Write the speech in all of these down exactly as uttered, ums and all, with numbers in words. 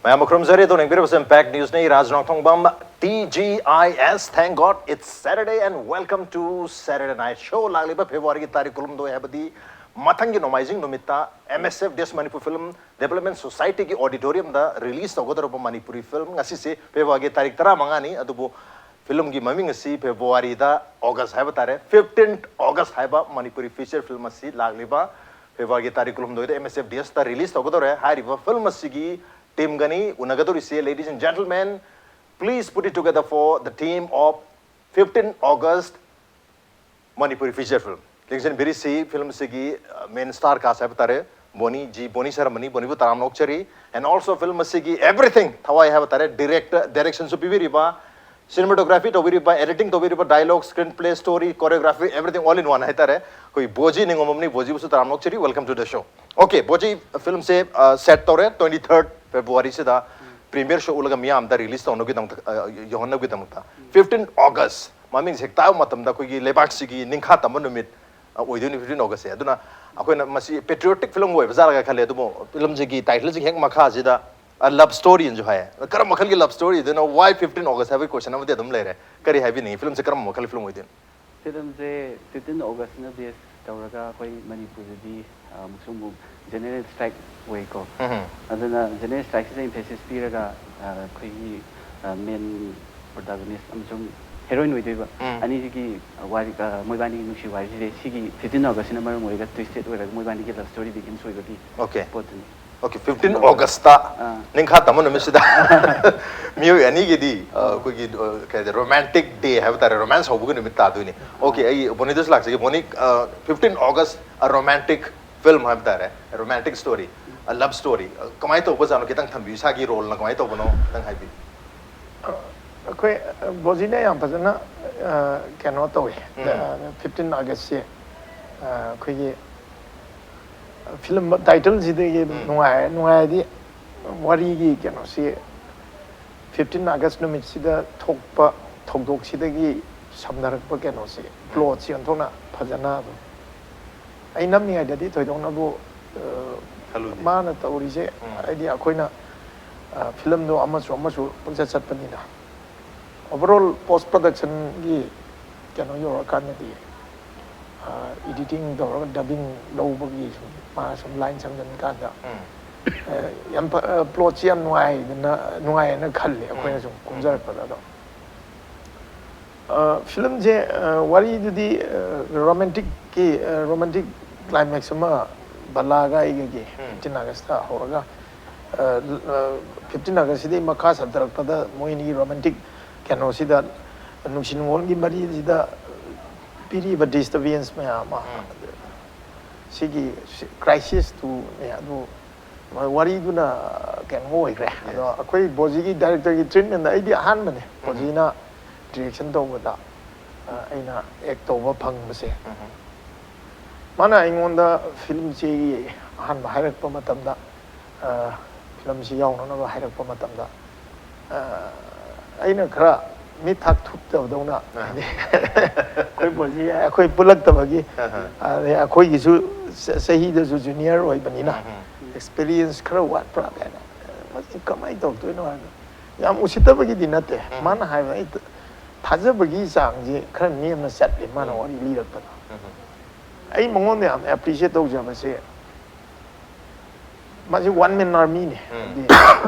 ꯃꯌꯥꯝ ꯈꯨꯔꯨꯝꯖꯔꯤ꯫ ꯑꯗꯣ ꯌꯦꯡꯕꯤꯔꯤꯕꯁꯦ Impact Newsꯅꯤ꯫ ꯏꯔꯥꯖ Nongthongbam, T G I S, thank God it's Saturday and welcome to Saturday Night Show꯫ ꯂꯥꯛꯂꯤꯕ Februaryꯒꯤ ꯇꯥꯔꯤꯛ ꯀꯨꯟꯍꯨꯝꯗꯣꯏ, ꯍꯥꯏꯕꯗꯤ ꯃꯊꯪꯒꯤ ꯅꯣꯡꯃꯥꯏꯖꯤꯡ ꯅꯨꯃꯤꯠꯇ M S F D S Manipur Film Development Societyꯒꯤ auditoriumꯗ release ꯇꯧꯒꯗꯧꯔꯕ Manipuri film, ꯉꯁꯤꯁꯦ Februaryꯒꯤ ꯇꯥꯔꯤꯛ ꯇꯔꯥꯃꯉꯥꯅꯤ, ꯑꯗꯨꯕꯨ filmꯒꯤ ꯃꯃꯤꯡ ꯑꯁꯤ Februaryꯗ August ꯍꯥꯏꯕ ꯇꯥꯔꯦ, fifteenth August ꯍꯥꯏꯕ ꯃꯅꯤꯄꯨꯔꯤ feature film ꯑꯁꯤ ꯂꯥꯛꯂꯤꯕ Februaryꯒꯤ ꯇꯥꯔꯤꯛ ꯀꯨꯟꯍꯨꯝꯗꯣꯏꯗ M S F D Sꯇ release ꯇꯧꯒꯗꯧꯔꯦ꯫ ꯍꯥꯏꯔꯤꯕ film ꯑꯁꯤꯒꯤ teamꯒꯅꯤ ꯎꯅꯒꯗꯧꯔꯤꯁꯦ꯫ Ladies and gentlemen, please put it together for the team of fifteenth August Manipuri feature film꯫ ꯂꯦꯡꯖꯟꯕꯤꯔꯤꯁꯤ film ꯑꯁꯤꯒꯤ, ꯑ, main star cast ꯍꯥꯏꯕ ꯇꯥꯔꯦ, ꯕꯣꯅꯤ, ꯖꯤ ꯕꯣꯅꯤ ꯁꯔꯃꯅꯤ, ꯕꯣꯅꯤꯕꯨ ꯇꯔꯥꯝꯅ ꯑꯣꯛꯆꯔꯤ꯫ And also film ꯑꯁꯤꯒꯤ everything, ꯊꯋꯥꯏ ꯍꯥꯏꯕ ꯇꯥꯔꯦ, direct, directionꯁꯨ ꯄꯤꯕꯤꯔꯤꯕ, cinematography ꯇꯧꯕꯤꯔꯤꯕ, editing ꯇꯧꯕꯤꯔꯤꯕ, dialogue, screenplay, story, choreography, everything all in one ꯍꯥꯏꯇꯥꯔꯦ, ꯑꯩꯈꯣꯏ ꯕꯣꯖꯤ ꯅꯤꯉꯣꯝꯕꯝꯅꯤ꯫ ꯕꯣꯖꯤꯕꯨꯁꯨ ꯇꯔꯥꯝꯅ ꯑꯣꯛꯆꯔꯤ, welcome to the show꯫ Okay, ꯕꯣꯖꯤ, filmꯁꯦ, ꯑ, set ꯇꯧꯔꯦ twenty-third Februaryꯁꯤꯗ premiere show ꯎꯠꯂꯒ ꯃꯤꯌꯥꯝꯗ release ꯇꯧꯅꯕꯒꯤꯗꯃꯛꯇ, ꯑ, ꯌꯧꯍꯟꯅꯕꯒꯤꯗꯃꯛꯇ꯫ Fifteenth August, ꯃꯃꯤꯡꯁꯦ ꯍꯦꯛ ꯇꯥꯕ ꯃꯇꯝꯗ ꯑꯩꯈꯣꯏꯒꯤ ꯂꯩꯕꯥꯛꯁꯤꯒꯤ ꯅꯤꯡꯈꯥ ꯇꯝꯕ ꯅꯨꯃꯤꯠ, ꯑ, ꯑꯣꯏꯗꯣꯏꯅꯤ fifteen Augustꯁꯦ꯫ ꯑꯗꯨꯅ ꯑꯩꯈꯣꯏꯅ ꯃꯁꯤ patriotic film ꯑꯣꯏꯕ ꯖꯥꯠꯂꯒ ꯈꯜꯂꯦ, ꯑꯗꯨꯕꯨ filmꯁꯤꯒꯤ titleꯁꯤꯒꯤ ꯍꯦꯛ ꯃꯈꯥꯁꯤꯗ, ꯑ, love storyꯅꯁꯨ ꯍꯥꯏ꯫ ꯀꯔꯝꯕ ꯃꯈꯜꯒꯤ love story ꯑꯣꯏꯗꯣꯏꯅꯣ? Why fifteen August ꯍꯥꯏꯕꯒꯤ question ꯑꯃꯗꯤ ꯑꯗꯨꯝ ꯂꯩꯔꯦ꯫ ꯀꯔꯤ ꯍꯥꯏꯕꯤꯅꯤꯡꯉꯤ? Filmꯁꯦ ꯀꯔꯝꯕ ꯃꯈꯜꯒꯤ film ꯑꯣꯏꯗꯣꯏꯅꯣ? Filmꯁꯦ fifteen Augustꯅ base ꯇꯧꯔꯒ ꯑꯩꯈꯣꯏ ꯃꯅꯤꯄꯨꯔꯗꯗꯤ, ꯑ, ꯑꯃꯨꯛꯁꯨ ꯑꯃꯨꯛ general strike ꯑꯣꯏꯀꯣ꯫ ꯎꯝ꯫ ꯑꯗꯨꯅ general strikeꯁꯤꯗ emphasis ꯄꯤꯔꯒ, ꯑ, ꯑꯩꯈꯣꯏꯒꯤ, ꯑ, main protagonist ꯑꯃꯁꯨꯡ heroine ꯑꯣꯏꯗꯣꯏꯕ ꯎꯝ꯫ ꯑꯅꯤꯁꯤꯒꯤ ꯋꯥꯔꯤ, ꯑ, ꯃꯣꯏꯕꯥꯅꯤꯒꯤ ꯅꯨꯡꯁꯤ ꯋꯥꯔꯤꯁꯤꯗꯤ ꯁꯤꯒꯤ fifteen Augustꯁꯤꯅ ꯃꯔꯝ ꯑꯣꯏꯔꯒ twisted ꯑꯣꯏꯔꯒ ꯃꯣꯏꯕꯥꯅꯤꯒꯤ love story begins ꯑꯣꯏꯕꯒꯤ Okay꯫ ꯄꯣꯠꯇꯨꯅꯤ꯫ Okay, fifteen Augustꯇ ꯑꯥ꯫ ꯅꯤꯡꯈꯥ ꯇꯝꯕ ꯅꯨꯃꯤꯠꯁꯤꯗ ꯃꯤꯑꯣꯏ ꯑꯅꯤꯒꯤꯗꯤ, ꯑ, ꯑꯩꯈꯣꯏꯒꯤ, ꯑ, ꯀꯩ ꯍꯥꯏꯇꯥꯔꯦ, romantic day ꯍꯥꯏꯕ ꯇꯥꯔꯦ, romance ꯍꯧꯕꯒꯤ ꯅꯨꯃꯤꯠ ꯇꯥꯗꯣꯏꯅꯤ꯫ Okay, ꯑꯩ ꯕꯣꯅꯤꯗꯁꯨ ꯂꯥꯛꯆꯒꯦ꯫ ꯕꯣꯅꯤ, ꯑ, fifteen August, a romantic film ꯍꯥꯏꯕ ꯇꯥꯔꯦ, a romantic story, a love story꯫ ꯑ, ꯀꯃꯥꯏꯅ ꯇꯧꯕꯖꯥꯠꯅꯣ? ꯈꯤꯇꯪ ꯊꯝꯕꯤꯌꯨ, ꯏꯁꯥꯒꯤ roleꯅ ꯀꯃꯥꯏꯅ ꯇꯧꯕꯅꯣ ꯈꯤꯇꯪ ꯍꯥꯏꯕꯤꯌꯨ꯫ ꯑꯩꯈꯣꯏ ꯕꯣꯖꯤꯅ ꯌꯥꯝ ꯐꯖꯅ, ꯑ, ꯀꯩꯅꯣ ꯇꯧꯋꯤ꯫ ꯎꯝ꯫ Fifteen Augustꯁꯦ, ꯑ, ꯑꯩꯈꯣꯏꯒꯤ film titleꯁꯤꯗꯒꯤ ꯑꯗꯨꯝ ꯎꯝ꯫ ꯅꯨꯡꯉꯥꯏ, ꯅꯨꯡꯉꯥꯏꯗꯤ ꯋꯥꯔꯤꯒꯤ ꯀꯩꯅꯣꯁꯤ fifteen August ꯅꯨꯃꯤꯠꯁꯤꯗ ꯊꯣꯛꯄ ꯊꯧꯗꯣꯛꯁꯤꯗꯒꯤ ꯁꯝꯅꯔꯛꯄ ꯀꯩꯅꯣꯁꯤ, plotꯁꯤ ꯑꯣꯟꯊꯣꯛꯅ ꯐꯖꯅ ꯑꯗꯨꯝ ꯑꯩ ꯅꯝꯃꯤꯉꯩꯗꯗꯤ ꯊꯣꯏꯗꯣꯛꯅꯕꯨ, ꯑ, ꯈꯜꯂꯨꯗꯦ꯫ ꯃꯥꯅ ꯇꯧꯔꯤꯁꯦ, ꯎꯝ꯫ ꯍꯥꯏꯗꯤ ꯑꯩꯈꯣꯏꯅ ꯐꯤꯂꯝꯗꯣ ꯑꯃꯁꯨ ꯑꯃꯁꯨ ꯄꯪꯆꯠ ꯆꯠꯄꯅꯤꯅ, overall post productionꯒꯤ ꯀꯩꯅꯣ ꯌꯧꯔꯀꯥꯟꯗꯗꯤ, editing ꯇꯧꯔꯒ dubbing ꯂꯧꯕꯒꯤ ꯁꯨꯝ ꯃꯥ ꯁꯨꯝ line ꯁꯝꯖꯤꯟꯀꯥꯟꯗ, ꯎꯝ ꯌꯥꯝ ꯐ- plotꯁꯤ ꯌꯥꯝ ꯅꯨꯡꯉꯥꯏꯗꯅ, ꯅꯨꯡꯉꯥꯏꯌꯦꯅ ꯈꯜꯂꯤ ꯑꯩꯈꯣꯏꯅ ꯁꯨꯝ ꯀꯨꯝꯖꯔꯛꯄꯗ꯫ ꯑꯗꯣ ꯐꯤꯂꯝꯁꯦ, ꯋꯥꯔꯤꯗꯨꯗꯤ romanticꯀꯤ, romantic climax ꯑꯃ ꯕꯂꯥꯒ ꯑꯩꯒꯒꯤ ꯎꯝ fifteen Augustꯇ ꯍꯧꯔꯒ, fifteen Augustꯁꯤꯗꯒꯤ ꯃꯈꯥ ꯁꯝꯊꯔꯛꯄꯗ ꯃꯣꯏ ꯑꯅꯤꯒꯤ romantic ꯀꯩꯅꯣꯁꯤꯗ, ꯅꯨꯡꯁꯤ ꯅꯨꯡꯉꯣꯜꯒꯤ ꯃꯔꯤꯁꯤꯗ ꯄꯤꯔꯤꯕ disturbance ꯃꯌꯥꯝ ꯑꯃ, ꯎꯝ ꯁꯤꯒꯤ crisisꯇꯨꯅꯦ꯫ ꯑꯗꯨ ꯋꯥꯔꯤꯗꯨꯅ ꯀꯩꯅꯣ ꯑꯣꯏꯈ꯭ꯔꯦ꯫ ꯑꯗꯣ Yes. ꯑꯩꯈꯣꯏ ꯕꯣꯖꯤꯒꯤ directorꯒꯤ treatmentꯗ ꯑꯩꯗꯤ ꯑꯍꯥꯟꯕꯅꯦ ꯎꯝ ꯕꯣꯖꯤꯅ direction ꯇꯧꯕꯗ, ꯑ, ꯑꯩꯅ act ꯇꯧꯕ ꯐꯪꯕꯁꯦ꯫ ꯎꯝ ꯃꯥꯅ ꯑꯩꯉꯣꯟꯗ ꯐꯤꯂꯝꯁꯤꯒꯤ ꯑꯍꯥꯟꯕ ꯍꯥꯏꯔꯛꯄ ꯃꯇꯝꯗ, ꯑ, ꯐꯤꯂꯝꯁꯤ ꯌꯥꯎꯅꯅꯕ ꯍꯥꯏꯔꯛꯄ ꯃꯇꯝꯗ, ꯑ, ꯑꯩꯅ ꯈꯔ ꯃꯤꯠ ꯊꯥꯛ ꯊꯨꯞꯇꯕꯗꯧꯅ, ꯑꯥ꯫ ꯍꯥꯏꯗꯤ ꯑꯩꯈꯣꯏ ꯕꯣꯖꯤ ꯑꯩꯈꯣꯏ ꯄꯨꯜꯂꯛꯇꯕꯒꯤ, ꯑꯍꯥ꯫ ꯑꯗꯩ ꯑꯩꯈꯣꯏꯒꯤꯁꯨ ꯆ- ꯆꯍꯤꯗꯁꯨ junior ꯑꯣꯏꯕꯅꯤꯅ ꯎꯝ experience ꯈꯔ ꯋꯥꯠꯄ꯭ꯔꯥ ꯀꯥꯏꯅ, ꯃꯁꯤ ꯀꯃꯥꯏꯅ ꯇꯧꯗꯣꯏꯅꯣ ꯍꯥꯏꯅ ꯌꯥꯝ ꯎꯁꯤꯠꯇꯕꯒꯤꯗꯤ ꯅꯠꯇꯦ꯫ ꯎꯝ꯫ ꯃꯥꯅ ꯍꯥꯏꯕ ꯑꯩ ꯊ- ꯊꯥꯖꯕꯒꯤ ꯆꯥꯡꯁꯦ ꯈꯔ ꯅꯦꯝꯅ ꯆꯠꯂꯦ ꯃꯥꯅ ꯎꯝ꯫ ꯋꯥꯔꯤ ꯂꯤꯔꯛꯄꯗ꯫ ꯎꯝ ꯑꯩ ꯃꯉꯣꯟꯗ ꯌꯥꯝ appreciate ꯇꯧꯖꯕꯁꯦ, ꯃꯥꯁꯤ one man armyꯅꯦ꯫ ꯎꯝ꯫ ꯍꯥꯏꯗꯤ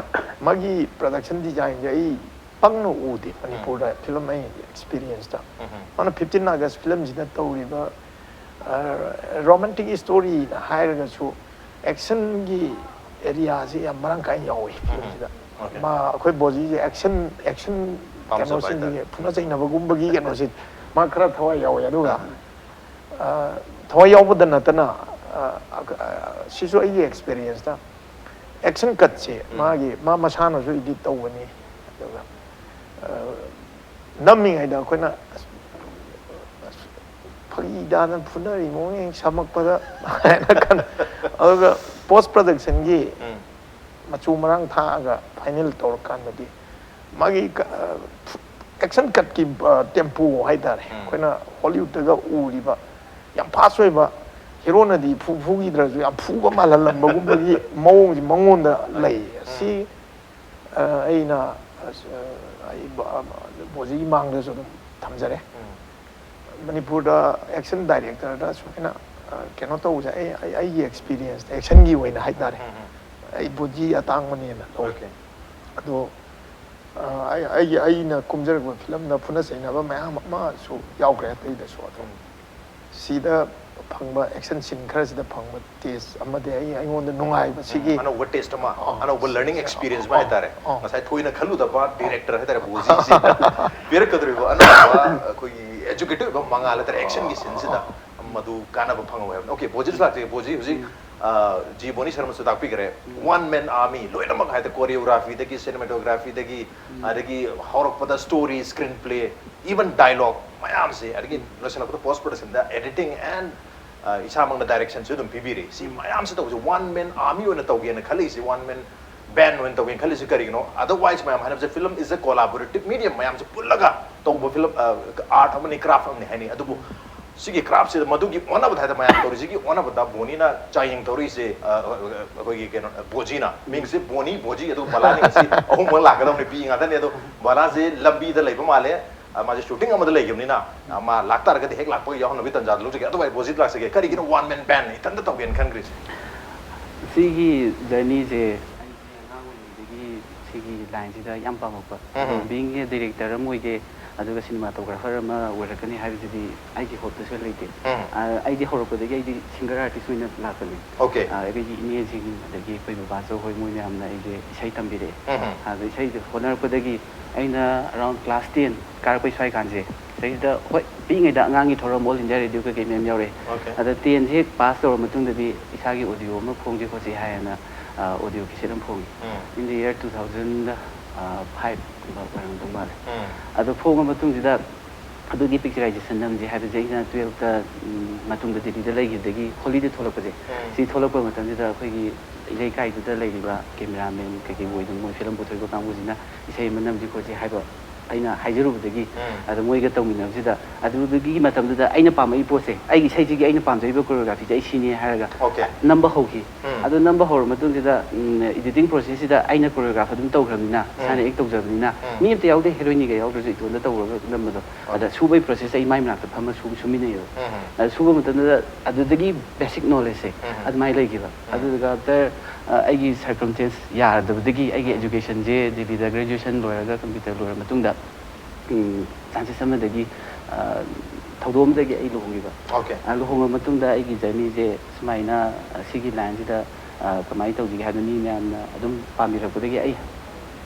ꯃꯥꯒꯤ production designꯁꯦ ꯑꯩ ꯄꯪꯅ ꯎꯗꯦ ꯃꯅꯤꯄꯨꯔꯗ ꯐꯤꯂꯝ ꯑꯩ experienceꯇ꯫ ꯎꯝ ꯃꯥꯅ fifteen August ꯐꯤꯂꯝꯁꯤꯗ ꯇꯧꯔꯤꯕ, ꯑ, romantic storyꯅ ꯍꯥꯏꯔꯒꯁꯨ actionꯒꯤ areaꯁꯤ ꯌꯥꯝ ꯃꯔꯥꯡ ꯀꯥꯏꯅ ꯌꯥꯎꯋꯤ ꯐꯤꯂꯝꯁꯤꯗ꯫ Okay. ꯃꯥ ꯑꯩꯈꯣꯏ ꯕꯣꯖꯤꯁꯦ action, action ꯄꯥꯝꯖꯕ ꯀꯩꯅꯣꯁꯤꯡꯁꯦ, ꯍꯥꯏꯇꯥꯔꯦ꯫ ꯐꯨꯅ ꯆꯩꯅꯕꯒꯨꯝꯕꯒꯤ ꯀꯩꯅꯣꯁꯦ ꯃꯥ ꯈꯔ ꯊꯋꯥꯏ ꯌꯥꯎꯋꯦ꯫ ꯑꯗꯨꯒ, ꯑ, ꯊꯋꯥꯏ ꯌꯥꯎꯕꯗ ꯅꯠꯇꯅ, ꯑ, ꯑ, ꯁꯤꯁꯨ ꯑꯩꯒꯤ experienceꯇ action cutꯁꯦ ꯎꯝ꯫ ꯃꯥꯒꯤ, ꯃꯥ ꯃꯁꯥꯅꯁꯨ edit ꯇꯧꯕꯅꯤ꯫ ꯑꯗꯨꯒ, ꯑ, ꯅꯝꯃꯤꯉꯩꯗ ꯑꯩꯈꯣꯏꯅ, "ꯑꯁ, ꯑꯁ, ꯐꯥꯒꯤ ꯇꯥꯗꯅ ꯐꯨꯅꯔꯤ ꯃꯑꯣꯡ ꯍꯦꯛ ꯁꯝꯃꯛꯄꯗ" ꯍꯥꯏꯅ ꯈꯟ-, ꯑꯗꯨꯒ post productionꯒꯤ ꯎꯝ꯫ ꯃꯆꯨ ꯃꯔꯥꯡ ꯊꯥꯛꯑꯒ final ꯇꯧꯔꯀꯥꯟꯗꯗꯤ ꯃꯥꯒꯤ ꯀ-, action cutꯀꯤ, ꯑ, tempo ꯍꯥꯏꯇꯥꯔꯦ꯫ ꯎꯝ꯫ ꯑꯩꯈꯣꯏꯅ Hollywoodꯇꯒ ꯎꯔꯤꯕ ꯌꯥꯝ fast ꯑꯣꯏꯕ, heroꯅꯗꯤ ꯐꯨ ꯐꯨꯈꯤꯗ꯭ꯔꯁꯨ ꯌꯥꯝ ꯐꯨꯕ ꯃꯥꯜꯍꯜꯂꯝꯕꯒꯨꯝꯕꯒꯤ ꯃꯑꯣꯡꯁꯤ ꯃꯉꯣꯟꯗ ꯂꯩ꯫ ꯁꯤ ꯑꯩꯅ ꯑꯩ ꯕꯣꯖꯤꯒꯤ ꯃꯥꯡꯗꯁꯨ ꯑꯗꯨꯝ ꯊꯝꯖꯔꯦ꯫ ꯃꯅꯤꯄꯨꯔꯗ ꯑꯦꯛꯁꯟ ꯗꯥꯏꯔꯦꯛꯇꯔꯗ ꯁꯨꯃꯥꯏꯅ ꯀꯩꯅꯣ ꯇꯧꯕꯁꯦ ꯑꯩ ꯑꯩꯒꯤ ꯑꯦꯛꯁꯄꯤꯔꯤꯌꯦꯟꯁꯇ ꯑꯦꯛꯁꯟꯒꯤ ꯑꯣꯏꯅ ꯍꯥꯏꯇꯥꯔꯦ꯫ ꯑꯩ ꯕꯣꯖꯤ ꯑꯇꯥꯡꯕꯅꯦꯅ ꯂꯧꯋꯦ꯫ ꯑꯗꯣ ꯑꯩꯒꯤ ꯑꯩꯅ ꯀꯨꯝꯖꯔꯛꯄ ꯐꯤꯂꯝꯗ ꯐꯨꯅ ꯆꯩꯅꯕ ꯃꯌꯥꯝ ꯑꯃꯁꯨ ꯌꯥꯎꯈ꯭ꯔꯦ ꯑꯇꯩꯗꯁꯨ꯫ ꯑꯗꯣ ꯁꯤꯗ ꯐꯪꯕ ꯑꯦꯛꯁꯟ ꯁꯤꯟ ꯈꯔꯁꯤꯗ ꯐꯪꯕ ꯇꯦꯁ ꯑꯃꯗꯤ ꯑꯩ ꯑꯩꯉꯣꯟꯗ ꯅꯨꯡꯉꯥꯏꯕ ꯁꯤꯒꯤ ꯑꯅꯧꯕ ꯇꯦꯁ ꯑꯃ, ꯑꯅꯧꯕ ꯂꯔꯅꯤꯡ ꯑꯦꯛꯁꯄꯤꯔꯤꯌꯦꯟꯁ ꯑꯃ ꯍꯥꯏꯇꯥꯔꯦ꯫ ꯉꯁꯥꯏ ꯊꯣꯏꯅ ꯈꯜꯂꯨꯗꯕ ꯗꯤꯔꯦꯛꯇꯔ ꯍꯥꯏꯇꯥꯔꯦ, ꯕꯣꯖꯤꯁꯤꯗ ꯄꯤꯔꯛꯀꯗꯧꯔꯤꯕ ꯑꯅꯧꯕ ꯑꯩꯈꯣꯏꯒꯤ ꯑꯦꯖꯨꯀꯦꯇꯤꯚ ꯑꯣꯏꯕ ꯃꯉꯥꯜ ꯍꯥꯏꯇꯥꯔꯦ ꯑꯦꯛꯁꯟꯒꯤ ꯁꯤꯟꯁꯤꯗ꯫ ꯃꯗꯨ ꯀꯥꯟꯅꯕ ꯐꯪꯍꯧꯋꯦ ꯍꯥꯏꯕꯅꯤ꯫ ꯑꯣꯀꯦ, ꯕꯣꯖꯤꯗꯁꯨ ꯂꯥꯛꯆꯒꯦ꯫ ꯕꯣꯖꯤ ꯍꯧꯖꯤꯛ ꯖꯤ ꯕꯣꯅꯤ ꯁꯔꯃꯁꯨ ꯇꯥꯛꯄꯤꯈ꯭ꯔꯦ꯫ ꯋꯥꯟ ꯃꯦꯟ ꯑꯥꯔꯃꯤ ꯂꯣꯏꯅꯃꯛ ꯍꯥꯏꯇꯥꯔꯦ, ꯀꯣꯔꯤꯌꯣꯒ꯭ꯔꯥꯐꯤꯗꯒꯤ, ꯁꯤꯅꯦꯃꯦꯇꯣꯒ꯭ꯔꯥꯐꯤꯗꯒꯤ, ꯑꯗꯒꯤ ꯍꯧꯔꯛꯄꯗ story, screen play, even dialogue ꯃꯌꯥꯝꯁꯦ, ꯑꯗꯒꯤ ꯂꯣꯏꯁꯤꯜꯂꯛꯄꯗ ꯄꯣꯁ ꯄ꯭ꯔꯗꯛꯁꯟꯗ ꯑꯦꯗꯤꯇꯤꯡ ꯑꯦꯟ ꯏꯁꯥꯃꯛꯅ ꯗꯥꯏꯔꯦꯛꯁꯟꯁꯨ ꯑꯗꯨꯝ ꯄꯤꯕꯤꯔꯤ꯫ ꯁꯤ ꯃꯌꯥꯝꯁꯦ ꯇꯧꯕꯁꯦ ꯋꯥꯟ ꯃꯦꯟ ꯑꯥꯔꯃꯤ ꯑꯣꯏꯅ ꯇꯧꯒꯦꯅ ꯈꯜꯂꯤꯁꯦ, ꯋꯥꯟ ꯃꯦꯟ ꯕꯦꯟ ꯑꯣꯏꯅ ꯇꯧꯒꯦꯅ ꯈꯜꯂꯤꯁꯦ ꯀꯔꯤꯒꯤꯅꯣ? ꯑꯗꯔꯋꯥꯏꯁ ꯃꯌꯥꯝ ꯍꯥꯏꯅꯕꯁꯦ, ꯐꯤꯂꯝ ꯏꯁ ꯑ ꯀꯣꯂꯥꯕꯣꯔꯦꯇꯤꯞ ꯃꯤꯗꯤꯌꯝ, ꯃꯌꯥꯝꯁꯦ ꯄꯨꯜꯂꯒ ꯇꯧꯕ ꯐꯤꯂꯝ, ꯑꯥꯔꯠ ꯑꯃꯅꯤ, ꯀ꯭ꯔꯥꯐ ꯑꯃꯅꯤ ꯍꯥꯏꯅꯤ꯫ ꯑꯗꯨꯕꯨ ꯁꯤꯒꯤ ꯀ꯭ꯔꯥꯐꯁꯤꯗ ꯃꯗꯨꯒꯤ ꯑꯣꯟꯅꯕꯗ ꯍꯥꯏꯗ ꯃꯌꯥꯝ ꯇꯧꯔꯤꯁꯤꯒꯤ ꯑꯣꯟꯅꯕꯗ ꯕꯣꯅꯤꯅ ꯆꯥꯡꯌꯦꯡ ꯇꯧꯔꯤꯁꯦ, ꯑ, ꯑ, ꯑꯩꯈꯣꯏꯒꯤ ꯀꯩꯅꯣ, ꯕꯣꯖꯤꯅ꯫ ꯃꯤꯡꯁꯦ ꯕꯣꯅꯤ, ꯕꯣꯖꯤ, ꯑꯗꯨ ꯕꯂꯥꯅꯤ꯫ ꯉꯁꯤ ꯑꯍꯨꯝꯃꯛ ꯂꯥꯛꯀꯗꯕꯅꯤ, ꯄꯤ ꯉꯥꯛꯇꯅꯤ꯫ ꯑꯗꯣ ꯕꯂꯥꯁꯦ ꯂꯝꯕꯤꯗ ꯂꯩꯕ ꯃꯥꯜꯂꯦ꯫ ꯑ, ꯃꯥꯁꯦ ꯁꯨꯇꯤꯡ ꯑꯃꯗ ꯂꯩꯈꯤꯕꯅꯤꯅ, ꯑ, ꯃꯥ ꯂꯥꯛꯇꯥꯔꯒꯗꯤ ꯍꯦꯛ ꯂꯥꯛꯄꯒ ꯌꯥꯎꯍꯟꯅꯕꯒꯤ ꯇꯟꯖꯥꯗꯨ ꯂꯧꯖꯒꯦ꯫ ꯑꯗꯨꯒ ꯑꯩ ꯕꯣꯖꯤꯗ ꯂꯥꯛꯆꯒꯦ꯫ ꯀꯔꯤꯒꯤꯅꯣ ꯋꯥꯟ ꯃꯦꯟ ꯕꯦꯟ ꯏꯊꯟꯇ ꯇꯧꯒꯦꯅ ꯈꯟꯈ꯭ꯔꯤꯁꯦ? ꯁꯤꯒꯤ ꯖꯔꯅꯤꯁꯦ ꯑꯩꯁꯦ ꯑꯉꯥꯡ ꯑꯣꯏꯔꯤꯉꯩꯗꯒꯤ ꯁꯤꯒꯤ ꯂꯥꯏꯟꯁꯤꯗ ꯌꯥꯝ ꯄꯥꯝꯃꯛꯄ꯫ ꯑꯗꯣ ꯕꯤꯡ ꯑꯦ ꯗꯤꯔꯦꯛꯇꯔ ꯑꯃ ꯑꯣꯏꯒꯦ, ꯑꯗꯨꯒ ꯁꯤꯅꯦꯃꯥꯇꯣꯒ꯭ꯔꯥꯐꯔ ꯑꯃ ꯑꯣꯏꯔꯛꯀꯅꯤ ꯍꯥꯏꯕꯁꯤꯗꯤ ꯑꯩꯒꯤ ꯍꯣꯞꯇꯁꯨ ꯂꯩꯇꯦ꯫ ꯑ, ꯑꯩꯗꯤ ꯍꯧꯔꯛꯄꯗꯒꯤ ꯑꯩꯗꯤ ꯁꯤꯡꯒꯔ ꯑꯥꯔꯇꯤꯁ ꯑꯣꯏꯅ ꯂꯥꯛꯄꯅꯦ꯫ ꯑꯣꯀꯦ꯫ ꯑ, ꯑꯩꯒꯤ ꯏꯅꯦꯁꯤꯡ, ꯑꯗꯒꯤ ꯑꯩꯈꯣꯏ ꯕꯕꯥꯆꯧ ꯍꯣꯏ, ꯃꯣꯏ ꯃꯌꯥꯝꯅ ꯑꯩꯁꯦ ꯏꯁꯩ ꯇꯝꯕꯤꯔꯛꯑꯦ꯫ ꯑꯗ ꯏꯁꯩꯗ ꯍꯣꯠꯅꯔꯛꯄꯗꯒꯤ ꯑꯩꯅ ꯑꯔꯥꯎꯟ ꯀ꯭ꯂꯥꯁ ꯇꯦꯟ ꯀꯥꯔꯛꯄꯩ ꯁ꯭ꯋꯥꯏ ꯀꯥꯟꯁꯦ, ꯁꯤꯗꯩꯁꯤꯗ, ꯍꯣꯏ, ꯄꯤꯛꯏꯉꯩꯗ ꯑꯉꯥꯡꯒꯤ ꯊꯧꯔꯝ, ꯑꯣꯜ ꯏꯟꯗꯤꯌꯥ ꯔꯦꯗꯤꯑꯣ ꯀꯩꯀꯩ ꯃꯌꯥꯝ ꯌꯥꯎꯔꯛꯑꯦ꯫ ꯑꯣꯀꯦ꯫ ꯑꯗ ꯇꯦꯟꯁꯦ ꯍꯦꯛ ꯄꯥꯁ ꯇꯧꯔ ꯃꯇꯨꯡꯗꯗꯤ ꯏꯁꯥꯒꯤ ꯑꯣꯗꯤꯑꯣ ꯑꯃ ꯐꯣꯡꯁꯤ ꯈꯣꯠꯁꯤ ꯍꯥꯏꯌꯦꯅ, ꯑ, ꯑꯣꯗꯤꯑꯣ ꯀꯦꯁꯦꯠ ꯑꯃ ꯐꯣꯡꯉꯤ꯫ In the year two thousand five ꯀꯨꯝꯕ ꯑꯣꯏꯔꯝꯗꯧ ꯃꯥꯜꯂꯦ꯫ ꯑꯗꯣ ꯐꯣꯡꯉ ꯃꯇꯨꯡꯁꯤꯗ ꯑꯗꯨꯒꯤ ꯄꯤꯛꯆꯔꯥꯏꯖꯦꯁꯟ ꯅꯝꯁꯦ ꯍꯥꯏꯕꯁꯦ ꯑꯩꯅ ꯇꯨꯌꯦꯜꯞꯇ, ꯎꯝ, ꯃꯇꯨꯡꯗ ꯗꯦꯜꯂꯤꯗ ꯂꯩꯈꯤꯕꯗꯒꯤ ꯍꯣꯂꯤꯗꯦ ꯊꯣꯛꯂꯛꯄꯁꯦ, ꯁꯤ ꯊꯣꯛꯂꯛꯄ ꯃꯇꯝꯁꯤꯗ ꯑꯩꯈꯣꯏꯒꯤ ꯏꯔꯩꯀꯥꯏꯗꯨꯗ ꯂꯩꯔꯤꯕ ꯀꯦꯃꯦꯔꯥꯃꯦꯟ ꯀꯩꯀꯩ ꯑꯣꯏꯗꯅ ꯃꯣꯏ ꯐꯤꯂꯝ ꯄꯨꯊꯣꯛꯏꯕ ꯀꯥꯡꯕꯨꯁꯤꯅ ꯏꯁꯩ ꯑꯃ ꯅꯝꯁꯤ ꯈꯣꯠꯁꯤ ꯍꯥꯏꯕ ꯑꯩꯅ ꯍꯥꯏꯖꯔꯨꯕꯗꯒꯤ, ꯑꯗ ꯃꯣꯏꯒ ꯇꯧꯃꯤꯟꯅꯕꯁꯤꯗ, ꯑꯗꯨꯗꯒꯤ ꯃꯇꯝꯗꯨꯗ ꯑꯩꯅ ꯄꯥꯝꯃꯛꯏ ꯄꯣꯠꯁꯦ, ꯑꯩꯒꯤ ꯏꯁꯩꯁꯤꯒꯤ ꯑꯩꯅ ꯄꯥꯝꯖꯔꯤꯕ choreographyꯁꯦ ꯑꯩ ꯁꯤꯅꯤ ꯍꯥꯏꯔꯒ, okay, ꯅꯝꯕ ꯍꯧꯈꯤ꯫ ꯑꯗꯨ ꯅꯝꯕ ꯍꯧꯔ ꯃꯇꯨꯡꯁꯤꯗ, ꯎꯝ, editing processꯁꯤꯗ ꯑꯩꯅ choreograph ꯑꯗꯨꯝ ꯇꯧꯈ꯭ꯔꯕꯅꯤꯅ, ꯏꯁꯥꯅ act ꯇꯧꯖꯕꯅꯤꯅ, ꯃꯤ ꯑꯝꯇ ꯌꯥꯎꯗꯦ, heroineꯒ ꯌꯥꯎꯗ꯭ꯔꯁꯨ ꯏꯇꯣꯝꯇ ꯇꯧꯔꯒ ꯅꯝꯕꯗꯣ꯫ ꯑꯗ ꯁꯨꯕꯒꯤ processꯁꯦ ꯑꯩ ꯃꯥꯏ ꯃꯅꯥꯛꯇ ꯐꯝꯃ ꯁꯨ-, ꯁꯨꯃꯤꯟꯅꯩꯌꯦꯕ꯫ ꯑꯗ ꯁꯨꯕ ꯃꯇꯝꯗꯨꯗ ꯑꯗꯨꯗꯒꯤ basic knowledgeꯁꯦ ꯑꯗꯨꯃꯥꯏꯅ ꯂꯩꯈꯤꯕ꯫ ꯑꯗꯨꯗꯨꯒ after, ꯑ, ꯑꯩꯒꯤ circumstance ꯌꯥꯗꯕꯗꯒꯤ ꯑꯩꯒꯤ educationꯁꯦ ꯗꯤꯜꯂꯤꯗ graduation ꯂꯣꯏꯔꯒ computer ꯂꯣꯏꯔ ꯃꯇꯨꯡꯗ, ꯎꯝ, chances ꯑꯃꯗꯒꯤ, ꯑ, ꯊꯧꯗꯣꯛ ꯑꯃꯗꯒꯤ ꯑꯩ ꯂꯨꯍꯣꯡꯈꯤꯕ꯫ Okay. ꯑ, ꯂꯨꯍꯣꯡꯉ ꯃꯇꯨꯡꯗ ꯑꯩꯒꯤ journeyꯁꯦ ꯁꯨꯃꯥꯏꯅ, ꯑ, ꯁꯤꯒꯤ lineꯁꯤꯗ, ꯑ, ꯀꯃꯥꯏꯅ ꯇꯧꯁꯤꯒꯦ ꯍꯥꯏꯕꯗ ꯃꯤ ꯃꯌꯥꯝꯅ ꯑꯗꯨꯝ ꯄꯥꯝꯕꯤꯔꯛꯄꯗꯒꯤ ꯑꯩ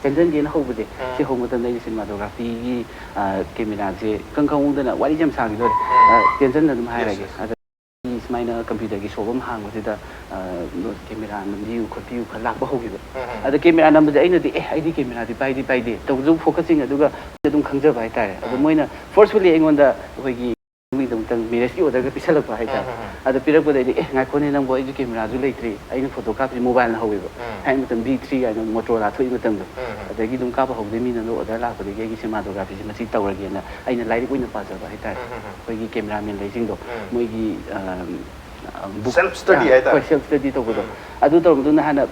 ꯆꯦꯟꯖꯟꯒꯦꯅ ꯍꯧꯕꯁꯦ, ꯁꯤ ꯍꯧꯕ ꯃꯇꯝꯗ ꯑꯩꯒꯤ cinematographyꯒꯤ, ꯑ, cameraꯁꯦ ꯏꯈꯪ ꯈꯪꯍꯧꯗꯅ, ꯋꯥꯔꯤꯁꯦ ꯌꯥꯝ ꯁꯥꯡꯈꯤꯗꯣꯔꯦ꯫ ꯑ, ꯆꯦꯟꯖꯟꯅ ꯑꯗꯨꯝ ꯍꯥꯏꯔꯒꯦ꯫ Yes, yes. ꯑꯗ ꯑꯩ ꯁꯨꯃꯥꯏꯅ computerꯒꯤ shop ꯑꯃ ꯍꯥꯡꯕꯁꯤꯗ, ꯑ, camera ꯅꯝꯕꯤꯌꯨ ꯈꯣꯠꯄꯤꯌꯨ ꯈꯔ ꯂꯥꯛꯄ ꯍꯧꯈꯤꯕ꯫ ꯑꯗ camera ꯅꯝꯕꯁꯦ ꯑꯩꯅꯗꯤ, "ꯑꯦ, ꯑꯩꯗꯤ cameraꯗꯤ ꯄꯥꯏꯗꯤ ꯄꯥꯏꯗꯦ", ꯇꯧꯕꯁꯨ focusing ꯑꯗꯨꯒ ꯑꯗꯨꯝ ꯈꯪꯖꯕ ꯍꯥꯏꯇꯥꯔꯦ꯫ ꯑꯗꯣ ꯃꯣꯏꯅ forcefully ꯑꯩꯉꯣꯟꯗ ꯑꯩꯈꯣꯏꯒꯤ ꯃꯤꯒꯤꯗꯃꯛꯇ marriageꯀꯤ orderꯒ ꯄꯤꯁꯜꯂꯛꯄ ꯍꯥꯏꯇꯥꯔꯦ꯫ ꯑꯗ ꯄꯤꯔꯛꯄꯗꯩꯗꯤ, "ꯑꯦ, ꯉꯥꯏꯈꯣꯅꯦ ꯅꯪꯕꯨ, ꯑꯩꯁꯨ cameraꯁꯨ ꯂꯩꯇ꯭ꯔꯤ, ꯑꯩꯅ photo ꯀꯥꯞꯄꯁꯤ mobileꯅ ꯍꯧꯋꯦꯕ꯫ ꯊꯥꯏꯅ ꯃꯇꯝ V three ꯍꯥꯏꯅ Motorola ꯊꯣꯛꯏ ꯃꯇꯝꯗꯣ꯫ ꯑꯗꯒꯤ ꯑꯗꯨꯝ ꯀꯥꯞꯄ ꯍꯧꯕꯗꯩ ꯃꯤꯅ ꯑꯗꯨꯝ order ꯂꯥꯛꯄꯗꯒꯤ ꯑꯩꯒꯤ cinematographyꯁꯦ ꯃꯁꯤ ꯇꯧꯔꯒꯦꯅ ꯑꯩꯅ ꯂꯥꯏꯔꯤꯛ ꯑꯣꯏꯅ ꯄꯥꯖꯕ ꯍꯥꯏꯇꯥꯔꯦ꯫ ꯑꯩꯈꯣꯏꯒꯤ cameramanꯂꯩꯁꯤꯡꯗꯣ, ꯃꯣꯏꯒꯤ, ꯑ, book, self study ꯍꯥꯏꯇꯥꯔꯦ꯫ ꯍꯣꯏ, self study ꯇꯧꯕꯗꯣ꯫ ꯑꯗꯨ ꯇꯧꯔ ꯃꯇꯨꯡꯗ ꯍꯥꯟꯅ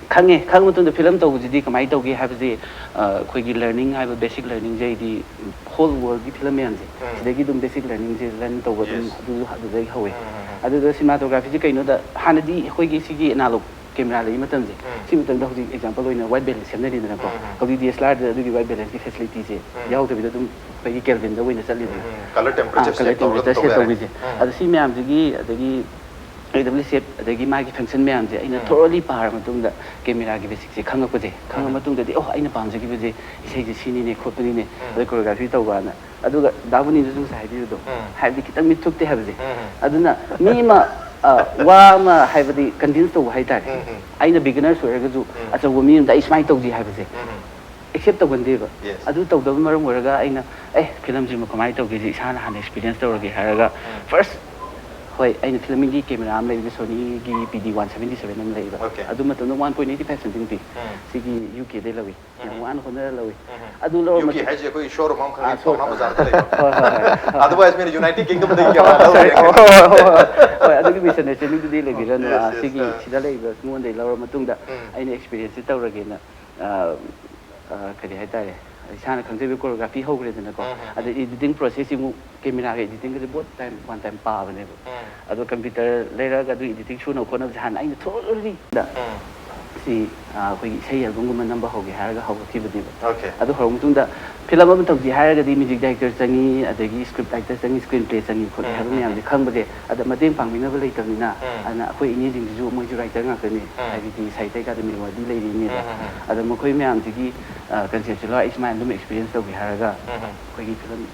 ꯈꯪꯉꯦ꯫ ꯈꯪꯉ ꯃꯇꯨꯡꯗ film ꯇꯧꯕꯁꯤꯗꯤ ꯀꯃꯥꯏꯅ ꯇꯧꯒꯦ ꯍꯥꯏꯕꯁꯤ, ꯑ, ꯑꯩꯈꯣꯏꯒꯤ learning ꯍꯥꯏꯕ basic learningꯁꯦ ꯑꯩꯗꯤ whole worldꯀꯤ film ꯃꯌꯥꯝꯁꯦ, ꯁꯤꯗꯒꯤ ꯑꯗꯨꯝ basic learningꯁꯦ learn ꯇꯧꯕ ꯑꯗꯨꯝ, yes, ꯑꯗꯨ ꯑꯗꯨꯗꯒꯤ ꯍꯧꯋꯦ꯫ ꯑꯗꯨꯗ cinematographyꯁꯦ ꯀꯩꯅꯣꯗ, ꯍꯥꯟꯅꯗꯤ ꯑꯩꯈꯣꯏꯒꯤ ꯁꯤꯒꯤ analog camera ꯂꯩꯕ ꯃꯇꯝꯁꯦ, ꯁꯤ ꯃꯇꯝꯗ ꯍꯧꯖꯤꯛ example ꯑꯣꯏꯅ white balance ꯁꯦꯝꯅꯔꯤꯗꯅꯀꯣ꯫ ꯍꯧꯖꯤꯛ D S L Rꯗ ꯑꯗꯨꯒꯤ white balanceꯀꯤ facilityꯁꯦ ꯌꯥꯎꯗꯕꯤꯗ ꯑꯗꯨꯝ ꯑꯩꯈꯣꯏꯒꯤ Kelvinꯗ ꯑꯣꯏꯅ ꯆꯠꯂꯤꯗꯅ꯫ Color temperature ꯑꯥ, color set ꯇꯧꯔꯒ temperature ꯑꯗꯨꯝ set ꯇꯧꯕ ꯌꯥꯔꯦ꯫ ꯇꯧꯕꯤꯁꯦ꯫ ꯑꯗꯣ ꯁꯤ ꯃꯌꯥꯝꯁꯤꯒꯤ, ꯑꯗꯒꯤ A W shape, ꯑꯗꯒꯤ ꯃꯥꯒꯤ function ꯃꯌꯥꯝꯁꯦ ꯑꯩꯅ thoroughly ꯄꯥꯔ ꯃꯇꯨꯡꯗ cameraꯒꯤ basicꯁꯦ ꯈꯪꯉꯛꯄꯁꯦ, ꯈꯪꯉ ꯃꯇꯨꯡꯗꯗꯤ, "ꯑꯣ, ꯑꯩꯅ ꯄꯥꯝꯖꯈꯤꯕꯁꯦ ꯏꯁꯩꯁꯦ ꯁꯤꯅꯤꯅꯦ ꯈꯣꯠꯄꯅꯤꯅꯦ, ꯑꯗꯩ choreography ꯇꯧꯕꯅ"꯫ ꯑꯗꯨꯒ ꯗꯥ ꯕꯨꯅꯤꯁꯨ ꯉꯁꯥꯏ ꯍꯥꯏꯕꯤꯕꯗꯣ, ꯍꯥꯏꯕꯗꯤ ꯈꯤꯇꯪ ꯃꯤꯠ ꯊꯨꯞꯇꯦ ꯍꯥꯏꯕꯁꯦ꯫ ꯑꯗꯨꯅ ꯃꯤ ꯑꯃ, ꯑ, ꯋꯥ ꯑꯃ ꯍꯥꯏꯕꯗꯤ convince ꯇꯧꯕ ꯍꯥꯏꯇꯥꯔꯦ꯫ ꯑꯩꯅ beginners ꯑꯣꯏꯔꯒꯁꯨ ꯑꯆꯧꯕ ꯃꯤ ꯑꯃꯗ ꯑꯩ ꯁꯨꯃꯥꯏꯅ ꯇꯧꯁꯤ ꯍꯥꯏꯕꯁꯦ accept ꯇꯧꯒꯟꯗꯦꯕ꯫ Yes. ꯑꯗꯨ ꯇꯧꯗꯕ ꯃꯔꯝ ꯑꯣꯏꯔꯒ ꯑꯩꯅ, "ꯑꯦ, filmꯁꯤꯃ ꯀꯃꯥꯏꯅ ꯇꯧꯒꯦꯁꯦ ꯏꯁꯥꯅ ꯍꯥꯟꯅ experience ꯇꯧꯔꯒꯦ" ꯍꯥꯏꯔꯒ first ꯍꯣꯏ, ꯑꯩꯅ ꯐꯤꯂꯝꯒꯤ ꯀꯦꯃꯦꯔꯥ ꯑꯃ ꯂꯩꯕꯗ, ꯁꯣꯅꯤꯒꯤ P D one seventy seven ꯑꯃ ꯂꯩꯕ꯫ Okay. ꯑꯗꯨ ꯃꯇꯝꯗ one point eight five something ꯄꯤ꯫ ꯎꯝ. ꯁꯤꯒꯤ ꯌꯨ ꯀꯦꯗꯩ ꯂꯧꯏ꯫ ꯌꯥꯝ ꯎꯝ. ꯋꯥꯅ ꯍꯣꯠꯅꯔ ꯂꯧꯏ꯫ ꯎꯝ. ꯑꯗꯨ ꯂꯧꯔ ꯌꯨ ꯀꯦ ꯃꯇꯨꯡ- ꯍꯥꯏꯁꯦ ꯑꯩꯈꯣꯏ ꯁꯣꯔꯨꯝ ꯑꯃꯈꯛ ꯑꯥ, ꯂꯩ, ꯄꯥꯎꯅꯥ ꯁꯣꯔꯨꯝ. ꯕꯖꯥꯔꯗ ꯂꯩꯕ꯫ ꯍꯣꯏ, ꯍꯣꯏ, ꯍꯣꯏ, ꯍꯣꯏ. Otherwise ꯃꯤꯅ ꯌꯨꯅꯥꯏꯇꯦꯠ ꯀꯤꯡꯗꯝꯗꯒꯤ ꯍꯣꯏ, ꯀꯦꯃꯦꯔꯥ ꯍꯣꯏ, ꯂꯧꯔꯦ꯫ ꯍꯣꯏ, ꯍꯣꯏ, ꯍꯣꯏ, ꯍꯣꯏ, ꯑꯗꯨꯒꯤ misunderstanding ꯗꯨꯗꯤ ꯂꯩꯕꯤꯔꯅꯨ꯫ Yes, ꯑꯥ, yes, ꯁꯤꯒꯤ ꯑꯥ. ꯁꯤꯗ ꯂꯩꯕ ꯃꯤꯉꯣꯟꯗꯒꯤ ꯂꯧꯔ ꯃꯇꯨꯡꯗ ꯎꯝ. ꯑꯩꯅ experience ꯁꯤ ꯇꯧꯔꯒꯦꯅ, ꯑꯥ, ꯑꯥ, ꯀꯔꯤ ꯍꯥꯏꯇꯥꯔꯦ, ꯏꯁꯥꯅ ꯈꯪꯖꯕ choreography ꯍꯧꯈ꯭ꯔꯦꯗꯅꯀꯣ꯫ ꯎꯝ, ꯎꯝ, ꯑꯗꯩ editing process ꯁꯤ ꯑꯃꯨꯛ ꯀꯦꯃꯦꯔꯥꯒ editing ꯒꯁꯦ both time, one time ꯄꯥꯕꯅꯦꯕ꯫ ꯎꯝ. ꯑꯗꯣ computer ꯂꯩꯔꯒ ꯑꯗꯨ editing ꯁꯨꯅꯕ ꯈꯣꯠꯅꯕꯁꯦ ꯍꯥꯟꯅ ꯑꯩꯅ thoroughly ꯎꯝ. ꯁꯤ, ꯑꯥ, ꯑꯩꯈꯣꯏꯒꯤ ꯏꯁꯩ album ꯒꯨꯝꯕ ꯅꯝꯕ ꯍꯧꯒꯦ ꯍꯥꯏꯔꯒ ꯍꯧꯔꯛꯈꯤꯕꯅꯦꯕ꯫ Okay. ꯑꯗꯨ ꯍꯧꯔ ꯃꯇꯨꯡꯗ ꯐꯤꯂꯝ ꯑꯃ ꯇꯧꯁꯤ ꯍꯥꯏꯔꯒꯗꯤ music director ꯆꯪꯉꯤ, ꯑꯗꯒꯤ script writer ꯆꯪꯉꯤ, screenplay ꯆꯪꯉꯤ ꯈꯣꯠꯂꯤ ꯎꯝ, ꯍꯥꯏꯕ ꯎꯝ, ꯃꯌꯥꯝꯁꯦ ꯎꯝ. ꯈꯪꯕꯁꯦ, ꯑꯗ ꯃꯇꯦꯡ ꯄꯥꯡꯕꯤꯅꯕ ꯂꯩꯇꯕꯅꯤꯅ, ꯎꯝ. ꯑꯗꯨꯅ ꯑꯩꯈꯣꯏ ꯏꯅꯦꯁꯤꯡꯁꯤꯁꯨ ꯃꯣꯏꯁꯨ writer ꯉꯥꯛꯇꯅꯤ, ꯎꯝ. ꯍꯥꯏꯕꯗꯤ ꯁꯥꯍꯤꯇ꯭ꯌ ꯑꯀꯥꯗꯃꯤ award ꯗꯤ ꯂꯩꯔꯤꯅꯦꯕ꯫ ꯎꯝ, ꯎꯝ, ꯎꯝ. ꯑꯗ ꯃꯈꯣꯏ ꯃꯌꯥꯝꯁꯤꯒꯤ, ꯑ, concept ꯁꯦ ꯂꯧꯔ ꯑꯩ ꯁꯨꯃꯥꯏꯅ ꯑꯗꯨꯝ experience ꯇꯧꯒꯦ ꯍꯥꯏꯔꯒ, ꯎꯝ, ꯎꯝ. ꯑꯩꯈꯣꯏꯒꯤ ꯐꯤꯂꯝ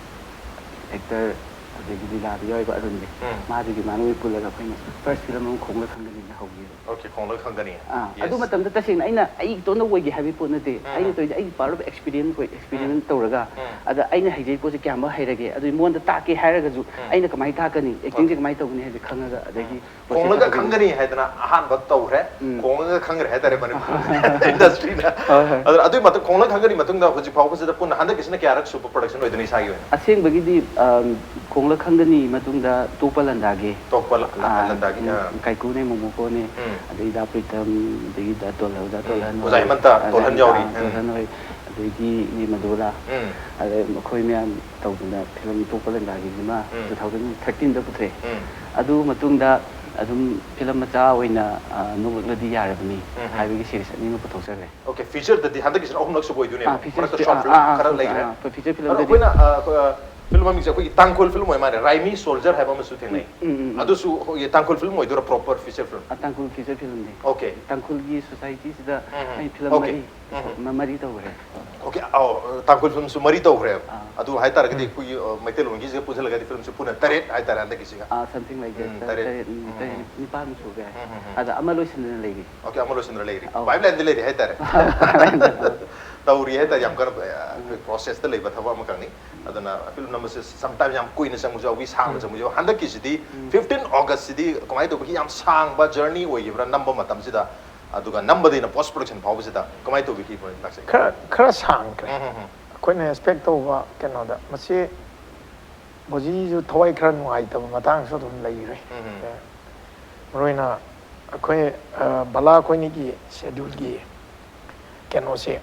actor, ꯑꯗꯒꯤ ꯂꯤꯂꯥꯗ ꯌꯥꯎꯔꯤꯕ ꯑꯔꯨꯟꯁꯦ, ꯎꯝ. ꯃꯥꯗꯨꯒꯤ ꯃꯥꯅ ꯑꯣꯏꯅ ꯄꯨꯜꯂꯒ ꯑꯩꯈꯣꯏꯅ first ꯐꯤꯂꯝ ꯑꯃ ꯈꯣꯡꯂ ꯈꯪꯒꯅꯤꯅ ꯍꯧꯈꯤꯕ꯫ Okay, ꯈꯣꯡꯂ ꯈꯪꯒꯅꯤ꯫ ꯑꯥ, Yes. ꯑꯗꯨ ꯃꯇꯝꯗ ꯇꯁꯦꯡꯅ ꯑꯩꯅ ꯑꯩ ꯏꯇꯣꯝꯇ ꯑꯣꯏꯒꯦ ꯍꯥꯏꯕꯒꯤ ꯄꯣꯠ ꯅꯠꯇꯦ꯫ ꯎꯝ. ꯑꯩꯅ ꯇꯧꯔꯤꯁꯦ ꯑꯩꯒꯤ part of experience ꯑꯣꯏ, experience ꯎꯝ. ꯇꯧꯔꯒ, ꯎꯝ. ꯑꯗ ꯑꯩꯅ ꯍꯩꯖꯩ ꯄꯣꯠꯁꯦ ꯀꯌꯥꯝꯕ ꯍꯩꯔꯒꯦ, ꯑꯗꯨ ꯃꯉꯣꯟꯗ ꯇꯥꯛꯀꯦ ꯍꯥꯏꯔꯒꯁꯨ ꯎꯝ. ꯑꯩꯅ ꯀꯃꯥꯏꯅ ꯇꯥꯛꯀꯅꯤ, acting ꯁꯦ Okay. ꯀꯃꯥꯏꯅ ꯇꯧꯒꯅꯤ ꯍꯥꯏꯕꯁꯦ ꯈꯪꯉꯒ, ꯑꯗꯒꯤ ꯈꯣꯡꯂꯒ ꯈꯪꯒꯅꯤ ꯍꯥꯏꯗꯅ ꯑꯍꯥꯟꯕ ꯇꯧꯈ꯭ꯔꯦ, ꯎꯝ. ꯈꯣꯡꯂꯒ ꯈꯪꯈ꯭ꯔꯦ ꯍꯥꯏꯇꯥꯔꯦ ꯃꯅꯤꯄꯨꯔ industry ꯅ꯫ ꯍꯣꯏ, ꯍꯣꯏ. ꯑꯗꯨ, ꯑꯗꯨꯒꯤ ꯃꯇꯨꯡ ꯈꯣꯡꯂꯒ ꯈꯪꯒꯅꯤ ꯃꯇꯨꯡꯗ ꯍꯧꯖꯤꯛ ꯐꯥꯎꯕꯁꯤꯗ ꯄꯨꯟꯅ ꯍꯟꯗꯛꯀꯤꯁꯤꯅ ꯀꯌꯥꯔꯛ ꯁꯨꯕ production ꯑꯣꯏꯗꯣꯏꯅꯣ ꯏꯁꯥꯒꯤ ꯑꯣꯏꯅ? ꯑꯁꯦꯡꯕꯒꯤꯗꯤ, ꯑꯝ, ꯈꯣꯡꯂ ꯈꯪꯒꯅꯤ ꯃꯇꯨꯡꯗ ꯇꯣꯛꯄ ꯂꯟꯗꯥꯒꯦ꯫ ꯇꯣꯛꯄ ꯂ-, ꯂ-, ꯑꯥ, ꯂꯟꯗꯥꯒꯤ, ꯎꯝ, ꯑꯥ. ꯀꯥꯏꯀꯨꯅꯦ, ꯃꯣꯃꯣꯀꯣꯅꯦ, ꯎꯝ. ꯑꯗꯩ ꯗꯥ ꯄ꯭ꯔꯤꯇꯝ, ꯑꯗꯒꯤ ꯗꯥ ꯇꯣꯜꯍꯟ, ꯗꯥ ꯎꯝ. ꯇꯣꯜꯍꯟ ꯑꯣꯖꯥ ꯍꯣꯏ, ꯍꯦꯃꯟꯇ, ꯑꯗꯩ ꯇꯣꯜꯍꯟ ꯗꯥ ꯌꯥꯎꯔꯤ꯫ ꯎꯝ. ꯇꯣꯜꯍꯟ ꯍꯣꯏ, ꯑꯗꯒꯤ ꯏꯅꯦ ꯃꯗꯨꯔꯥ, ꯎꯝ. ꯑꯗꯩ ꯃꯈꯣꯏ ꯃꯌꯥꯝ ꯇꯧꯗꯅ ꯐꯤꯂꯝ ꯇꯣꯛꯄ ꯂꯟꯗꯥꯒꯤꯁꯤꯃ ꯎꯝ. two thousand thirteen ꯗ ꯄꯨꯊꯣꯛꯑꯦ꯫ ꯎꯝ. ꯑꯗꯨ ꯃꯇꯨꯡꯗ ꯑꯗꯨꯝ ꯐꯤꯂꯝ ꯃꯆꯥ ꯑꯣꯏꯅ, ꯑ, ꯅꯣꯛꯂꯛꯂꯗꯤ ꯌꯥꯔꯕꯅꯤ ꯎꯝ. ꯍꯥꯏꯕꯒꯤ series ꯑꯅꯤꯃꯛ ꯄꯨꯊꯣꯛꯆꯈ꯭ꯔꯦ꯫ Okay, feature ꯗꯗꯤ ꯍꯟꯗꯛꯀꯤꯁꯤꯅ ꯑꯍꯨꯝꯂꯛ ꯁꯨꯕ ꯑꯣꯏꯗꯣꯏꯅꯦꯕ꯫ ꯑꯥ, feature ꯃꯔꯛꯇ ꯁꯤ-, short ꯑꯥ, film ꯑꯥ, ꯑꯥ, ꯈꯔ ꯑꯥ, ꯂꯩꯈ꯭ꯔꯦ꯫ ꯑꯥ, feature film ꯑꯗꯣ ꯗꯗꯤ ꯑꯩꯈꯣꯏꯅ, ꯑ, ꯑ, film ꯃꯃꯤꯡꯁꯦ ꯑꯩꯈꯣꯏꯒꯤ ꯇꯥꯡꯈꯨꯜ film ꯑꯣꯏ ꯃꯥꯜꯂꯦ, ꯔꯥꯏꯃꯤ soldier ꯍꯥꯏꯕ ꯑꯃꯁꯨ ꯊꯦꯡꯅꯩ꯫ ꯎꯝ, ꯎꯝ, ꯎꯝ, ꯎꯝ. ꯑꯗꯨꯁꯨ ꯑꯩꯈꯣꯏꯒꯤ ꯇꯥꯡꯈꯨꯜ film ꯑꯣꯏꯗꯣꯏꯔꯥ, proper feature film? ꯑ, ꯇꯥꯡꯈꯨꯜ feature film ꯅꯦ꯫ Okay. ꯇꯥꯡꯈꯨꯜꯒꯤ society ꯁꯤꯗ ꯎꯝ, ꯎꯝ. ꯑꯩ film Okay. ꯃꯔꯤ, ꯎꯝ, ꯎꯝ. ꯃ-, ꯃꯔꯤ ꯇꯧꯈ꯭ꯔꯦ꯫ Okay, ꯑꯧ, ꯇꯥꯡꯈꯨꯜ film ꯁꯨ ꯃꯔꯤ ꯇꯧꯈ꯭ꯔꯦꯕ꯫ ꯑꯥ. ꯑꯗꯨ ꯍꯥꯏꯇꯥꯔꯒꯗꯤ ꯎꯝ. ꯑꯩꯈꯣꯏꯒꯤ, ꯑ, ꯃꯩꯇꯩꯂꯣꯟꯒꯤꯁꯤꯒ ꯄꯨꯟꯁꯤꯜꯂꯒꯗꯤ film ꯁꯦ ꯄꯨꯟꯅ ꯇꯔꯦꯠ ꯍꯥꯏꯇꯥꯔꯦ ꯍꯟꯗꯛꯀꯤꯁꯤꯒ꯫ ꯑꯥ, something like that. ꯎꯝ, ꯇꯔꯦꯠ, ꯇꯔꯦꯠ. ꯇꯔꯦꯠ, ꯎꯝ, ꯎꯝ, ꯇꯔꯦꯠ, ꯎꯝ. ꯅꯤꯄꯥꯟꯃꯨꯛ ꯁꯨꯈ꯭ꯔꯦ꯫ ꯎꯝ, ꯎꯝ, ꯎꯝ. ꯑꯗ ꯑꯃ ꯂꯣꯏꯁꯤꯟꯗꯅ ꯂꯩꯔꯤ꯫ Okay, ꯑꯃ ꯂꯣꯏꯁꯤꯟꯗꯅ ꯂꯩꯔꯤ꯫ ꯑꯧ. Pipeline ꯗ ꯂꯩꯔꯤ ꯍꯥꯏꯇꯥꯔꯦ꯫ Pipeline ꯗ. ꯇꯧꯔꯤ ꯍꯥꯏꯇꯥꯔꯦ, ꯌꯥꯝ ꯀꯟꯅ, ꯑ, process ꯇ ꯂꯩꯕ ꯊꯕꯛ ꯑꯃꯈꯛꯅꯤ꯫ ꯑꯗꯨꯅ film ꯁꯝꯇꯥꯏꯝ ꯌꯥꯝ ꯀꯨꯏꯅ ꯆꯪꯕꯁꯨ ꯌꯥꯎꯏ, ꯁꯥꯡꯅ ꯆꯪꯕꯁꯨ ꯌꯥꯎꯏ꯫ ꯍꯟꯗꯛꯀꯤꯁꯤꯗꯤ ꯐꯤꯐꯇꯤꯟ ꯑꯣꯒꯁꯁꯤꯗꯤ ꯀꯃꯥꯏꯅ ꯇꯧꯕꯒꯤ ꯌꯥꯝ ꯁꯥꯡꯕ ꯖꯔꯅꯤ ꯑꯣꯏꯈꯤꯕ꯭ꯔꯥ ꯅꯝꯕ ꯃꯇꯝꯁꯤꯗ, ꯑꯗꯨꯒ ꯅꯝꯕꯗꯩꯅ ꯄꯣꯁ ꯄ꯭ꯔꯗꯛꯁꯟ ꯐꯥꯎꯕꯁꯤꯗ ꯀꯃꯥꯏꯅ ꯇꯧꯕꯤꯈꯤ ꯃꯣꯏ ꯂꯥꯛꯆꯩ? ꯈꯔ ꯈꯔ ꯁꯥꯡꯈ꯭ꯔꯦ꯫ ꯎꯝ, ꯎꯝ, ꯎꯝ. ꯑꯩꯈꯣꯏꯅ ꯑꯦꯛꯁꯄꯦꯛ ꯇꯧꯕ ꯀꯩꯅꯣꯗ, ꯃꯁꯤ ꯕꯣꯖꯤꯁꯨ ꯊꯋꯥꯏ ꯈꯔ ꯅꯨꯡꯉꯥꯏꯇꯕ ꯃꯇꯥꯡꯁꯨ ꯑꯗꯨꯝ ꯂꯩꯈ꯭ꯔꯦ꯫ ꯎꯝ, ꯎꯝ. ꯑꯦ, ꯃꯔꯨ ꯑꯣꯏꯅ ꯑꯩꯈꯣꯏ, ꯑ, ꯕꯂꯥ ꯑꯩꯈꯣꯏꯅꯤꯒꯤ ꯁꯦꯗ꯭ꯌꯨꯜꯒꯤ ꯀꯩꯅꯣꯁꯦ,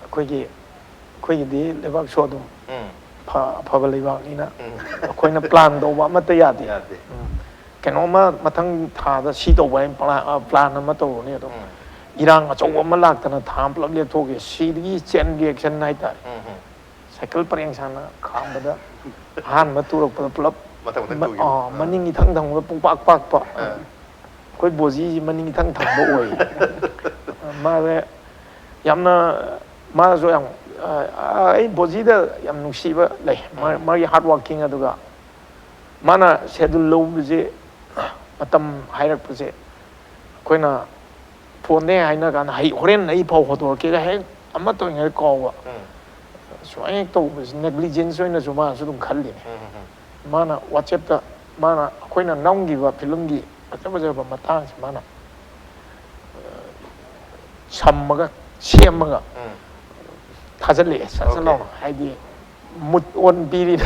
ꯑꯩꯈꯣꯏꯒꯤ ꯑꯩꯈꯣꯏꯒꯤꯗꯤ ꯂꯩꯕꯥꯛꯁꯨ ꯑꯗꯨꯝ ꯎꯝ. ꯐ- ꯑꯐꯕ ꯂꯩꯕꯥꯛꯅꯤꯅ ꯎꯝ. ꯑꯩꯈꯣꯏꯅ ꯄ꯭ꯂꯥꯟ ꯇꯧꯕ ꯑꯃꯠꯇ ꯌꯥꯗꯦ꯫ ꯌꯥꯗꯦ. ꯎꯝ. ꯀꯩꯅꯣꯝꯃ ꯃꯊꯪ ꯊꯥꯗ ꯁꯤ ꯇꯧꯕ ꯍꯥꯏꯅ ꯄ꯭ꯂꯥꯟ, ꯑ, ꯄ꯭ꯂꯥꯟ ꯑꯃ ꯇꯧꯔꯨꯅꯤ, ꯑꯗꯨꯝ ꯎꯝ. ꯏꯔꯥꯡ ꯑꯆꯧꯕ ꯑꯃ ꯂꯥꯛꯇꯅ ꯊꯥ ꯑꯃ ꯄꯨꯂꯞ ꯂꯦꯞꯊꯣꯛꯈꯤ꯫ ꯁꯤꯗꯒꯤ ꯆꯦꯟ ꯔꯤꯌꯦꯛꯁꯟ ꯍꯥꯏꯇꯥꯔꯦ꯫ ꯎꯝ, ꯎꯝ. ꯁꯥꯏꯀꯜ ꯄꯔꯦꯡ ꯁꯥꯅ ꯈꯥꯝꯕꯗ ꯑꯍꯥꯟꯕ ꯇꯨꯔꯛꯄꯗ ꯄꯨꯂꯞ ꯃꯊꯪ ꯃꯊꯪ ꯃ- ꯇꯨꯈꯤꯕ. ꯑ, ꯃꯅꯤꯡ ꯏꯊꯪ ꯊꯪꯕꯗ ꯄꯨꯡꯄꯥꯛ ꯄꯥꯛꯄ꯫ ꯑ. ꯑꯩꯈꯣꯏ ꯕꯣꯖꯤꯁꯤ ꯃꯅꯤꯡ ꯏꯊꯪ ꯊꯪꯕ ꯑꯣꯏ꯫ ꯃꯥꯁꯦ ꯌꯥꯝꯅ, ꯃꯥꯁꯨ ꯌꯥꯝ, ꯑ, ꯑꯩ ꯕꯣꯖꯤꯗ ꯌꯥꯝ ꯅꯨꯡꯁꯤꯕ ꯂꯩ꯫ ꯃꯥ- ꯎꯝ. ꯃꯥꯒꯤ ꯍꯥꯔꯗ ꯋꯥꯔꯀꯤꯡ, ꯑꯗꯨꯒ ꯃꯥꯅ ꯁꯦꯗꯨꯜ ꯂꯧꯕꯁꯦ, ꯃꯇꯝ ꯍꯥꯏꯔꯛꯄꯁꯦ, ꯑꯩꯈꯣꯏꯅ ꯐꯣꯟꯗ ꯍꯥꯏꯅ ꯀꯥꯟꯗ, "ꯍꯩ, ꯍꯣꯔꯦꯟ ꯑꯩ ꯐꯥꯎ ꯍꯧꯗꯣꯔꯛꯀꯦꯒ" ꯍꯦꯛ ꯑꯃ ꯇꯧꯔꯤꯉꯩꯗ ꯀꯥꯎꯕ꯫ ꯎꯝ. ꯁꯨꯃꯥꯏꯅ ꯍꯦꯛ ꯇꯧꯕꯁꯦ ꯅꯦꯒ꯭ꯂꯤꯖꯦꯟꯁ ꯑꯣꯏꯅꯁꯨ ꯃꯥꯅꯁꯨ ꯑꯗꯨꯝ ꯈꯜꯂꯤꯅꯦ꯫ ꯎꯝ, ꯎꯝ, ꯎꯝ. ꯃꯥꯅ ꯋꯥꯆꯦꯞꯇ, ꯃꯥꯅ ꯑꯩꯈꯣꯏꯅ ꯅꯝꯈꯤꯕ ꯐꯤꯂꯝꯒꯤ ꯐꯖ ꯐꯖꯕ ꯃꯇꯥꯡꯁꯦ ꯃꯥꯅ, ꯑ, ꯁꯝꯃꯒ, ꯁꯦꯝꯃꯒ ꯎꯝ. ꯊꯥꯖꯤꯜꯂꯛꯑꯦ, ꯁꯠ ꯁꯠ Okay. ꯂꯥꯎꯅ꯫ ꯍꯥꯏꯗꯤ ꯃꯨꯠ ꯑꯣꯟ ꯄꯤꯔꯤꯅ꯫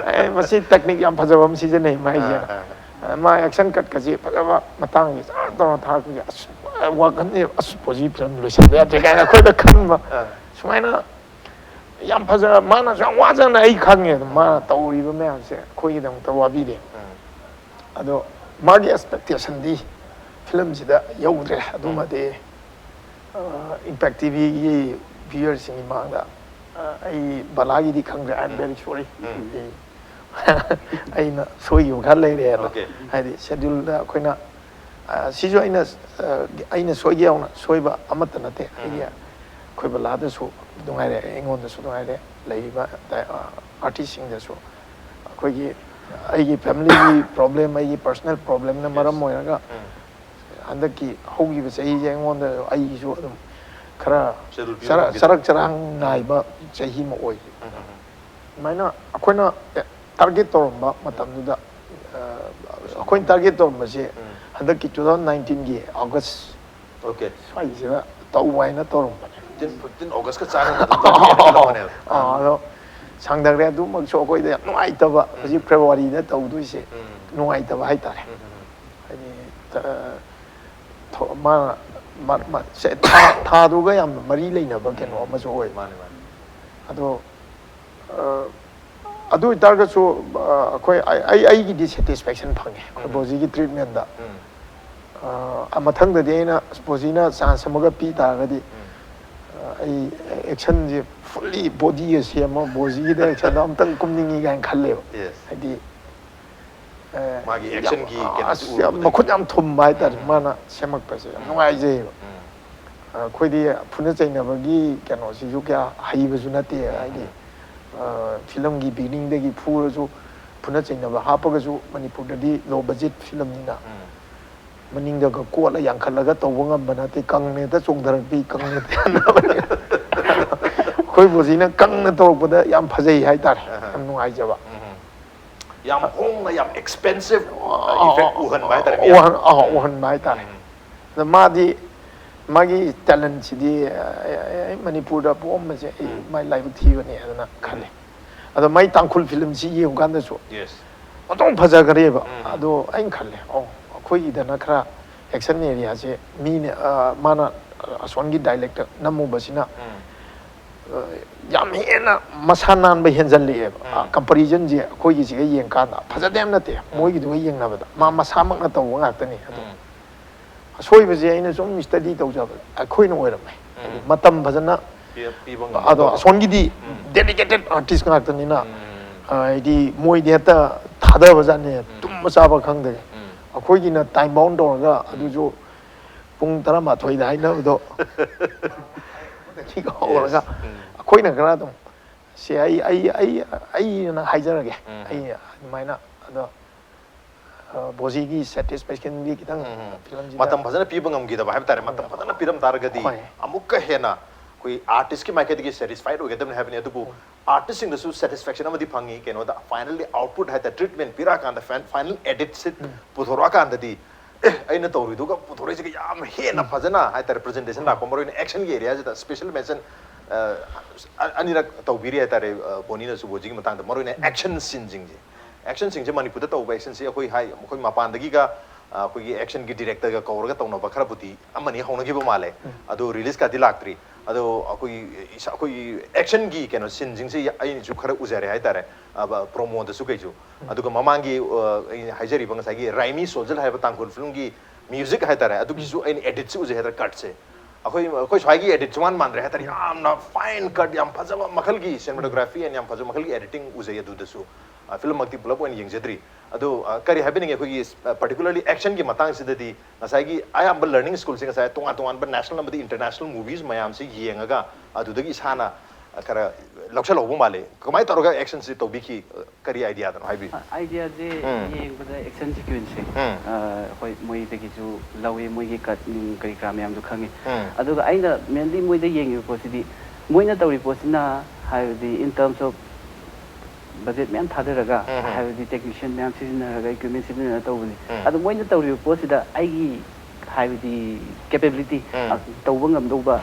ꯑꯦ, ꯃꯁꯤ ꯇꯦꯛꯅꯤꯛ ꯌꯥꯝ ꯐꯖꯕ ꯑꯃ ꯁꯤꯖꯤꯟꯅꯩ ꯃꯥꯏꯁꯦ꯫ ꯑꯥ, ꯑꯥ. ꯑ, ꯃꯥ ꯑꯦꯛꯁꯟ ꯀꯠꯀꯁꯦ ꯐꯖꯕ ꯃꯇꯥꯡꯁꯦ ꯆꯥꯔ ꯇꯧꯔ ꯊꯥꯔꯛꯄꯁꯦ, ꯑꯁ, ꯋꯥꯈꯜꯁꯦ, ꯑꯁ, ꯕꯣꯖꯤ ꯐꯤꯂꯝ ꯂꯣꯏꯁꯤꯟꯕ ꯌꯥꯗ꯭ꯔꯦ ꯀꯥꯏꯅ ꯑꯩꯈꯣꯏꯗ ꯈꯟꯕ꯫ ꯑꯥ. ꯁꯨꯃꯥꯏꯅ ꯌꯥꯝ ꯐꯖ, ꯃꯥꯅꯁꯨ ꯌꯥꯝ ꯋꯥꯖꯅ, ꯑꯩ ꯈꯪꯉꯦ ꯑꯗꯨꯝ, ꯃꯥꯅ ꯇꯧꯔꯤꯕ ꯃꯌꯥꯝꯁꯦ ꯑꯩꯈꯣꯏꯒꯤꯗꯃꯛꯇ ꯋꯥꯕꯤꯔꯦ꯫ ꯎꯝ. ꯑꯗꯣ ꯃꯥꯒꯤ ꯑꯦꯛꯁꯄꯦꯛꯇꯦꯁꯟꯗꯤ ꯐꯤꯂꯝꯁꯤꯗ ꯌꯧꯗ꯭ꯔꯦ꯫ ꯑꯗꯨꯃꯗꯤ, ꯑ, ꯏꯝꯄꯦꯛ ꯇꯤꯚꯤꯒꯤ ꯚ꯭ꯌꯨꯌꯔꯁꯤꯡꯒꯤ ꯃꯥꯡꯗ, ꯑ, ꯑꯩ ꯕꯂꯥꯒꯤꯗꯤ ꯈꯪꯗ꯭ꯔꯦ, "I am very sorry"꯫ ꯎꯝ. ꯑꯩ, ꯑꯩꯅ ꯁꯣꯏꯈꯤꯕ ꯈꯔ ꯂꯩꯔꯦ ꯑꯗꯣ꯫ Okay. ꯍꯥꯏꯗꯤ ꯁꯦꯗ꯭ꯌꯨꯜꯗ ꯑꯩꯈꯣꯏꯅ, ꯑ, ꯁꯤꯁꯨ ꯑꯩꯅ, ꯑ, ꯑꯩꯅ ꯁꯣꯏꯒꯦ ꯌꯥꯎꯅ ꯁꯣꯏꯕ ꯑꯃꯠꯇ ꯅꯠꯇꯦ꯫ ꯑꯩꯒꯤ, ꯑꯩꯈꯣꯏ ꯕꯂꯥꯗꯁꯨ ꯅꯨꯡꯉꯥꯏꯔꯦ, ꯑꯩꯉꯣꯟꯗꯁꯨ ꯅꯨꯡꯉꯥꯏꯔꯦ, ꯂꯩꯔꯤꯕ, ꯑ, ꯑꯥꯔꯇꯤꯁꯁꯤꯡꯗꯁꯨ꯫ ꯑꯩꯈꯣꯏꯒꯤ, ꯑꯩꯒꯤ ꯐꯦꯃꯤꯂꯤꯒꯤ ꯄ꯭ꯔꯣꯕ꯭ꯂꯦꯝ, ꯑꯩꯒꯤ ꯄꯔꯁꯣꯅꯦꯜ ꯄ꯭ꯔꯣꯕ꯭ꯂꯦꯝꯅ ꯃꯔꯝ ꯑꯣꯏꯔꯒ ꯎꯝ. ꯍꯟꯗꯛꯀꯤ ꯍꯧꯈꯤꯕ ꯆꯍꯤꯁꯦ ꯑꯩꯉꯣꯟꯗ, ꯑꯩꯒꯤꯁꯨ ꯑꯗꯨꯝ ꯈꯔ ꯁꯦꯗ꯭ꯌꯨꯜ ꯄꯤꯕ ꯆꯔꯛ ꯉꯝꯈꯤꯗꯦ. ꯆꯔꯛ ꯆꯔꯥꯡ ꯅꯥꯏꯕ ꯆꯍꯤ ꯑꯃ ꯑꯣꯏꯈꯤ꯫ ꯎꯝ, ꯎꯝ, ꯎꯝ. ꯑꯗꯨꯃꯥꯏꯅ ꯑꯩꯈꯣꯏꯅ ꯇꯥꯔꯒꯦꯠ ꯇꯧꯔꯝꯕ ꯃꯇꯝꯗꯨꯗ, ꯑ, ꯑꯩꯈꯣꯏꯅ ꯇꯥꯔꯒꯦꯠ ꯇꯧꯔꯝꯕꯁꯦ ꯍꯟꯗꯛꯀꯤ two thousand nineteen-ꯒꯤ August ꯑꯣꯀꯦ ꯁ꯭ꯋꯥꯏꯁꯤꯗ ꯇꯧꯕ ꯍꯥꯏꯅ ꯇꯧꯔꯝꯕꯅꯦ꯫ ꯐꯤꯐꯇꯤꯟ ꯑꯣꯒꯁꯀ ꯆꯥꯟꯅꯅ ꯑꯗꯨꯝ ꯇꯧꯕꯅꯦꯕ꯫ ꯑꯥ, ꯑꯗꯣ ꯁꯥꯡꯊꯈ꯭ꯔꯦ꯫ ꯑꯗꯨꯃꯛꯁꯨ ꯑꯩꯈꯣꯏꯗ ꯌꯥꯝ ꯅꯨꯡꯉꯥꯏꯇꯕ, ꯍꯧꯖꯤꯛ ꯐꯦꯕ꯭ꯔꯨꯋꯥꯔꯤꯗ ꯇꯧꯗꯣꯏꯁꯦ ꯅꯨꯡꯉꯥꯏꯇꯕ ꯍꯥꯏꯇꯥꯔꯦ꯫ ꯍꯥꯏꯗꯤ, ꯊ-, ꯊ-, ꯃꯥ, ꯃꯥ, ꯃꯥ, ꯁꯦ, ꯊꯥ, ꯊꯥꯗꯨꯒ ꯌꯥꯝꯅ ꯃꯔꯤ ꯂꯩꯅꯕ ꯀꯩꯅꯣ ꯑꯃꯁꯨ ꯑꯣꯏ꯫ ꯃꯥꯅꯦ, ꯃꯥꯅꯦ꯫ ꯑꯗꯣ, ꯑ, ꯑꯗꯨ ꯑꯣꯏꯇꯥꯔꯒꯁꯨ, ꯑ, ꯑꯩꯈꯣꯏ, ꯑꯩ, ꯑꯩ, ꯑꯩꯒꯤꯗꯤ ꯁꯦꯇꯤꯁꯐꯦꯛꯁꯟ ꯐꯪꯉꯦ ꯑꯩꯈꯣꯏ ꯕꯣꯖꯤꯒꯤ ꯇ꯭ꯔꯤꯠꯃꯦꯟꯗ꯫ ꯑ, ꯃꯊꯪꯗꯗꯤ ꯑꯩꯅ ꯕꯣꯖꯤꯅ ꯆꯥꯟꯁ ꯑꯃꯒ ꯄꯤ ꯇꯥꯔꯒꯗꯤ, ꯑ, ꯑꯩ ꯑꯦꯛꯁꯟꯁꯦ ꯐꯨꯜꯂꯤ ꯕꯣꯗꯤꯒ ꯁꯦꯝꯃ ꯕꯣꯖꯤꯒꯤꯗ ꯑꯦꯛꯁꯟꯗꯣ ꯑꯝꯇꯪ ꯀꯨꯝꯅꯤꯡꯉꯤ ꯀꯥꯏꯅ ꯈꯜꯂꯦꯕ꯫ Yes. ꯍꯥꯏꯗꯤ, ꯑ, ꯃꯥꯒꯤ ꯌꯥꯝ, ꯑꯦꯛꯁꯟꯒꯤ ꯀꯩꯅꯣꯁꯦ ꯑꯁ, ꯌꯥꯝ ꯎꯕꯗꯒꯤ꯫ ꯃꯈꯨꯠ ꯌꯥꯝ ꯊꯨꯝꯕ ꯍꯥꯏꯇꯥꯔꯦ꯫ ꯃꯥꯅ ꯁꯦꯝꯃꯛꯄꯁꯦ ꯌꯥꯝ ꯅꯨꯡꯉꯥꯏꯖꯩꯌꯦꯕ꯫ ꯑꯩꯈꯣꯏꯗꯤ ꯐꯨꯅ ꯆꯩꯅꯕꯒꯤ ꯀꯩꯅꯣꯁꯤꯁꯨ ꯀꯌꯥ ꯍꯩꯕꯁꯨ ꯅꯠꯇꯦ꯫ ꯍꯥꯏꯗꯤ, ꯑ, ꯐꯤꯂꯝꯒꯤ ꯕꯤꯒꯤꯅꯤꯡꯗꯒꯤ ꯐꯨꯔꯁꯨ, ꯐꯨꯅ ꯆꯩꯅꯕ ꯍꯥꯞꯄꯒꯁꯨ ꯃꯅꯤꯄꯨꯔꯗꯗꯤ ꯂꯣ ꯕꯖꯦꯠ ꯐꯤꯂꯝꯅꯤꯅ ꯃꯅꯤꯡꯗꯒ ꯀꯣꯠꯂ ꯌꯥꯡꯈꯠꯂꯒ ꯇꯧꯕ ꯉꯝꯕ ꯅꯠꯇꯦ꯫ ꯀꯪꯅ ꯍꯦꯛꯇ ꯆꯣꯡꯊꯔꯛꯄꯤ, ꯀꯪꯅ ꯍꯦꯛꯇ ꯍꯟꯅꯕꯅꯦ꯫ ꯑꯩꯈꯣꯏ ꯕꯣꯖꯤꯅ ꯀꯪꯅ ꯇꯧꯔꯛꯄꯗ ꯌꯥꯝ ꯐꯖꯩ ꯍꯥꯏꯇꯥꯔꯦ꯫ ꯌꯥꯝ ꯅꯨꯡꯉꯥꯏꯖꯕ꯫ ꯌꯥꯝ ꯍꯣꯡꯅ, ꯌꯥꯝ ꯑꯦꯛꯁꯄꯦꯟꯁꯤꯞ ꯑ, ꯏꯐꯦꯛ ꯑ, ꯎꯍꯟꯕ ꯍꯥꯏꯇꯥꯔꯦ ꯑ, ꯃꯤꯌꯥꯝ꯫ ꯎꯍꯟ-, ꯑ, ꯎꯍꯟꯕ ꯍꯥꯏꯇꯥꯔꯦ꯫ ꯑꯗ ꯃꯥꯗꯤ, ꯃꯥꯒꯤ ꯇꯦꯂꯦꯟꯁꯤꯗꯤ, ꯑ, ꯑꯩ, ꯑꯩ ꯃꯅꯤꯄꯨꯔꯗ ꯄꯣꯛꯑꯝꯕꯁꯦ ꯑꯩ ꯃꯥꯏ ꯂꯥꯏꯕꯛ ꯊꯤꯕꯅꯦ ꯑꯗꯨꯅ ꯈꯜꯂꯤ꯫ ꯑꯗꯣ ꯃꯥꯏ ꯇꯥꯡꯈꯨꯜ ꯐꯤꯂꯝꯁꯤ ꯌꯦꯡꯉꯨ ꯀꯥꯟꯗꯁꯨ ꯌꯦꯁ꯫ ꯑꯣꯟꯊꯣꯛ ꯐꯖꯈ꯭ꯔꯦꯕ꯫ ꯑꯗꯣ ꯑꯩꯅ ꯈꯜꯂꯦ, ꯑꯣ, ꯑꯩꯈꯣꯏꯒꯤꯗꯅ ꯈꯔ ꯑꯦꯛꯁꯟ ꯑꯦꯔꯤꯌꯥꯁꯦ ꯃꯤꯅ, ꯑ, ꯃꯥꯅ ꯑꯁꯣꯟꯒꯤ ꯗꯥꯏꯂꯦꯛꯇ ꯅꯝꯃꯨꯕꯁꯤꯅ, ꯑ, ꯌꯥꯝ ꯍꯦꯟꯅ ꯃꯁꯥ ꯅꯥꯟꯕ ꯍꯦꯟꯖꯜꯂꯛꯑꯦꯕ꯫ ꯑ, ꯀꯝꯄꯦꯔꯤꯖꯟꯁꯦ ꯑꯩꯈꯣꯏꯒꯤꯁꯤꯒ ꯌꯦꯡꯀꯥꯟꯗ ꯐꯖꯗꯦ ꯍꯥꯏꯕ ꯅꯠꯇꯦ, ꯃꯣꯏꯒꯤꯗꯨꯒ ꯌꯦꯡꯅꯕꯗ ꯃꯥ ꯃꯁꯥꯃꯛꯅ ꯇꯧꯕ ꯉꯥꯛꯇꯅꯤ꯫ ꯑꯗꯣ ꯑꯁꯣꯏꯕꯁꯦ ꯑꯩꯅ ꯁꯨꯝ ꯁ꯭ꯇꯗꯤ ꯇꯧꯖꯕꯗ ꯑꯩꯈꯣꯏꯅ ꯑꯣꯏꯔꯝꯃꯦ꯫ ꯍꯥꯏꯗꯤ ꯃꯇꯝ ꯐꯖꯅ, ꯄꯤ-, ꯄꯤꯕ ꯉꯝꯕ ꯑꯗꯣ ꯇꯧꯕ꯫ ꯑꯁꯣꯟꯒꯤꯗꯤ dedicated artist ꯉꯥꯛꯇꯅꯤꯅ, ꯑ, ꯍꯥꯏꯗꯤ ꯃꯣꯏꯗꯤ ꯍꯦꯛꯇ ꯊꯥꯗꯕꯖꯥꯠꯅꯦ, ꯇꯨꯝꯕ ꯆꯥꯕ ꯈꯪꯗꯒꯩ꯫ ꯑꯩꯈꯣꯏꯒꯤꯅ ꯇꯥꯏꯝ ꯕꯥꯎꯟ ꯇꯧꯔꯒ ꯑꯗꯨꯁꯨ ꯄꯨꯡ ꯇꯔꯥꯃꯥꯊꯣꯏꯗ ꯍꯥꯏꯅꯕꯗꯣ ꯁꯤꯒ ꯍꯧꯔꯒ ꯑꯩꯈꯣꯏꯅ ꯈꯔ ꯑꯗꯨꯝ, ꯁꯤ ꯑꯩ, ꯑꯩ, ꯑꯩ, ꯑꯩꯅ ꯍꯥꯏꯖꯔꯒꯦ꯫ ꯑꯩ ꯑꯗꯨꯃꯥꯏꯅ, ꯑꯗꯣ, ꯑ, ꯕꯣꯖꯤꯒꯤ ꯁꯦꯇꯤꯁꯐꯦꯛꯁꯟꯒꯤ ꯈꯤꯇꯪ ꯐꯤꯂꯝꯁꯤꯗ ꯃꯇꯝ ꯐꯖꯅ ꯄꯤꯕ ꯉꯝꯈꯤꯗꯕ ꯍꯥꯏꯕ ꯇꯥꯔꯦ꯫ ꯃꯇꯝ ꯐꯖꯅ ꯄꯤꯔꯝ ꯇꯥꯔꯒꯗꯤ ꯍꯣꯏ꯫ ꯑꯃꯨꯛꯀ ꯍꯦꯟꯅ ꯑꯩꯈꯣꯏ ꯑꯥꯔꯇꯤꯁꯀꯤ ꯃꯥꯏꯀꯩꯗꯒꯤ ꯁꯦꯇꯤꯁꯐꯥꯏꯠ ꯑꯣꯏꯒꯗꯕꯅꯤ ꯍꯥꯏꯕꯅꯤ꯫ ꯑꯗꯨꯕꯨ ꯑꯥꯔꯇꯤꯁꯁꯤꯡꯗꯁꯨ ꯁꯦꯇꯤꯁꯐꯦꯛꯁꯟ ꯑꯃꯗꯤ ꯐꯪꯉꯤ꯫ ꯀꯩꯅꯣꯗ ꯐꯥꯏꯅꯦꯜꯂꯤ ꯑꯥꯎꯠꯄꯨꯠ ꯍꯥꯏꯇꯥꯔꯦ, ꯇ꯭ꯔꯤꯠꯃꯦꯟ ꯄꯤꯔꯛꯑꯀꯥꯟꯗ, ꯐꯥꯏꯅꯦꯜ ꯑꯦꯗꯤꯠꯁꯤ ꯄꯨꯊꯣꯔꯛꯑꯀꯥꯟꯗꯗꯤ, ꯑꯦ, ꯑꯩꯅ ꯇꯧꯔꯤꯗꯨꯒ ꯄꯨꯊꯣꯔꯛꯏꯁꯤꯒ ꯌꯥꯝ ꯍꯦꯟꯅ ꯐꯖꯅ ꯍꯥꯏꯇꯥꯔꯦ, ꯄ꯭ꯔꯖꯦꯟꯇꯦꯁꯟ ꯂꯥꯛꯄ, ꯃꯔꯨꯑꯣꯏꯅ ꯑꯦꯛꯁꯟꯒꯤ ꯑꯦꯔꯤꯌꯥꯁꯤꯗ ꯁ꯭ꯄꯦꯁꯦꯜ ꯃꯦꯟꯁꯟ ꯑꯅꯤꯔꯛ ꯇꯧꯕꯤꯔꯤ ꯍꯥꯏꯇꯥꯔꯦ꯫ ꯕꯣꯅꯤꯅꯁꯨ ꯍꯧꯖꯤꯛꯀꯤ ꯃꯇꯥꯡꯗ ꯃꯔꯨꯑꯣꯏꯅ ꯑꯦꯛꯁꯟ ꯁꯤꯟꯁꯤꯡꯁꯦ, ꯑꯦꯛꯁꯟꯁꯤꯡꯁꯦ ꯃꯅꯤꯄꯨꯔꯗ ꯇꯧꯕ ꯑꯦꯛꯁꯟꯁꯤ ꯑꯩꯈꯣꯏ ꯍꯥꯏ, ꯑꯩꯈꯣꯏ ꯃꯄꯥꯟꯗꯒꯤꯒ ꯑꯩꯈꯣꯏꯒꯤ ꯑꯦꯛꯁꯟꯒꯤ ꯗꯤꯔꯦꯛꯇꯔꯒ ꯀꯧꯔꯒ ꯇꯧꯅꯕ ꯈꯔꯕꯨꯗꯤ ꯑꯃꯅꯤ ꯍꯧꯅꯈꯤꯕ ꯃꯥꯜꯂꯦ꯫ ꯑꯗꯨ ꯔꯤꯂꯤꯁꯀꯗꯤ ꯂꯥꯛꯇ꯭ꯔꯤ꯫ ꯑꯗꯣ ꯑꯩꯈꯣꯏꯒꯤ ꯑꯩꯈꯣꯏꯒꯤ ꯑꯦꯛꯁꯟꯒꯤ ꯀꯩꯅꯣ ꯁꯤꯟꯁꯤꯡꯁꯤ ꯑꯩꯅꯁꯨ ꯈꯔ ꯎꯖꯔꯦ ꯍꯥꯏꯇꯥꯔꯦ, ꯄ꯭ꯔꯣꯃꯣꯗꯁꯨ ꯀꯩꯁꯨ꯫ ꯑꯗꯨꯒ ꯃꯃꯥꯡꯒꯤ ꯑꯩꯅ ꯍꯥꯏꯖꯔꯤꯕ ꯉꯁꯥꯏꯒꯤ ꯔꯥꯏꯃꯤ ꯁꯣꯜꯖꯔ ꯍꯥꯏꯕ ꯇꯥꯡꯈꯨꯜ ꯐꯤꯂꯝꯒꯤ ꯃ꯭ꯌꯨꯖꯤꯛ ꯍꯥꯏꯇꯥꯔꯦ, ꯑꯗꯨꯒꯤꯁꯨ ꯑꯩꯅ ꯑꯦꯗꯤꯠꯁꯤ ꯎꯖꯩ ꯍꯥꯏꯇꯥꯔꯦ, ꯀꯠꯁꯦ꯫ ꯑꯩꯈꯣꯏ ꯑꯩꯈꯣꯏ ꯁ꯭ꯋꯥꯏꯒꯤ ꯑꯦꯗꯤꯠꯁꯨ ꯃꯥꯟ ꯃꯥꯟꯗ꯭ꯔꯦ ꯍꯥꯏꯇꯥꯔꯦ, ꯌꯥꯝꯅ ꯐꯥꯏꯟ ꯀꯠ, ꯌꯥꯝ ꯐꯖꯕ ꯃꯈꯜꯒꯤ ꯁꯤꯅꯦꯃꯥꯇꯣꯒ꯭ꯔꯥꯐꯤ ꯑꯦꯟ ꯌꯥꯝ ꯐꯖꯕ ꯃꯈꯜꯒꯤ ꯑꯦꯗꯤꯇꯤꯡ ꯎꯖꯩ ꯑꯗꯨꯗꯁꯨ꯫ ꯐꯤꯂꯝꯃꯛꯇꯤ ꯄꯨꯂꯞ ꯑꯣꯏꯅ ꯌꯦꯡꯖꯗ꯭ꯔꯤ꯫ ꯑꯗꯨ ꯀꯔꯤ ꯍꯥꯏꯕꯤꯅꯤꯡꯉꯤ, ꯑꯩꯈꯣꯏꯒꯤ ꯄꯥꯔꯇꯤꯀꯨꯂꯔꯂꯤ ꯑꯦꯛꯁꯟꯒꯤ ꯃꯇꯥꯡꯁꯤꯗꯗꯤ ꯉꯁꯥꯏꯒꯤ ꯑꯌꯥꯝꯕ ꯂꯔꯅꯤꯡ ꯁ꯭ꯀꯨꯜꯁꯦ ꯉꯁꯥꯏ ꯇꯣꯉꯥꯟ ꯇꯣꯉꯥꯟꯕ ꯅꯦꯁꯅꯦꯜ ꯑꯃꯗꯤ ꯏꯟꯇꯔꯅꯦꯁꯅꯦꯜ ꯃꯨꯚꯤꯁ ꯃꯌꯥꯝꯁꯤ ꯌꯦꯡꯉꯒ ꯑꯗꯨꯗꯒꯤ ꯏꯁꯥꯅ ꯈꯔ ꯂꯧꯁꯜꯍꯧꯕ ꯃꯥꯜꯂꯤ꯫ ꯀꯃꯥꯏꯅ ꯇꯧꯔꯒ ꯑꯦꯛꯁꯟꯁꯤ ꯇꯧꯕꯤꯈꯤ? ꯀꯔꯤ ꯑꯥꯏꯗꯤꯌꯥꯗꯅꯣ ꯍꯥꯏꯕꯤꯌꯨ꯫ ꯑꯥꯏꯗꯤꯌꯥꯁꯦ ꯌꯦꯡꯕꯗ ꯑꯦꯛꯁꯟ ꯁꯤꯀ꯭ꯋꯦꯟꯁꯁꯦ ꯑꯩꯈꯣꯏ ꯃꯣꯏꯗꯒꯤꯁꯨ ꯂꯧꯏ, ꯃꯣꯏꯒꯤ ꯀꯠ ꯅꯨꯡ ꯀꯔꯤ ꯀꯔꯥ ꯃꯌꯥꯝꯗꯣ ꯈꯪꯉꯤ꯫ ꯑꯗꯨꯒ ꯑꯩꯅ ꯃꯦꯟꯂꯤ ꯃꯣꯏꯗ ꯌꯦꯡꯉꯤꯕ ꯄꯣꯠꯁꯤꯗꯤ ꯃꯣꯏꯅ ꯇꯧꯔꯤ ꯄꯣꯠꯁꯤꯅ ꯍꯥꯏꯕꯗꯤ in terms of budget ꯃꯌꯥꯝ ꯊꯥꯗꯔꯒ ꯍꯥꯏꯕꯗꯤ ꯇꯦꯛꯅꯤꯁꯤꯌꯟ ꯃꯌꯥꯝ ꯁꯤꯖꯤꯟꯅꯔꯒ ꯏꯀ꯭ꯋꯤꯞꯃꯦꯟ ꯁꯤꯖꯤꯟꯅꯔꯒ ꯇꯧꯕꯅꯤ꯫ ꯑꯗꯣ ꯃꯣꯏꯅ ꯇꯧꯔꯤꯕ ꯄꯣꯠꯁꯤꯗ ꯑꯩꯒꯤ ꯍꯥꯏꯕꯗꯤ ꯀꯦꯄꯦꯕꯤꯂꯤꯇꯤ ꯇꯧꯕ ꯉꯝꯗꯧꯕ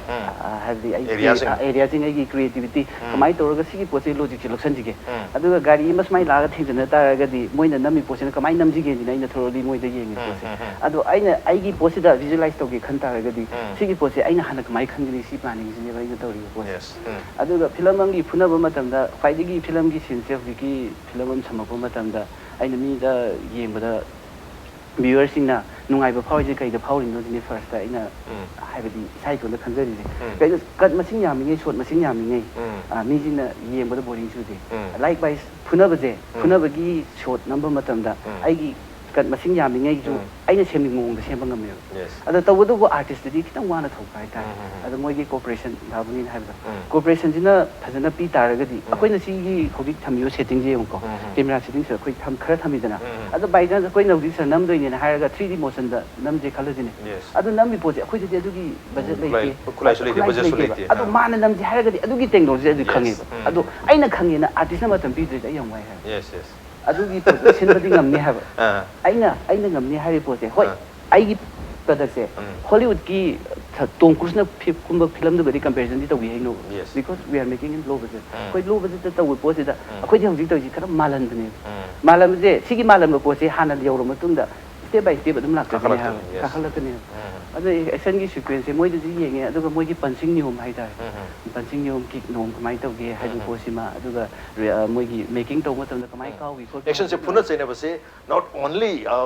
ꯍꯥꯏꯕꯗꯤ ꯑꯩꯒꯤ Areaꯁꯤꯡ. ꯑꯦꯔꯤꯌꯥꯁꯤꯡ, ꯑꯩꯒꯤ ꯀ꯭ꯔꯤꯌꯦꯇꯤꯕꯤꯇꯤ ꯀꯃꯥꯏꯅ ꯇꯧꯔꯒ ꯁꯤꯒꯤ ꯄꯣꯠꯁꯦ ꯂꯣꯖꯤꯛꯁꯦ ꯂꯧꯁꯤꯟꯁꯤꯒꯦ꯫ ꯑꯗꯨꯒ ꯒꯥꯔꯤ ꯑꯃ ꯁꯨꯃꯥꯏꯅ ꯂꯥꯛꯑꯒ ꯊꯦꯡꯖꯤꯟꯅ ꯇꯥꯔꯒꯗꯤ ꯃꯣꯏꯅ ꯅꯝꯃꯤ ꯄꯣꯠꯁꯤꯅ ꯀꯃꯥꯏꯅ ꯅꯝꯁꯤꯒꯦꯁꯤꯅ ꯑꯩꯅ ꯊꯣꯔꯣꯂꯤ ꯃꯣꯏꯗ ꯌꯦꯡꯉꯤ ꯄꯣꯠꯁꯦ꯫ ꯑꯗꯣ ꯑꯩꯅ ꯑꯩꯒꯤ ꯄꯣꯠꯁꯤꯗ ꯚꯤꯖꯨꯑꯦꯂꯥꯏꯁ ꯇꯧꯒꯦ ꯈꯟ ꯇꯥꯔꯒꯗꯤ ꯁꯤꯒꯤ ꯄꯣꯠꯁꯦ ꯑꯩꯅ ꯍꯥꯟꯅ ꯀꯃꯥꯏꯅ ꯈꯟꯒꯅꯤ, ꯁꯤ ꯄ꯭ꯂꯥꯅꯤꯡꯁꯤꯅꯦꯕ ꯑꯩꯅ ꯇꯧꯔꯤꯕ ꯄꯣꯠꯁꯦ꯫ Yes. ꯎꯝ. ꯑꯗꯨꯒ ꯐꯤꯂꯝ ꯑꯃꯒꯤ ꯐꯨꯅꯕ ꯃꯇꯝꯗ ꯈ꯭ꯋꯥꯏꯗꯒꯤ ꯐꯤꯂꯝꯒꯤ ꯁꯤꯟꯁꯦ ꯍꯧꯖꯤꯛꯀꯤ ꯐꯤꯂꯝ ꯑꯃ ꯁꯝꯃꯛꯄ ꯃꯇꯝꯗ ꯑꯩꯅ ꯃꯤꯗ ꯌꯦꯡꯕꯗ ꯚ꯭ꯌꯨꯋꯔꯁꯤꯡꯅ ꯅꯨꯡꯉꯥꯏꯕ ꯐꯥꯎꯔꯤꯁꯦ ꯀꯩꯗ ꯐꯥꯎꯔꯤꯅꯣ ꯁꯤꯅꯤ ꯐꯥꯔꯁꯇ ꯑꯩꯅ ꯎꯝ. ꯍꯥꯏꯕꯗꯤ ꯏꯁꯥ ꯏꯇꯣꯟꯗ ꯈꯟꯖꯔꯤꯁꯦ꯫ ꯎꯝ. ꯀꯩꯅꯣ ꯀꯠ ꯃꯁꯤꯡ ꯌꯥꯝꯃꯤꯉꯩ, ꯁꯣꯠ ꯃꯁꯤꯡ ꯌꯥꯝꯃꯤꯉꯩ ꯎꯝ. ꯑ, ꯃꯤꯁꯤꯡꯅ ꯌꯦꯡꯕꯗ ꯕꯣꯔꯤꯡ ꯆꯨꯗꯦ꯫ ꯎꯝ. ꯂꯥꯏꯛ ꯋꯥꯏꯁ ꯐꯨꯅꯕꯁꯦ, ꯎꯝ. ꯐꯨꯅꯕꯒꯤ ꯁꯣꯠ ꯅꯝꯕ ꯃꯇꯝꯗ ꯎꯝ. ꯑꯩꯒꯤ ꯀꯠ ꯃꯁꯤꯡ ꯌꯥꯝꯃꯤꯉꯩꯁꯨ ꯎꯝ. ꯑꯩꯅ ꯁꯦꯝꯅꯤꯡꯕ ꯃꯑꯣꯡꯗ ꯁꯦꯝꯕ ꯉꯝꯃꯦꯕ꯫ Yes. ꯑꯗꯣ ꯇꯧꯕꯇꯕꯨ ꯑꯥꯔꯇꯤꯁꯇꯗꯤ ꯈꯤꯇꯪ ꯋꯥꯅ ꯊꯣꯛꯄ ꯍꯥꯏꯇꯥꯔꯦ꯫ ꯎꯝ, ꯎꯝ, ꯎꯝ꯫ ꯑꯗꯣ ꯃꯣꯏꯒꯤ ꯀꯣꯑꯣꯄꯔꯦꯁꯟ ꯗꯥꯕꯨꯅꯤꯅ ꯍꯥꯏꯕꯗꯣ, ꯎꯝ꯫ ꯀꯣꯑꯣꯄꯔꯦꯁꯟꯁꯤꯅ ꯐꯖꯅ ꯄꯤ ꯇꯥꯔꯒꯗꯤ, ꯎꯝ꯫ ꯑꯩꯈꯣꯏꯅ ꯁꯤꯒꯤ ꯍꯧꯖꯤꯛ ꯊꯝꯃꯤꯕ ꯁꯦꯠꯇꯤꯡꯁꯦ ꯌꯦꯡꯉꯨꯀꯣ, ꯎꯝ, ꯎꯝ꯫ ꯀꯦꯃꯦꯔꯥ ꯁꯦꯠꯇꯤꯡꯁꯦ ꯑꯩꯈꯣꯏ ꯊꯝ- ꯈꯔ ꯊꯝꯃꯤꯗꯅ, ꯎꯝ, ꯎꯝ꯫ ꯑꯗꯣ ꯕꯥꯏ ꯆꯥꯟꯁ ꯑꯩꯈꯣꯏꯅ ꯍꯧꯖꯤꯛ ꯁꯤꯗ ꯅꯝꯗꯣꯏꯅꯦꯅ ꯍꯥꯏꯔꯒ ꯊ꯭ꯔꯤ ꯗꯤ ꯃꯣꯁꯟꯗ ꯅꯝꯁꯦ ꯈꯜꯂꯁꯤꯅꯦ꯫ Yes. ꯑꯗꯨ ꯅꯝꯃꯤ ꯄꯣꯠꯁꯦ ꯑꯩꯈꯣꯏꯗꯗꯤ ꯑꯗꯨꯒꯤ ꯕꯖꯦꯠ ꯎꯝ, ꯈꯨꯠꯂꯥꯏ- ꯂꯩꯇꯦ, ꯈꯨꯠꯂꯥꯏꯁꯨ ꯂꯩꯇꯦ, ꯕꯖꯦꯠꯁꯨ ꯂꯩꯇꯦꯕ꯫ ꯂꯩꯇꯦ꯫ ꯑꯗꯣ ꯑꯥ꯫ ꯃꯥꯅ ꯅꯝꯁꯦ ꯍꯥꯏꯔꯒꯗꯤ ꯑꯗꯨꯒꯤ ꯇꯦꯛꯅꯣꯂꯣꯖꯤ ꯑꯗꯨ Yes. ꯈꯪꯉꯦꯕ꯫ ꯎꯝ꯫ ꯑꯗꯣ ꯑꯩꯅ ꯈꯪꯉꯦꯅ ꯑꯥꯔꯇꯤꯁꯅ ꯃꯇꯝ ꯄꯤꯗ꯭ꯔꯗꯤ ꯑꯩ ꯌꯥꯝ ꯋꯥꯏ ꯍꯥꯏꯕ꯫ Yes, yes. ꯑꯗꯨꯒꯤ ꯄꯣꯠꯇꯣ ꯁꯤꯟꯕꯗꯤ ꯉꯝꯅꯤ ꯍꯥꯏꯕ꯫ ꯑꯥ꯫ ꯑꯩꯅ ꯑꯩꯅ ꯉꯝꯅꯤ ꯍꯥꯏꯔꯤꯕ ꯄꯣꯠꯁꯦ, ꯍꯣꯏ, ꯑꯥ꯫ ꯑꯩꯒꯤ ꯄ꯭ꯔꯗꯛꯁꯦ ꯎꯝ꯫ ꯍꯣꯂꯤꯋꯨꯗꯀꯤ ꯊ- ꯇꯣꯝ ꯀ꯭ꯔꯨꯖꯅ ꯐꯤ- ꯀꯨꯝꯕ ꯐꯤꯂꯝꯗꯨꯒꯗꯤ ꯀꯝꯄꯦꯔꯤꯖꯟꯗꯤ ꯇꯧꯕꯤ ꯍꯩꯅꯣ꯫ Yes. Because we are making in low budget. ꯎꯝ꯫ ꯑꯩꯈꯣꯏ ꯂꯣ ꯕꯖꯦꯠꯇ ꯇꯧꯕ ꯄꯣꯠꯁꯤꯗ ꯎꯝ꯫ ꯑꯩꯈꯣꯏꯗꯤ ꯍꯧꯖꯤꯛ ꯇꯧꯔꯤꯁꯤ ꯈꯔ ꯃꯥꯜꯍꯟꯕꯅꯦꯕ꯫ ꯎꯝ꯫ ꯃꯥꯜꯍꯟꯕꯁꯦ, ꯁꯤꯒꯤ ꯃꯥꯜꯍꯟꯕ ꯄꯣꯠꯁꯦ ꯍꯥꯟꯅ ꯌꯧꯔꯕ ꯃꯇꯨꯡꯗ ꯁ꯭ꯇꯦꯞ ꯕꯥꯏ ꯁ꯭ꯇꯦꯞ ꯑꯗꯨꯝ ꯂꯥꯛꯀꯗꯣꯏꯅꯦ ꯍꯥꯏꯕ, ꯀꯥꯈꯠꯂꯛꯇꯣꯏꯅꯤ, yes. ꯀꯥꯈꯠꯂꯛꯀꯅꯦꯕ꯫ ꯎꯝ꯫ ꯑꯗꯣ ꯑꯦꯛꯁꯟꯒꯤ ꯁꯤꯀ꯭ꯋꯦꯟꯁꯁꯦ ꯃꯣꯏꯗꯁꯨ ꯌꯦꯡꯉꯦ, ꯑꯗꯨꯒ ꯃꯣꯏꯒꯤ ꯄꯟꯆꯤꯡ ꯅꯤꯌꯣꯝ ꯍꯥꯏꯇꯥꯔꯦ, ꯎꯝ, ꯎꯝ꯫ ꯄꯟꯆꯤꯡ ꯅꯤꯌꯣꯝ, ꯀꯤꯛ ꯅꯤꯌꯣꯝ ꯀꯃꯥꯏꯅ ꯇꯧꯒꯦ ꯍꯥꯏꯕ ꯎꯝ, ꯎꯝ꯫ ꯄꯣꯠꯁꯤꯃ, ꯑꯗꯨꯒ ꯔꯦ- ꯑ, ꯃꯣꯏꯒꯤ ꯃꯦꯀꯤꯡ ꯇꯧꯕ ꯃꯇꯝꯗ ꯀꯃꯥꯏꯅ ꯀꯥꯎꯏ ꯈꯣꯠꯀꯦ ꯑꯦꯛꯁꯟꯁꯦ ꯍꯥꯏꯕꯗꯨꯃ꯫ ꯐꯨꯅ ꯆꯩꯅꯕꯁꯦ not only, ꯑ,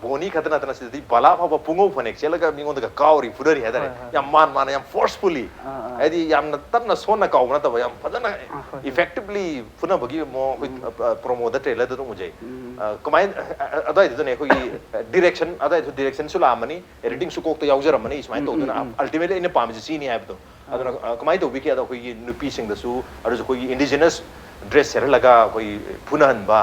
ꯕꯣꯅꯤ ꯈꯛꯇ ꯅꯠꯇꯅ ꯁꯤꯗꯗꯤ ꯕꯂꯥ ꯐꯥꯎꯕ ꯄꯨꯡꯉꯧ ꯐꯅꯦꯛ ꯁꯦꯠꯂꯒ ꯃꯤꯉꯣꯟꯗꯒ ꯀꯥꯎꯔꯤ, ꯐꯨꯅꯔꯤ ꯍꯥꯏꯇꯥꯔꯦ꯫ ꯍꯣꯏ, ꯍꯣꯏ, ꯌꯥꯝ ꯃꯥꯟ ꯃꯥꯟꯅ, ꯌꯥꯝ ꯐꯣꯔꯁꯐꯨꯜꯂꯤ, ꯑꯥ, ꯑꯥ꯫ ꯍꯥꯏꯗꯤ ꯌꯥꯝꯅ ꯇꯞꯅ ꯁꯣꯟꯅ ꯀꯥꯎꯕ ꯅꯠꯇꯕ, ꯌꯥꯝ ꯐꯖꯅ ꯑꯥ, ꯍꯣꯏ, ꯍꯣꯏ꯫ ꯏꯐꯦꯛꯇꯤꯚꯂꯤ ꯐꯨꯅꯕꯒꯤ ꯃꯑꯣꯡ ꯑꯩꯈꯣꯏ, ꯎꯝ꯫ ꯑ, ꯑ, ꯄ꯭ꯔꯣꯃꯣꯗ, ꯇ꯭ꯔꯦꯂꯔꯗ ꯑꯗꯨꯝ ꯎꯖꯩ꯫ ꯎꯝ꯫ ꯑ, ꯀꯃꯥꯏꯅ, ꯑ, ꯑ, ꯑꯗꯨꯋꯥꯏꯗꯨꯗꯅꯦ ꯑꯩꯈꯣꯏꯒꯤ, ꯑ, ꯗꯤꯔꯦꯛꯁꯟ, ꯑꯗꯨꯋꯥꯏꯗꯁꯨ ꯗꯤꯔꯦꯛꯁꯟꯁꯨ ꯂꯥꯛꯑꯝꯃꯅꯤ, ꯑꯦꯗꯤꯇꯤꯡꯁꯨ ꯀꯣꯛꯇ ꯌꯥꯎꯖꯔꯝꯃꯅꯤ, ꯁꯨꯃꯥꯏꯅ ꯎꯝ, ꯎꯝ, ꯇꯧꯗꯅ ꯎꯝ꯫ ꯑꯜꯇꯤꯃꯦꯠꯂꯤ ꯑꯩꯅ ꯄꯥꯝꯃꯤꯁꯦ ꯁꯤꯅꯤ ꯍꯥꯏꯕꯗꯣ꯫ ꯑꯗꯨꯅ, ꯑ, ꯀꯃꯥꯏꯅ ꯇꯧꯕꯤꯒꯦ? ꯑꯗꯣ ꯑꯩꯈꯣꯏꯒꯤ ꯅꯨꯄꯤꯁꯤꯡꯗꯁꯨ, ꯑꯗꯨꯁꯨ ꯑꯩꯈꯣꯏꯒꯤ ꯏꯟꯗꯤꯖꯤꯅꯁ ꯗ꯭ꯔꯦꯁ ꯁꯦꯠꯍꯜꯂꯒ ꯑꯩꯈꯣꯏꯒꯤ ꯐꯨꯅꯍꯟꯕ꯫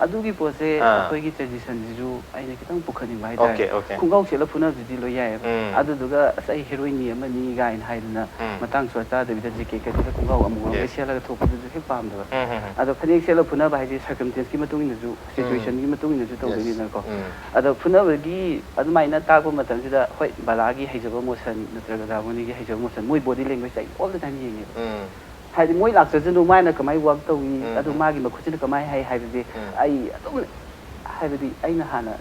ꯑꯗꯨꯒꯤ ꯄꯣꯠꯁꯦ ꯑꯥ꯫ ꯑꯩꯈꯣꯏꯒꯤ ꯇ꯭ꯔꯦꯗꯤꯁꯟꯁꯤꯁꯨ ꯑꯩꯅ ꯈꯤꯇꯪ ꯄꯨꯈꯠꯅꯤꯡꯕ ꯍꯥꯏꯇꯥꯔꯦ꯫ Okay, okay. ꯈꯣꯡꯒ꯭ꯔꯥꯎ ꯁꯦꯠꯂ ꯐꯨꯅꯕꯗꯨꯗꯤ ꯂꯣꯏ ꯌꯥꯏꯑꯕ꯫ ꯎꯝ꯫ ꯑꯗꯨꯗꯨꯒ "ꯑꯁ, ꯑꯩ ꯍꯦꯔꯣꯏꯟꯅꯤ ꯑꯃꯅꯤ" ꯀꯥꯏꯅ ꯍꯥꯏꯗꯅ ꯎꯝ꯫ ꯃꯇꯥꯡ ꯁꯨꯋꯥ ꯆꯥꯗꯕꯤꯗ ꯖꯦꯀꯦꯠꯀ ꯁꯦꯠꯂ ꯈꯣꯡꯒ꯭ꯔꯥꯎ ꯑꯃꯨꯕ ꯑꯃꯒ Yes. ꯁꯦꯠꯂꯒ ꯊꯣꯛꯄꯗꯨꯁꯨ ꯍꯦꯛ ꯄꯥꯝꯗꯕ꯫ ꯎꯝ, ꯎꯝ, ꯎꯝ꯫ ꯑꯗꯣ ꯐꯅꯦꯛ ꯁꯦꯠꯂ ꯐꯨꯅꯕ ꯍꯥꯏꯁꯦ ꯁꯔꯀꯝꯁꯇꯦꯟꯁꯀꯤ ꯃꯇꯨꯡ ꯏꯟꯅꯁꯨ, ꯁꯤꯆꯨꯋꯦꯁꯟꯒꯤ ꯃꯇꯨꯡ ꯏꯟꯅꯁꯨ Yes. ꯇꯧꯗꯣꯏꯅꯤꯗꯅꯀꯣ꯫ ꯎꯝ꯫ ꯑꯗꯣ ꯐꯨꯅꯕꯒꯤ ꯑꯗꯨꯃꯥꯏꯅ ꯇꯥꯛꯄ ꯃꯇꯝꯁꯤꯗ, ꯍꯣꯏ, ꯕꯂꯥꯒꯤ ꯍꯩꯖꯕ ꯃꯣꯁꯟ ꯅꯠꯇ꯭ꯔꯒ ꯗꯥꯃꯣꯅꯤꯒꯤ ꯍꯩꯖꯕ ꯃꯣꯁꯟ, ꯃꯣꯏ ꯕꯣꯗꯤ ꯂꯦꯡꯒ꯭ꯋꯦꯖ ꯑꯩ ꯑꯣꯜ ꯗ ꯇꯥꯏꯝ ꯌꯦꯡꯉꯦꯕ꯫ ꯎꯝ꯫ ꯍꯥꯏꯗꯤ ꯃꯣꯏ ꯂꯥꯛꯆꯁꯅꯨ, ꯃꯥꯅ ꯀꯃꯥꯏꯅ ꯋꯥꯛ ꯇꯧꯏ, ꯎꯝ, ꯑꯗꯨ ꯎꯝ꯫ ꯃꯥꯒꯤ ꯃꯈꯨꯠꯁꯤꯅ ꯀꯃꯥꯏꯅ ꯍꯥꯏ ꯍꯥꯏꯕꯁꯦ ꯎꯝ꯫ ꯑꯩ ꯑꯗꯨꯝ, ꯍꯥꯏꯕꯗꯤ ꯑꯩꯅ ꯍꯥꯟꯅ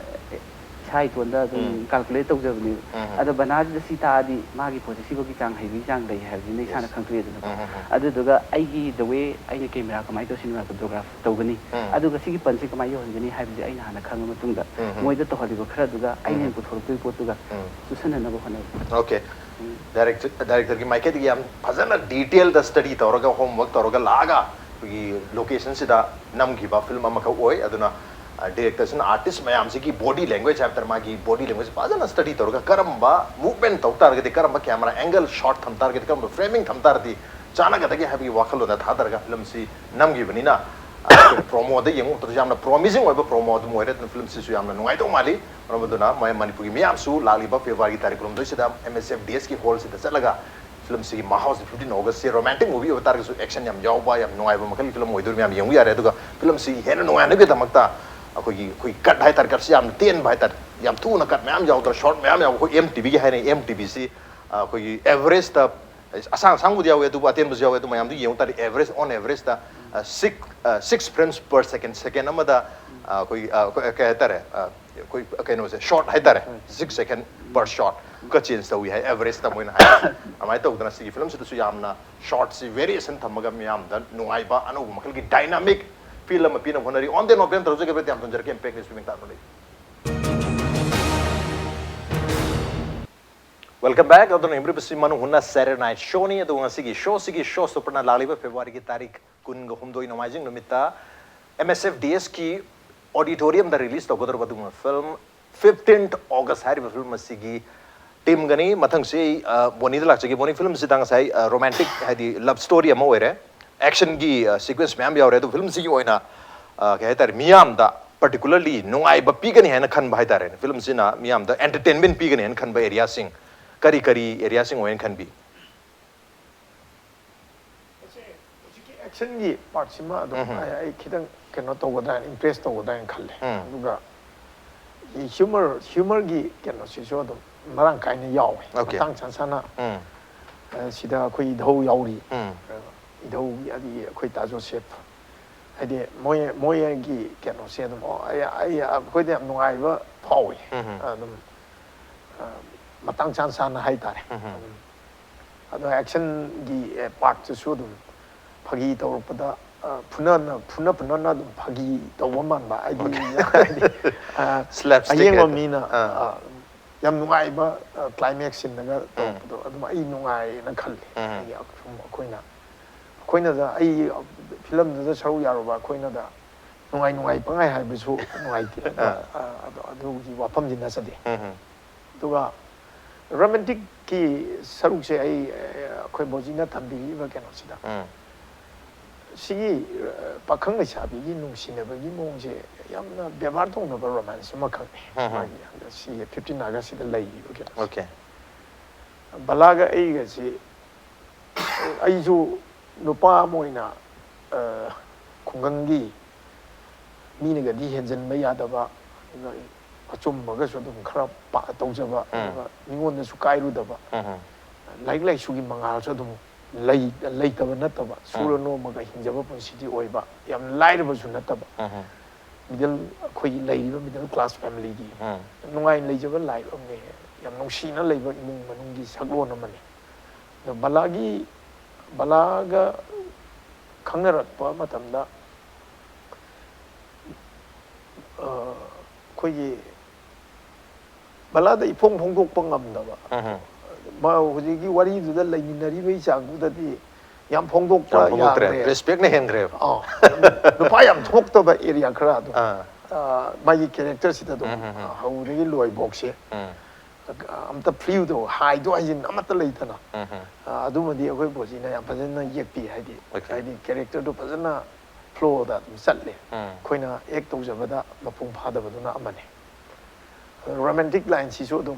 ꯏꯁꯥ ꯏꯇꯣꯟꯗ ꯑꯗꯨꯝ ꯎꯝ꯫ ꯀꯥꯜꯀꯨꯂꯦꯠ ꯇꯧꯖꯕꯅꯦꯕ꯫ ꯎꯝ, ꯎꯝ꯫ ꯑꯗꯣ ꯕꯅꯥꯁꯤꯗ ꯁꯤ ꯇꯥꯛꯑꯗꯤ ꯃꯥꯒꯤ ꯄꯣꯠꯁꯦ ꯁꯤꯐꯧꯒꯤ ꯆꯥꯡ ꯍꯩꯕꯒꯤ ꯆꯥꯡ ꯂꯩ ꯍꯥꯏꯕꯁꯤꯅ ꯏꯁꯥꯅ Yes. ꯈꯪꯗꯣꯛꯑꯦꯗꯅꯀꯣ꯫ ꯎꯝ, ꯎꯝ, ꯎꯝ꯫ ꯑꯗꯨꯗꯨꯒ ꯑꯩꯒꯤ the way ꯑꯩꯅ ꯀꯦꯃꯦꯔꯥ ꯀꯃꯥꯏꯅ ꯇꯧ, ꯁꯤꯅꯦꯃꯥꯇꯣꯒ꯭ꯔꯥꯐ ꯇꯧꯒꯅꯤ, ꯎꯝ꯫ ꯑꯗꯨꯒ ꯁꯤꯒꯤ ꯄꯟꯁꯦ ꯀꯃꯥꯏꯅ ꯌꯧꯍꯟꯒꯅꯤ ꯍꯥꯏꯕꯁꯦ ꯑꯩꯅ ꯍꯥꯟꯅ ꯈꯪꯉ ꯃꯇꯨꯡꯗ ꯎꯝ, ꯎꯝ꯫ ꯃꯣꯏꯗ ꯇꯧꯍꯜꯂꯤꯕ ꯈꯔꯗꯨꯒ ꯑꯩꯅ ꯎꯝ꯫ ꯍꯦꯟꯅ ꯄꯨꯊꯣꯔꯛꯇꯣꯏ ꯄꯣꯠꯇꯨꯒ ꯎꯝ꯫ ꯆꯨꯁꯟꯅꯅꯕ ꯍꯣꯠꯅꯕ꯫ Okay. ꯗꯥꯏꯔꯦꯛꯇꯔ, ꯗꯥꯏꯔꯦꯛꯇꯔꯒꯤ ꯃꯥꯏꯀꯩꯗꯒꯤ ꯌꯥꯝ ꯐꯖꯅ ꯗꯤꯇꯦꯜꯗ ꯁ꯭ꯇꯗꯤ ꯇꯧꯔꯒ, ꯍꯣꯝꯋꯔꯛ ꯇꯧꯔꯒ ꯂꯥꯛꯑꯒ ꯑꯩꯈꯣꯏꯒꯤ ꯂꯣꯀꯦꯁꯟꯁꯤꯗ ꯅꯝꯈꯤꯕ ꯐꯤꯂꯝ ꯑꯃꯈꯛ ꯑꯣꯏ꯫ ꯑꯗꯨꯅ ꯗꯤꯔꯦꯛꯇꯔꯁꯤꯅ ꯑꯥꯔꯇꯤꯁ ꯃꯌꯥꯝꯁꯤꯒꯤ ꯕꯣꯗꯤ ꯂꯦꯡꯒ꯭ꯋꯦꯖ ꯍꯥꯏꯕ ꯇꯥꯔꯦ, ꯃꯥꯒꯤ ꯕꯣꯗꯤ ꯂꯦꯡꯒ꯭ꯋꯦꯖ ꯐꯖꯅ ꯁ꯭ꯇꯗꯤ ꯇꯧꯔꯒ ꯀꯔꯝꯕ ꯃꯨꯚꯃꯦꯟꯠ ꯇꯧ ꯇꯥꯔꯒꯗꯤ, ꯀꯔꯝꯕ ꯀꯦꯃꯦꯔꯥ ꯑꯦꯡꯒꯜ ꯁꯣꯠ ꯊꯝ ꯇꯥꯔꯒꯗꯤ, ꯀꯔꯝꯕ ꯐ꯭ꯔꯦꯃꯤꯡ ꯊꯝ ꯇꯥꯔꯗꯤ ꯆꯥꯟꯅꯒꯗꯒꯦ ꯍꯥꯏꯕꯒꯤ ꯋꯥꯈꯜꯂꯣꯟꯗ ꯊꯥꯗꯔꯒ ꯐꯤꯂꯝꯁꯤ ꯅꯝꯈꯤꯕꯅꯤꯅ, ꯑꯩꯈꯣꯏ ꯄ꯭ꯔꯣꯃꯣꯗ ꯌꯦꯡꯕ ꯃꯇꯝꯗꯁꯨ ꯌꯥꯝꯅ ꯄ꯭ꯔꯣꯃꯤꯁꯤꯡ ꯑꯣꯏꯕ ꯄ꯭ꯔꯣꯃꯣ ꯑꯗꯨꯝ ꯑꯣꯏꯔꯦ꯫ ꯑꯗꯨꯅ ꯐꯤꯂꯝꯁꯤꯁꯨ ꯌꯥꯝꯅ ꯅꯨꯡꯉꯥꯏꯗꯧ ꯃꯥꯜꯂꯤ꯫ ꯃꯔꯝ ꯑꯗꯨꯅ ꯃ- ꯃꯅꯤꯄꯨꯔꯒꯤ ꯃꯤꯌꯥꯝꯁꯨ ꯂꯥꯛꯂꯤꯕ ꯐꯦꯕ꯭ꯔꯨꯋꯥꯔꯤꯒꯤ ꯇꯥꯔꯤꯛ ꯀꯨꯟꯍꯨꯝꯗꯣꯏꯁꯤꯗ ꯑꯦꯝ ꯑꯦꯁ ꯑꯦꯐ ꯗꯤ ꯑꯦꯁꯀꯤ ꯍꯣꯜꯁꯤꯗ ꯆꯠꯂꯒ ꯐꯤꯂꯝꯁꯤꯒꯤ ꯃꯍꯥꯎꯁꯤ, ꯐꯤꯐꯇꯤꯟ ꯑꯣꯒꯁꯁꯤ ꯔꯣꯃꯥꯟꯇꯤꯛ ꯃꯨꯚꯤ ꯑꯣꯏꯕ ꯇꯥꯔꯒꯁꯨ ꯑꯦꯛꯁꯟ ꯌꯥꯝ ꯌꯥꯎꯕ, ꯌꯥꯝ ꯅꯨꯡꯉꯥꯏꯕ ꯃꯈꯜꯒꯤ ꯐꯤꯂꯝ ꯑꯣꯏꯗꯣꯏꯅꯤ꯫ ꯃꯌꯥꯝ ꯌꯦꯡꯕ ꯌꯥꯔꯦ꯫ ꯑꯗꯨꯒ ꯐꯤꯂꯝꯁꯤ ꯍꯦꯟꯅ ꯅꯨꯡꯉꯥꯏꯅꯕꯒꯤꯗꯃꯛꯇ ꯑꯩꯈꯣꯏꯒꯤ, ꯑꯩꯈꯣꯏ ꯀꯠ ꯍꯥꯏꯇꯥꯔꯦ, ꯀꯠꯁꯤ ꯌꯥꯝꯅ ꯇꯦꯟꯕ ꯍꯥꯏꯇꯥꯔꯦ, ꯌꯥꯝ ꯊꯨꯅ ꯀꯠ ꯃꯌꯥꯝ ꯌꯥꯎꯗ꯭ꯔꯥ, ꯁꯣꯔꯠ ꯃꯌꯥꯝ ꯌꯥꯎꯕ, ꯑꯩꯈꯣꯏ ꯑꯦꯝ ꯇꯤ ꯚꯤꯒꯤ ꯍꯥꯏꯅꯩ꯫ ꯑꯦꯝ ꯇꯤ ꯚꯤꯁꯤ ꯑꯩꯈꯣꯏꯒꯤ ꯑꯦꯚꯔꯦꯖꯇ, ꯑꯁꯥꯡ ꯑꯁꯥꯡꯕꯨꯗꯤ ꯌꯥꯎꯋꯦ, ꯑꯗꯨꯕꯨ ꯑꯇꯦꯟꯕꯁꯨ ꯌꯥꯎꯋꯦ꯫ ꯑꯗꯨ ꯃꯌꯥꯝꯗꯨ ꯌꯦꯡꯉꯨ ꯇꯥꯔꯗꯤ ꯑꯦꯚꯔꯦꯖ, ꯑꯣꯟ ꯑꯦꯚꯔꯦꯖꯇ ꯁꯤꯛꯁ ꯁꯤꯛꯁ ꯐ꯭ꯔꯦꯝꯁ ꯄꯔ ꯁꯦꯀꯦꯟ, ꯁꯦꯀꯦꯟ ꯑꯃꯗ ꯑꯩꯈꯣꯏ, ꯑꯩꯈꯣꯏ ꯀꯩ ꯍꯥꯏꯇꯥꯔꯦ, ꯑꯩꯈꯣꯏ ꯀꯩꯅꯣꯁꯦ, ꯁꯣꯠ ꯍꯥꯏꯇꯥꯔꯦ, ꯁꯤꯛꯁ ꯁꯦꯀꯦꯟ ꯄꯔ ꯁꯣꯠꯀ ꯆꯦꯟꯖ ꯇꯧꯏ ꯍꯥꯏ ꯑꯦꯚꯔꯦꯖꯇ ꯃꯣꯏꯅ ꯍꯥꯏ꯫ ꯑꯗꯨꯃꯥꯏꯅ ꯇꯧꯗꯅ ꯁꯤꯒꯤ ꯐꯤꯂꯝꯁꯤꯗꯁꯨ ꯌꯥꯝꯅ ꯁꯣꯠꯁꯤ ꯚꯦꯔꯤꯌꯦꯁꯟ ꯊꯝꯃꯒ ꯃꯤꯌꯥꯝꯗ ꯅꯨꯡꯉꯥꯏꯕ, ꯑꯅꯧꯕ ꯃꯈꯜꯒꯤ ꯗꯥꯏꯅꯥꯃꯤꯛ ꯐꯤꯂꯝ ꯑꯃ ꯄꯤꯅꯕ ꯍꯣꯠꯅꯔꯤ꯫ ꯑꯣꯟ ꯗꯦ ꯅꯣꯠ ꯕꯦꯝ ꯇꯧꯖꯒꯦ ꯌꯥꯝ ꯊꯝꯖꯔꯛꯀꯦ꯫ ꯏꯝꯄꯦꯛ ꯅ꯭ꯌꯨꯁ ꯃꯤꯡ ꯇꯥꯛꯅ ꯂꯩ꯫ Welcome back. ꯑꯗꯨꯅ ꯌꯦꯡꯕꯤꯔꯤꯕꯁꯤ ꯃꯅꯨꯡ ꯍꯨꯠꯅ ꯁꯦꯇꯔꯗꯦ ꯅꯥꯏꯠ ꯁꯣꯅꯤ꯫ ꯑꯗꯨꯒ ꯉꯁꯤꯒꯤ ꯁꯣꯁꯤꯒꯤ ꯁꯣ ꯁ꯭ꯇꯣꯄꯔꯅ ꯂꯥꯛꯂꯤꯕ ꯐꯦꯕ꯭ꯔꯨꯋꯥꯔꯤꯒꯤ ꯇꯥꯔꯤꯛ ꯀꯨꯟꯒ ꯍꯨꯝꯗꯣꯏ ꯅꯣꯡꯃꯥꯏꯖꯤꯡ ꯅꯨꯃꯤꯠꯇ ꯑꯦꯝ ꯑꯦꯁ ꯑꯦꯐ ꯗꯤ ꯑꯦꯁꯀꯤ ꯑꯣꯗꯤꯇꯣꯔꯤꯌꯝꯗ ꯔꯤꯂꯤꯁ ꯇꯧꯒꯗꯧꯔꯕ ꯑꯗꯨꯒꯨꯝꯕ ꯐꯤꯂꯝ ꯐꯤꯐꯇꯤꯟ ꯑꯣꯒꯁ ꯍꯥꯏꯔꯤꯕ ꯐꯤꯂꯝ ꯑꯁꯤꯒꯤ ꯇꯤꯝꯒꯅꯤ꯫ ꯃꯊꯪꯁꯤ ꯑꯩ, ꯑ, ꯕꯣꯅꯤꯗ ꯂꯥꯛꯆꯒꯦ꯫ ꯕꯣꯅꯤ, ꯐꯤꯂꯝꯁꯤꯗ ꯉꯁꯥꯏ, ꯑ, ꯔꯣꯃꯥꯟꯇꯤꯛ, ꯍꯥꯏꯗꯤ ꯂꯞ ꯁ꯭ꯇꯣꯔꯤ ꯑꯃ ꯑꯣꯏꯔꯦ, ꯑꯦꯛꯁꯟꯒꯤ, ꯑ, ꯁꯤꯀ꯭ꯋꯦꯟꯁ ꯃꯌꯥꯝ ꯌꯥꯎꯔꯦ꯫ ꯑꯗꯨ ꯐꯤꯂꯝꯁꯤꯒꯤ ꯑꯣꯏꯅ, ꯑ, ꯀꯩ ꯍꯥꯏꯇꯥꯔꯦ, ꯃꯤꯌꯥꯝꯗ ꯄꯔꯇꯤꯀꯨꯂꯔꯂꯤ ꯅꯨꯡꯉꯥꯏꯕ ꯄꯤꯒꯅꯤ ꯍꯥꯏꯅ ꯈꯟꯕ ꯍꯥꯏꯇꯥꯔꯦꯅꯦ, ꯐꯤꯂꯝꯁꯤꯅ ꯃꯤꯌꯥꯝꯗ ꯑꯦꯟꯇꯔꯇꯦꯟꯃꯦꯟ ꯄꯤꯒꯅꯤ ꯍꯥꯏꯅ ꯈꯟꯕ ꯑꯦꯔꯤꯌꯥꯁꯤꯡ ꯀꯔꯤ ꯀꯔꯤ ꯑꯦꯔꯤꯌꯥꯁꯤꯡ ꯑꯣꯏꯅ ꯈꯟꯕꯤ? ꯍꯧꯖꯤꯛꯀꯤ ꯑꯦꯛꯁꯟꯒꯤ ꯄꯥꯔꯠꯁꯤꯃ ꯑꯗꯨꯝ ꯎꯝ꯫ ꯑꯩ ꯑꯩ ꯈꯤꯇꯪ ꯀꯩꯅꯣ ꯇꯧꯒꯗ꯭ꯔꯥ ꯍꯥꯏꯅ, ꯏꯝꯄ꯭ꯔꯦꯁ ꯇꯧꯒꯗ꯭ꯔꯥ ꯍꯥꯏꯅ ꯈꯜꯂꯦ꯫ ꯎꯝ꯫ ꯑꯗꯨꯒ ꯍ꯭ꯌꯨꯃꯔ, ꯍ꯭ꯌꯨꯃꯔꯒꯤ ꯀꯩꯅꯣꯁꯤꯁꯨ ꯑꯗꯨꯝ ꯃꯔꯥꯡ ꯀꯥꯏꯅ ꯌꯥꯎꯋꯦ꯫ Okay. ꯃꯇꯥꯡ ꯆꯥ ꯆꯥꯅ, ꯎꯝ꯫ ꯑ, ꯁꯤꯗ ꯑꯩꯈꯣꯏ ꯏꯙꯧ ꯌꯥꯎꯔꯤ꯫ ꯎꯝ꯫ ꯑ, ꯏꯙꯧꯒꯤ, ꯑꯗꯒꯤ ꯑꯩꯈꯣꯏ ꯇꯥ ꯖꯣꯁꯦꯐ, ꯍꯥꯏꯗꯤ ꯃꯣꯏ, ꯃꯣꯏꯒꯤ ꯀꯩꯅꯣꯁꯦ ꯑꯗꯨꯝ, ꯑꯣ, ꯑꯩ, ꯑꯩ, ꯑꯩꯈꯣꯏꯗ ꯌꯥꯝ ꯅꯨꯡꯉꯥꯏꯕ ꯐꯥꯎꯋꯤ꯫ ꯎꯝ꯫ ꯑꯗꯨꯝ, ꯑ, ꯃꯇꯥꯡ ꯆꯥ ꯆꯥꯅ ꯍꯥꯏꯇꯥꯔꯦ꯫ ꯎꯝ꯫ ꯑꯗꯨꯝ ꯑꯗꯣ ꯑꯦꯛꯁꯟꯒꯤ, ꯑꯦ, ꯄꯥꯔꯠꯇꯨꯁꯨ ꯑꯗꯨꯝ ꯐꯥꯒꯤ ꯇꯧꯔꯛꯄꯗ, ꯑ, ꯐꯨꯅꯅ-, ꯐꯨꯅ ꯐꯨꯅꯅ ꯑꯗꯨꯝ ꯐꯥꯒꯤ ꯇꯧꯕ ꯃꯥꯟꯕ, ꯍꯥꯏꯗꯤ, ꯍꯥꯏꯗꯤ, ꯑ, Slapstick ꯑꯌꯦꯡꯕ ꯍꯥꯏꯇꯥꯔꯦ꯫ ꯃꯤꯅ, ꯑꯥ꯫ ꯑ, ꯌꯥꯝ ꯅꯨꯡꯉꯥꯏꯕ, ꯑ, ꯀ꯭ꯂꯥꯏꯃꯦꯛꯁ ꯁꯤꯟꯗꯒ ꯇꯧꯔꯛꯄꯗꯣ ꯑꯗꯨꯝ ꯑꯩ ꯅꯨꯡꯉꯥꯏꯌꯦꯅ ꯈꯜꯂꯤ꯫ ꯎꯝ꯫ ꯍꯥꯏꯗꯤ ꯑꯁꯨꯝ ꯑꯩꯈꯣꯏꯅ, ꯑꯩꯈꯣꯏꯅꯗ, ꯑꯩ ꯐꯤꯂꯝꯗꯨꯗ ꯁꯔꯨꯛ ꯌꯥꯔꯨꯕ ꯑꯩꯈꯣꯏꯅꯗ ꯅꯨꯡꯉꯥꯏ ꯅꯨꯡꯉꯥꯏ ꯄꯪꯍꯥꯏ ꯍꯥꯏꯕꯁꯨ ꯅꯨꯡꯉꯥꯏꯇꯦ꯫ ꯑꯗꯣ, ꯑꯥ, ꯑꯗꯣ ꯑꯗꯨꯒꯤ ꯋꯥꯐꯝꯗꯤ ꯅꯠꯆꯗꯦ꯫ ꯎꯝ, ꯎꯝ. ꯑꯗꯨꯒ ꯔꯣꯃꯥꯟꯇꯤꯛꯀꯤ ꯁꯔꯨꯛꯁꯦ ꯑꯩ, ꯑꯩꯈꯣꯏ ꯕꯣꯖꯤꯅ ꯊꯝꯕꯤꯔꯤꯕ ꯀꯩꯅꯣꯁꯤꯗ, ꯎꯝ. ꯁꯤꯒꯤ, ꯑ, ꯄꯥꯈꯪ ꯂꯩꯁꯥꯕꯤꯒꯤ ꯅꯨꯡꯁꯤꯅꯕꯒꯤ ꯃꯑꯣꯡꯁꯦ ꯌꯥꯝꯅ ꯕꯦꯕꯥꯔ ꯇꯧꯅꯕ ꯔꯣꯃꯥꯟꯁ ꯑꯃꯈꯛꯅꯤ꯫ ꯎꯝ, ꯎꯝ. ꯃꯥꯒꯤ ꯍꯟꯗꯛ ꯁꯤꯒꯤ ꯐꯤꯐꯇꯤꯟ ꯑꯥꯒꯁꯁꯤꯗ ꯂꯩꯔꯤꯕ ꯀꯩꯅꯣꯁꯦ꯫ Okay. ꯕꯂꯥꯒ ꯑꯩꯒꯁꯤ, ꯑꯩꯁꯨ ꯅꯨꯄꯥ ꯑꯃ ꯑꯣꯏꯅ, ꯑ, ꯈꯨꯡꯒꯪꯒꯤ ꯃꯤꯅꯒꯗꯤ ꯍꯦꯟꯖꯟꯕ ꯌꯥꯗꯕ, ꯑꯗꯨꯒ ꯑꯆꯨꯝꯕꯒꯁꯨ ꯑꯗꯨꯝ ꯈꯔ ꯄꯥ-, ꯇꯧꯖꯕ, ꯎꯝ. ꯑꯗꯨꯒ ꯃꯤꯉꯣꯟꯗꯁꯨ ꯀꯥꯏꯔꯨꯗꯕ, ꯎꯝ, ꯎꯝ. ꯂꯥꯏꯔꯤꯛ ꯂꯥꯏꯁꯨꯒꯤ ꯃꯉꯥꯜꯁꯨ ꯑꯗꯨꯝ ꯂꯩ-, ꯂꯩꯇꯕ ꯅꯠꯇꯕ, ꯁꯨꯔ ꯅꯣꯝꯃꯒ ꯍꯤꯡꯖꯕ ꯄꯨꯟꯁꯤꯗꯤ ꯑꯣꯏꯕ, ꯌꯥꯝ ꯂꯥꯏꯔꯕꯁꯨ ꯅꯠꯇꯕ, ꯎꯝ, ꯎꯝ. ꯃꯤꯗꯜ, ꯑꯩꯈꯣꯏꯒꯤ ꯂꯩꯔꯤꯕ ꯃꯤꯗꯜ ꯀ꯭ꯂꯥꯁ ꯐꯦꯃꯤꯂꯤꯒꯤ ꯎꯝ. ꯅꯨꯡꯉꯥꯏꯅ ꯂꯩꯖꯕ ꯂꯥꯏꯐ ꯑꯃꯅꯤ, ꯌꯥꯝ ꯅꯨꯡꯁꯤꯅ ꯂꯩꯕ ꯏꯃꯨꯡ ꯃꯅꯨꯡꯒꯤ ꯁꯛꯂꯣꯟ ꯑꯃꯅꯤ꯫ ꯑꯗꯣ ꯕꯂꯥꯒꯤ, ꯕꯂꯥꯒ ꯈꯪꯅꯔꯛꯄ ꯃꯇꯝꯗ, ꯑ, ꯑꯩꯈꯣꯏꯒꯤ ꯕꯂꯥꯗ ꯏꯐꯣꯡ ꯐꯣꯡꯗꯣꯛꯄ ꯉꯝꯗꯕ, ꯎꯝ, ꯎꯝ. ꯃꯥ ꯍꯧꯖꯤꯛꯀꯤ ꯋꯥꯔꯤꯗꯨꯗ ꯂꯩꯃꯤꯟꯅꯔꯤꯕꯒꯤ ꯆꯥꯡꯗꯨꯗꯗꯤ ꯌꯥꯝ ꯐꯣꯡꯗꯣꯛꯄ ꯌꯥꯝ ꯐꯣꯡꯗꯣꯛꯇ꯭ꯔꯦ, ꯌꯥꯗ꯭ꯔꯦ꯫ ꯔꯦꯁꯄꯦꯛꯅ ꯍꯦꯟꯈ꯭ꯔꯦꯕ꯫ ꯑꯥ, ꯅꯨꯄꯥ ꯌꯥꯝ ꯊꯣꯛꯇꯕ ꯑꯦꯔꯤꯌꯥ ꯈꯔ ꯑꯗꯨꯝ, ꯑꯥ. ꯑ, ꯃꯥꯒꯤ ꯀꯦꯔꯦꯛꯇꯔꯁꯤꯗ ꯑꯗꯨꯝ, ꯎꯝ, ꯎꯝ, ꯎꯝ. ꯑ, ꯍꯧꯕꯗꯒꯤ ꯂꯣꯏꯐꯥꯎꯁꯦ, ꯎꯝ. ꯑ, ꯑꯝꯇ ꯐ꯭ꯂꯤꯌꯨꯗꯣ, ꯍꯥꯏꯗꯣ ꯍꯥꯏꯖꯤꯟ ꯑꯃꯠꯇ ꯂꯩꯇꯅ, ꯎꯝ, ꯎꯝ. ꯑ, ꯑꯗꯨꯃꯗꯤ ꯑꯩꯈꯣꯏ ꯕꯣꯖꯤꯅ ꯌꯥꯝ ꯐꯖꯅ ꯌꯦꯛꯄꯤ, ꯍꯥꯏꯗꯤ, Okay. ꯍꯥꯏꯗꯤ ꯀꯦꯔꯦꯛꯇꯔꯗꯣ ꯐꯖꯅ ꯐ꯭ꯂꯣꯗ ꯑꯗꯨꯝ ꯆꯠꯂꯦ꯫ ꯎꯝ. ꯑꯩꯈꯣꯏꯅ ꯑꯦꯛ ꯇꯧꯖꯕꯗ ꯃꯄꯨꯡ ꯐꯥꯗꯕꯗꯨꯅ ꯑꯃꯅꯤ꯫ ꯔꯣꯃꯥꯟꯇꯤꯛ ꯂꯥꯏꯟꯁꯤꯁꯨ ꯑꯗꯨꯝ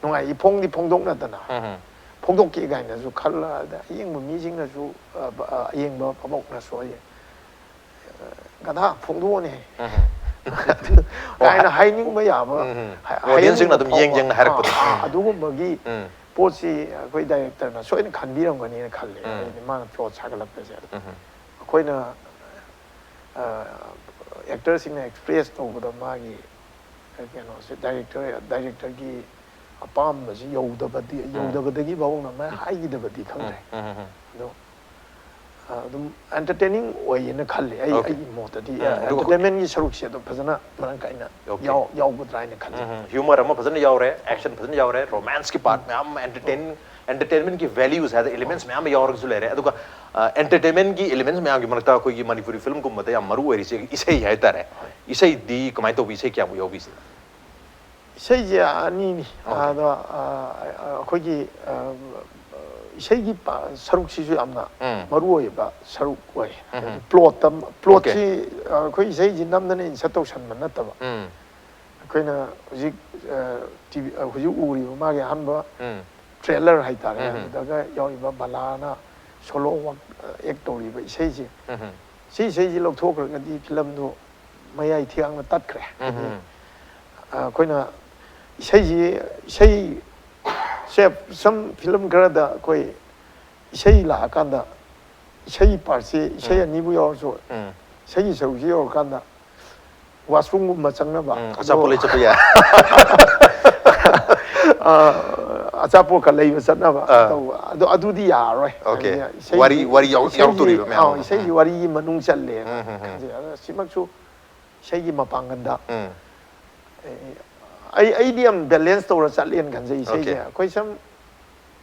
ꯅꯨꯡꯉꯥꯏ, ꯏꯐꯣꯡꯗꯤ ꯐꯣꯡꯗꯣꯛꯅꯗꯅ, ꯎꯝ, ꯎꯝ. ꯐꯣꯡꯗꯣꯛꯀꯦ ꯀꯥꯏꯅꯁꯨ ꯈꯜꯂ, ꯑꯗ ꯑꯌꯦꯡꯕ ꯃꯤꯁꯤꯡꯅꯁꯨ, ꯑ, ꯑ, ꯑꯌꯦꯡꯕ ꯚꯥꯕꯣꯛꯅꯁꯨ ꯑꯩ, ꯑ, "ꯒꯙꯥ, ꯐꯣꯡꯗꯣꯛꯑꯣꯅꯦ" ꯎꯝ, ꯎꯝ. ꯀꯥꯏꯅ ꯍꯥꯏꯅꯤꯡꯕ ꯌꯥꯕ, ꯎꯝ, ꯎꯝ. ꯍꯥꯏ-, Audience ꯁꯤꯡꯅ ꯍꯥꯏꯍꯟꯅꯤꯡꯕ ꯐꯥꯎꯕ. Audience ꯁꯤꯡꯅ ꯑꯗꯨꯝ ꯌꯦꯡ ꯐꯥꯎꯕ, ꯌꯦꯡꯅ ꯍꯥꯏꯔꯛꯄꯗꯣ. ꯑꯥ, ꯑꯥ, ꯎꯝ. ꯑꯗꯨꯒꯨꯝꯕꯒꯤ ꯎꯝ. ꯄꯣꯠꯁꯤ ꯑꯩꯈꯣꯏ ꯗꯥꯏꯔꯦꯛꯇꯔꯅ ꯁꯣꯏꯗꯅ ꯈꯟꯕꯤꯔꯝꯒꯅꯤꯅ ꯈꯜꯂꯦ꯫ ꯎꯝ. ꯍꯥꯏꯗꯤ ꯃꯥꯅ ꯄ꯭ꯂꯣꯠ ꯁꯥꯒꯠꯂꯛꯄꯁꯦ꯫ ꯎꯝ, ꯎꯝ. ꯑꯩꯈꯣꯏꯅ, ꯑ, ꯑꯦꯛꯇꯔꯁꯤꯡꯅ ꯑꯦꯛꯁꯄ꯭ꯔꯦꯁ ꯇꯧꯕꯗ ꯃꯥꯒꯤ, ꯑ, ꯀꯩꯅꯣꯁꯦ, ꯗꯥꯏꯔꯦꯛꯇꯔ, ꯗꯥꯏꯔꯦꯛꯇꯔꯒꯤ ꯑꯄꯥꯝꯕꯁꯤ ꯌꯧꯗꯕꯗꯤ, ꯎꯝ. ꯌꯧꯗꯕꯗꯒꯤ ꯃꯑꯣꯡ ꯑꯃ ꯍꯥꯏꯈꯤꯗꯕꯗꯤ ꯈꯪꯗ꯭ꯔꯦ꯫ ꯎꯝ, ꯎꯝ, ꯎꯝ. ꯑꯗꯣ, ꯑ, ꯑꯗꯨꯝ ꯑꯦꯟꯇꯔꯇꯦꯅꯤꯡ ꯑꯣꯏꯌꯦꯅ ꯈꯜꯂꯦ ꯑꯩ, Okay. ꯑꯩꯒꯤ ꯃꯣꯠꯇꯗꯤ꯫ ꯎꯝ, ꯑꯗꯨꯒ ꯑꯦꯟꯇꯔꯇꯦꯟꯃꯦꯟꯒꯤ ꯁꯔꯨꯛꯁꯦ ꯑꯗꯨꯝ ꯐꯖꯅ ꯃꯔꯥꯡ ꯀꯥꯏꯅ Okay. ꯌꯥꯎ-, ꯌꯥꯎꯒꯗ꯭ꯔꯥ ꯍꯥꯏꯅ ꯈꯜꯂꯦ꯫ ꯎꯝ, ꯍ꯭ꯌꯨꯃꯔ ꯑꯃ ꯐꯖꯅ ꯌꯥꯎꯔꯦ, ꯑꯦꯛꯁꯟ ꯐꯖꯅ ꯌꯥꯎꯔꯦ, ꯔꯣꯃꯥꯟꯁꯀꯤ ꯄꯥꯔꯠ ꯃꯌꯥꯝ ꯑꯃ, ꯑꯦꯟꯇꯔꯇꯦꯟ ꯑꯦꯟꯇꯔꯇꯦꯟꯃꯦꯟꯒꯤ ꯚꯦꯂ꯭ꯌꯨꯁ ꯍꯥꯏꯗꯅ ꯏꯂꯤꯃꯦꯟꯁ ꯃꯌꯥꯝ ꯑꯃ ꯌꯥꯎꯔꯒꯁꯨ ꯂꯩꯔꯦ꯫ ꯑꯗꯨꯒ ꯑꯦꯟꯇꯔꯇꯦꯟꯃꯦꯟꯒꯤ ꯏꯂꯤꯃꯦꯟꯁ ꯃꯌꯥꯝꯒꯤ ꯃꯔꯛꯇ ꯑꯩꯈꯣꯏꯒꯤ ꯃꯅꯤꯄꯨꯔꯤ ꯐꯤꯂꯝꯒꯨꯝꯕꯗ ꯌꯥꯝ ꯃꯔꯨ ꯑꯣꯏꯔꯤꯁꯦ ꯏꯁꯩ ꯍꯥꯏꯇꯥꯔꯦ꯫ ꯏꯁꯩꯗꯤ ꯀꯃꯥꯏꯅ ꯇꯧꯕ, ꯏꯁꯩ ꯀꯌꯥꯃꯨꯛ ꯌꯥꯎꯕꯤꯁꯦ? ꯏꯁꯩꯁꯦ ꯑꯅꯤꯅꯤ꯫ ꯑꯗꯣ ꯑꯩꯈꯣꯏꯒꯤ ꯏꯁꯩꯒꯤ ꯁꯔꯨꯛꯁꯤꯁꯨ ꯌꯥꯝꯅ ꯃꯔꯨ ꯑꯣꯏꯕ ꯁꯔꯨꯛ ꯑꯣꯏ꯫ ꯄ꯭ꯂꯣꯠꯇ ꯄ꯭ꯂꯣꯠꯁꯤ ꯑꯩꯈꯣꯏ ꯏꯁꯩꯁꯤ ꯅꯝꯗꯅ ꯏꯟꯁꯔꯠ ꯇꯧꯁꯟꯕ ꯅꯠꯇꯕ, ꯑꯩꯈꯣꯏꯅ ꯍꯧꯖꯤꯛ ꯇꯤꯚꯤ ꯍꯧꯖꯤꯛ ꯎꯔꯤꯕ ꯃꯥꯒꯤ ꯑꯍꯥꯟꯕ ꯇ꯭ꯔꯦꯂꯔ ꯍꯥꯏꯇꯥꯔꯦ, ꯑꯗꯨꯗꯒ ꯌꯥꯎꯔꯤꯕ ꯕꯂꯥꯅ ꯁꯣꯂꯣ ꯋꯥꯛ ꯑꯦꯛ ꯇꯧꯔꯤꯕ ꯏꯁꯩꯁꯦ, ꯁꯤ ꯏꯁꯩꯁꯤ ꯂꯧꯊꯣꯛꯈ꯭ꯔꯒꯗꯤ ꯐꯤꯂꯝꯗꯨ ꯃꯌꯥꯏ ꯊꯤꯒꯥꯡꯅ ꯇꯠꯈ꯭ꯔꯦ꯫ ꯍꯥꯏꯗꯤ ꯑꯩꯈꯣꯏꯅ ꯏꯁꯩꯁꯤ ꯏꯁꯩ ꯁꯦ ꯁꯝ ꯐꯤꯂꯝ ꯈꯔꯗ ꯑꯩꯈꯣꯏ ꯏꯁꯩ ꯂꯥꯛꯑꯀꯥꯟꯗ ꯏꯁꯩ ꯄꯥꯔꯠꯁꯤ ꯏꯁꯩ ꯑꯅꯤꯕꯨ ꯌꯥꯎꯔꯁꯨ ꯏꯁꯩꯒꯤ ꯁꯔꯨꯛꯁꯤ ꯌꯧꯔꯀꯥꯟꯗ ꯋꯥꯁꯔꯨꯝꯒꯨꯝꯕ ꯆꯪꯅꯕ, ꯑꯆꯥꯄꯣꯠ ꯂꯩ ꯆꯠꯄ ꯌꯥꯏ꯫ ꯑꯆꯥꯄꯣꯠꯀ ꯂꯩꯕ ꯆꯠꯅꯕ ꯇꯧꯕ ꯑꯗꯣ ꯑꯗꯨꯗꯤ ꯌꯥꯔꯔꯣꯏ꯫ Okay. ꯍꯥꯏꯗꯤ ꯏꯁꯩꯒꯤ- ꯋꯥꯔꯤ- ꯋꯥꯔꯤ ꯌꯥꯎ- ꯏꯁꯩꯒꯤ- ꯌꯥꯎꯔꯛꯇꯣꯔꯤꯕ ꯃꯌꯥꯝ ꯑꯥꯎ, ꯑꯃ꯫ ꯏꯁꯩꯒꯤ ꯋꯥꯔꯤꯒꯤ ꯃꯅꯨꯡ ꯆꯜꯂꯦꯅ ꯈꯟꯖꯩ꯫ ꯑꯗꯣ ꯁꯤꯃꯛꯁꯨ ꯏꯁꯩꯒꯤ ꯃꯄꯥꯡꯒꯜꯗ ꯎꯝ꯫ ꯑꯩ ꯑꯩꯗꯤ ꯌꯥꯝ ꯕꯦꯂꯦꯟꯁ ꯇꯧꯔ ꯆꯠꯂꯦꯅ ꯈꯟꯖꯩ ꯏꯁꯩꯁꯦ꯫ Okay. ꯑꯩꯈꯣꯏ ꯁꯝ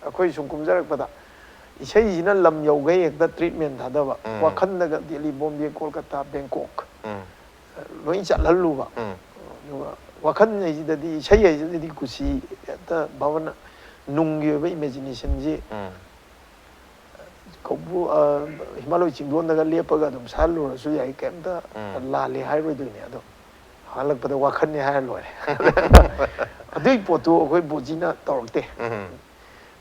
ꯑꯩꯈꯣꯏ ꯁꯨꯝ ꯀꯨꯝꯖꯔꯛꯄꯗ ꯏꯁꯩꯁꯤꯅ ꯂꯝ ꯌꯧꯈꯩ ꯍꯦꯛꯇ ꯇ꯭ꯔꯤꯠꯃꯦꯟ ꯊꯥꯗꯕ, ꯎꯝ꯫ ꯋꯥꯈꯜꯗꯒ ꯗꯦꯜꯂꯤ, ꯕꯣꯝꯕꯦ, ꯀꯣꯜꯀꯇꯥ, ꯕꯦꯡꯀꯣꯛ ꯎꯝ꯫ ꯂꯣꯏ ꯆꯠꯍꯜꯂꯨꯕ꯫ ꯎꯝ꯫ ꯑꯗꯨꯒ ꯋꯥꯈꯜ ꯍꯥꯏꯁꯤꯗꯗꯤ, ꯏꯁꯩ ꯍꯥꯏꯁꯤꯗꯗꯤ ꯀꯨꯁꯤ ꯍꯦꯛꯇ ꯚꯥꯕꯅ ꯅꯨꯡꯒꯤ ꯑꯣꯏꯕ ꯏꯃꯦꯖꯤꯅꯦꯁꯟꯁꯤ ꯎꯝ꯫ ꯀꯧꯕ꯭ꯔꯨ, ꯑ, ꯍꯤꯃꯥꯂꯣꯏ ꯆꯤꯡꯗꯣꯟꯗꯒ ꯂꯦꯞꯄꯒ ꯑꯗꯨꯝ ꯁꯥꯍꯜꯂꯨꯔꯁꯨ ꯌꯥꯏ, ꯀꯩꯝꯇ ꯎꯝ꯫ ꯂꯥꯜꯂꯦ ꯍꯥꯏꯔꯣꯏꯗꯣꯏꯅꯦ꯫ ꯑꯗꯣ ꯍꯜꯂꯛꯄꯗ ꯋꯥꯈꯜꯅꯤ ꯍꯥꯏꯔ ꯂꯣꯏꯔꯦ꯫ ꯑꯗꯨꯒꯤ ꯄꯣꯠꯇꯨ ꯑꯩꯈꯣꯏ ꯕꯣꯖꯤꯅ ꯇꯧꯔꯛꯇꯦ꯫ ꯎꯝ꯫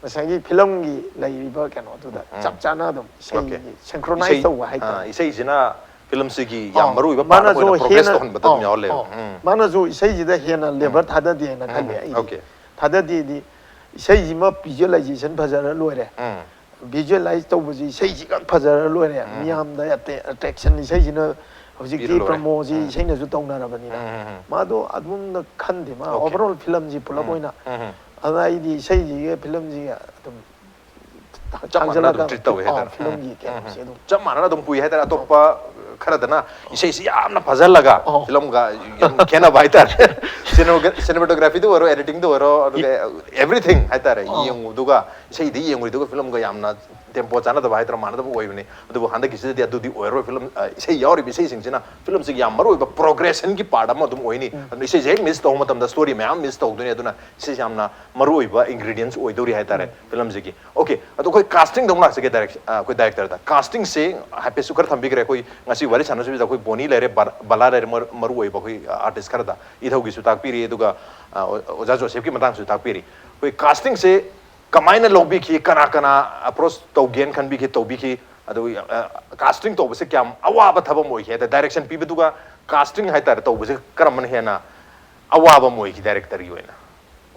ꯉꯁꯥꯏꯒꯤ ꯐꯤꯂꯝꯒꯤ ꯂꯩꯔꯤꯕ ꯀꯩꯅꯣꯗꯨꯗ ꯎꯝ꯫ ꯆꯞ ꯆꯥꯅ ꯑꯗꯨꯝ Okay. ꯏꯁꯩꯒꯤ ꯁꯦꯟꯀ꯭ꯔꯣꯅꯥꯏꯁ ꯏꯁꯩ- ꯇꯧꯕ ꯍꯥꯏꯇꯥꯔꯦ꯫ ꯑꯥ, ꯏꯁꯩꯁꯤꯅ ꯐꯤꯂꯝꯁꯤꯒꯤ ꯌꯥꯝ ꯑꯥ, ꯃꯔꯨ ꯑꯣꯏꯕ ꯄꯥꯔꯠ ꯑꯃ ꯃꯥꯅꯁꯨ ꯑꯣꯏꯅ ꯄ꯭ꯔꯣꯒ꯭ꯔꯦꯁ ꯍꯦꯟꯅ- ꯇꯧꯍꯟꯕꯗ ꯑꯗꯨꯝ ꯑꯥ, ꯌꯥꯎꯔ ꯂꯩꯕ꯫ ꯑꯥ, ꯎꯝ꯫ ꯃꯥꯅꯁꯨ ꯏꯁꯩꯁꯤꯗ ꯍꯦꯟꯅ ꯂꯦꯕꯔ ꯊꯥꯗꯗꯦꯅ ꯈꯜꯂꯦ ꯎꯝ, ꯑꯩꯗꯤ꯫ okay. ꯊꯥꯗꯗꯦꯗꯤ ꯏꯁꯩꯁꯤꯃ ꯚꯤꯖꯨꯋꯦꯂꯥꯏꯖꯦꯁꯟ ꯐꯖꯔ ꯂꯣꯏꯔꯦ꯫ ꯎꯝ꯫ ꯚꯤꯖꯨꯋꯦꯂꯥꯏꯁ ꯇꯧꯕꯁꯤ ꯏꯁꯩꯁꯤꯒ ꯐꯖꯔ ꯂꯣꯏꯔꯦ꯫ ꯎꯝ꯫ ꯃꯤꯌꯥꯝꯗ ꯑꯦꯇ꯭ꯔꯦꯛꯁꯟ ꯏꯁꯩꯁꯤꯅ ꯍꯧꯖꯤꯛꯇꯤ ꯄꯤꯔ ꯂꯣꯏꯔꯦ꯫ ꯄ꯭ꯔꯃꯣꯁꯤ ꯎꯝ꯫ ꯏꯁꯩꯅꯁꯨ ꯇꯧꯅꯔꯕꯅꯤꯅ꯫ ꯎꯝ, ꯎꯝ, ꯎꯝ꯫ ꯃꯥꯗꯣ ꯑꯗꯨꯝꯅ ꯈꯟꯗꯦ꯫ ꯃꯥ Okay. ꯑꯣꯚꯔ ꯑꯣꯜ ꯐꯤꯂꯝꯁꯤ ꯄꯨꯂꯞ ꯎꯝ, ꯑꯣꯏꯅ ꯎꯝ, ꯎꯝ꯫ ꯑꯗ ꯑꯩꯗꯤ ꯏꯁꯩꯁꯤꯒ ꯐꯤꯂꯝꯁꯤꯒ ꯑꯗꯨꯝ ꯆꯞ ꯃꯥꯟꯅꯅ ꯑꯗꯨꯝ ꯊꯥꯡꯖꯜꯂꯒ ꯇ꯭ꯔꯤꯠ ꯇꯧꯋꯦ ꯑꯥ, ꯍꯥꯏꯇꯥꯔꯦ꯫ ꯐꯤꯂꯝꯒꯤ ꯎꯝ, ꯀꯩꯅꯣꯁꯦ ꯎꯝ꯫ ꯑꯗꯨꯝ ꯆꯞ ꯃꯥꯟꯅꯅ ꯑꯗꯨꯝ ꯄꯨꯏ ꯍꯥꯏꯇꯥꯔꯦ꯫ ꯑꯇꯣꯞꯄ ꯈꯔꯗꯅ ꯏꯁꯩꯁꯤ ꯌꯥꯝꯅ ꯐꯖꯍꯜꯂꯒ, ꯑꯣ꯫ ꯐꯤꯂꯝꯒ ꯌꯥꯝ ꯈꯦꯠꯅꯕ ꯍꯥꯏꯇꯥꯔꯦ꯫ Cinematography-ꯗ ꯑꯣꯏꯔꯣ, editing-ꯗ ꯑꯣꯏꯔꯣ, ꯑꯗꯨꯒ everything ꯍꯥꯏꯇꯥꯔꯦ꯫ ꯑꯣ꯫ ꯌꯦꯡꯉꯨꯗꯨꯒ, ꯏꯁꯩꯗꯤ ꯌꯦꯡꯉꯨꯔꯤꯗꯨꯒ ꯐꯤꯂꯝꯒ ꯌꯥꯝꯅ tempo ꯆꯥꯟꯅꯗꯕ ꯍꯥꯏꯗ꯭ꯔꯥ, ꯃꯥꯟꯅꯗꯕ ꯑꯣꯏꯕꯅꯤ꯫ ꯑꯗꯨꯕꯨ ꯍꯟꯗꯛꯀꯤꯁꯤꯗꯗꯤ ꯑꯗꯨꯗꯤ ꯑꯣꯏꯔꯔꯣꯏ꯫ ꯐꯤꯂꯝ, ꯑ, ꯏꯁꯩ ꯌꯥꯎꯔꯤꯕ ꯏꯁꯩꯁꯤꯡꯁꯤꯅ ꯐꯤꯂꯝꯁꯤꯒꯤ ꯌꯥꯝ ꯃꯔꯨꯑꯣꯏꯕ progression-ꯒꯤ part ꯑꯃ ꯑꯗꯨꯝ ꯑꯣꯏꯅꯤ꯫ ꯎꯝ꯫ ꯑꯗꯨꯅ ꯏꯁꯩꯁꯦ ꯍꯦꯛ miss ꯇꯧꯕ ꯃꯇꯝꯗ story ꯃꯌꯥꯝ miss ꯇꯧꯗꯣꯏꯅꯤ꯫ ꯑꯗꯨꯅ ꯁꯤꯁꯦ ꯌꯥꯝꯅ ꯃꯔꯨꯑꯣꯏꯕ ingredients ꯑꯣꯏꯗꯧꯔꯤ ꯍꯥꯏꯇꯥꯔꯦ ꯎꯝ꯫ ꯐꯤꯂꯝꯁꯤꯒꯤ꯫ Okay, ꯑꯗꯣ ꯑꯩꯈꯣꯏ casting-ꯗ ꯑꯃꯨꯛ ꯂꯥꯛꯆꯒꯦ, direct-, ꯑ, ꯑꯩꯈꯣꯏ director-ꯗ꯫ Casting-ꯁꯦ ꯍꯥꯏꯐꯦꯠꯁꯨ ꯈꯔ ꯊꯝꯕꯤꯈ꯭ꯔꯦ꯫ ꯑꯩꯈꯣꯏ ꯉꯁꯤ ꯋꯥꯔꯤ ꯁꯥꯟꯅꯖꯕꯁꯤꯗ ꯑꯩꯈꯣꯏ ꯕꯣꯅꯤ ꯂꯩꯔꯦ, ꯕ-, ꯕꯂꯥ ꯂꯩꯔꯦ, ꯃꯔꯨ-, ꯃꯔꯨꯑꯣꯏꯕ ꯑꯩꯈꯣꯏ artist ꯈꯔꯗ ꯏꯙꯧꯒꯤꯁꯨ ꯇꯥꯛꯄꯤꯔꯤ, ꯑꯗꯨꯒ, ꯑ, ꯑꯣꯖꯥ ꯖꯣꯁꯦꯐꯀꯤ ꯃꯇꯥꯡꯁꯨ ꯇꯥꯛꯄꯤꯔꯤ꯫ ꯑꯩꯈꯣꯏ casting-ꯁꯦ ꯀꯃꯥꯏꯅ ꯂꯧꯕꯤꯈꯤ, ꯀꯅꯥ ꯀꯅꯥ approach ꯇꯧꯒꯦꯅ ꯈꯟꯕꯤꯈꯤ, ꯇꯧꯕꯤꯈꯤ, ꯑꯗꯨꯒ, ꯑ, casting ꯇꯧꯕꯁꯦ ꯀꯌꯥꯝ ꯑꯋꯥꯕ ꯊꯕꯛ ꯑꯃ ꯑꯣꯏꯈꯤ ꯍꯥꯏ ꯇꯥꯔꯦ, direction ꯄꯤꯕꯗꯨꯒ casting ꯍꯥꯏ ꯇꯥꯔꯦ ꯇꯧꯕꯁꯦ ꯀꯔꯝꯕꯅ ꯍꯦꯟꯅ ꯑꯋꯥꯕ ꯑꯃ ꯑꯣꯏꯈꯤ director-ꯒꯤ ꯑꯣꯏꯅ?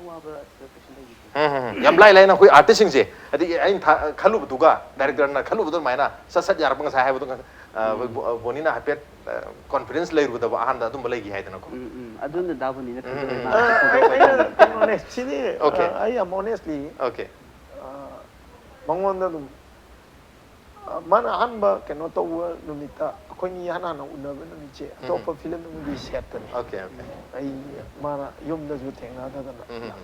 ꯑꯋꯥꯕ ꯀꯩꯁꯨ ꯂꯩꯈꯤꯗꯦ꯫ ꯎꯝ, ꯎꯝ, ꯎꯝ꯫ ꯌꯥꯝ ꯂꯥꯏ ꯂꯥꯏꯅ ꯑꯩꯈꯣꯏ artist-ꯁꯤꯡꯁꯦ, ꯍꯥꯏꯗꯤ ꯑꯩꯅ ꯊꯥ-, ꯈꯜꯂꯨꯕꯗꯨꯒ director-ꯅ ꯈꯜꯂꯨꯕꯗꯨ ꯑꯗꯨꯃꯥꯏꯅ ꯁꯠ ꯁꯠ ꯌꯥꯔꯛꯄ, ꯉꯁꯥꯏ ꯍꯥꯏꯕꯗꯣ, ꯑ, ꯑꯩꯈꯣꯏ ꯎꯝ꯫ ꯕꯣ-, ꯕꯣꯅꯤꯅ ꯍꯥꯏꯐꯦꯠ, ꯑ, confidence ꯂꯩꯔꯨꯗꯕ ꯑꯍꯥꯟꯕ ꯑꯗꯨꯝꯕ ꯂꯩꯈꯤ ꯍꯥꯏꯗꯅꯀꯣ꯫ ꯎꯝ, ꯎꯝ꯫ ꯑꯗꯨꯅ ꯗꯥ ꯕꯣꯅꯤꯅ ꯎꯝ, ꯎꯝ, ꯈꯪꯖꯔꯦ, ꯎꯝ꯫ ꯃꯥ ꯑ, ꯑꯩ, ꯑꯩꯅ ꯀꯩꯅꯣꯅꯦ, ꯁꯤꯗꯤ, ꯑ, Okay. ꯑꯩ ꯌꯥꯝ honestly, Okay. ꯑ, ꯃꯉꯣꯟꯗ ꯑꯗꯨꯝ, ꯑ, ꯃꯥꯅ ꯑꯍꯥꯟꯕ ꯀꯩꯅꯣ ꯇꯧꯕ ꯅꯨꯃꯤꯠꯇ, ꯑꯩꯈꯣꯏꯅꯤ ꯏꯍꯥꯟ ꯍꯥꯟꯅ ꯎꯅꯕ ꯅꯨꯃꯤꯠꯁꯦ, ꯎꯝ꯫ ꯑꯇꯣꯞꯄ film ꯑꯃꯒꯤ set-ꯇꯅꯤ꯫ Okay, okay. ꯑꯩ, ꯃꯥꯅ ꯌꯨꯝꯗꯁꯨ ꯊꯦꯡꯅꯗꯗꯅ꯫ ꯎꯝ, ꯎꯝ, ꯎꯝ꯫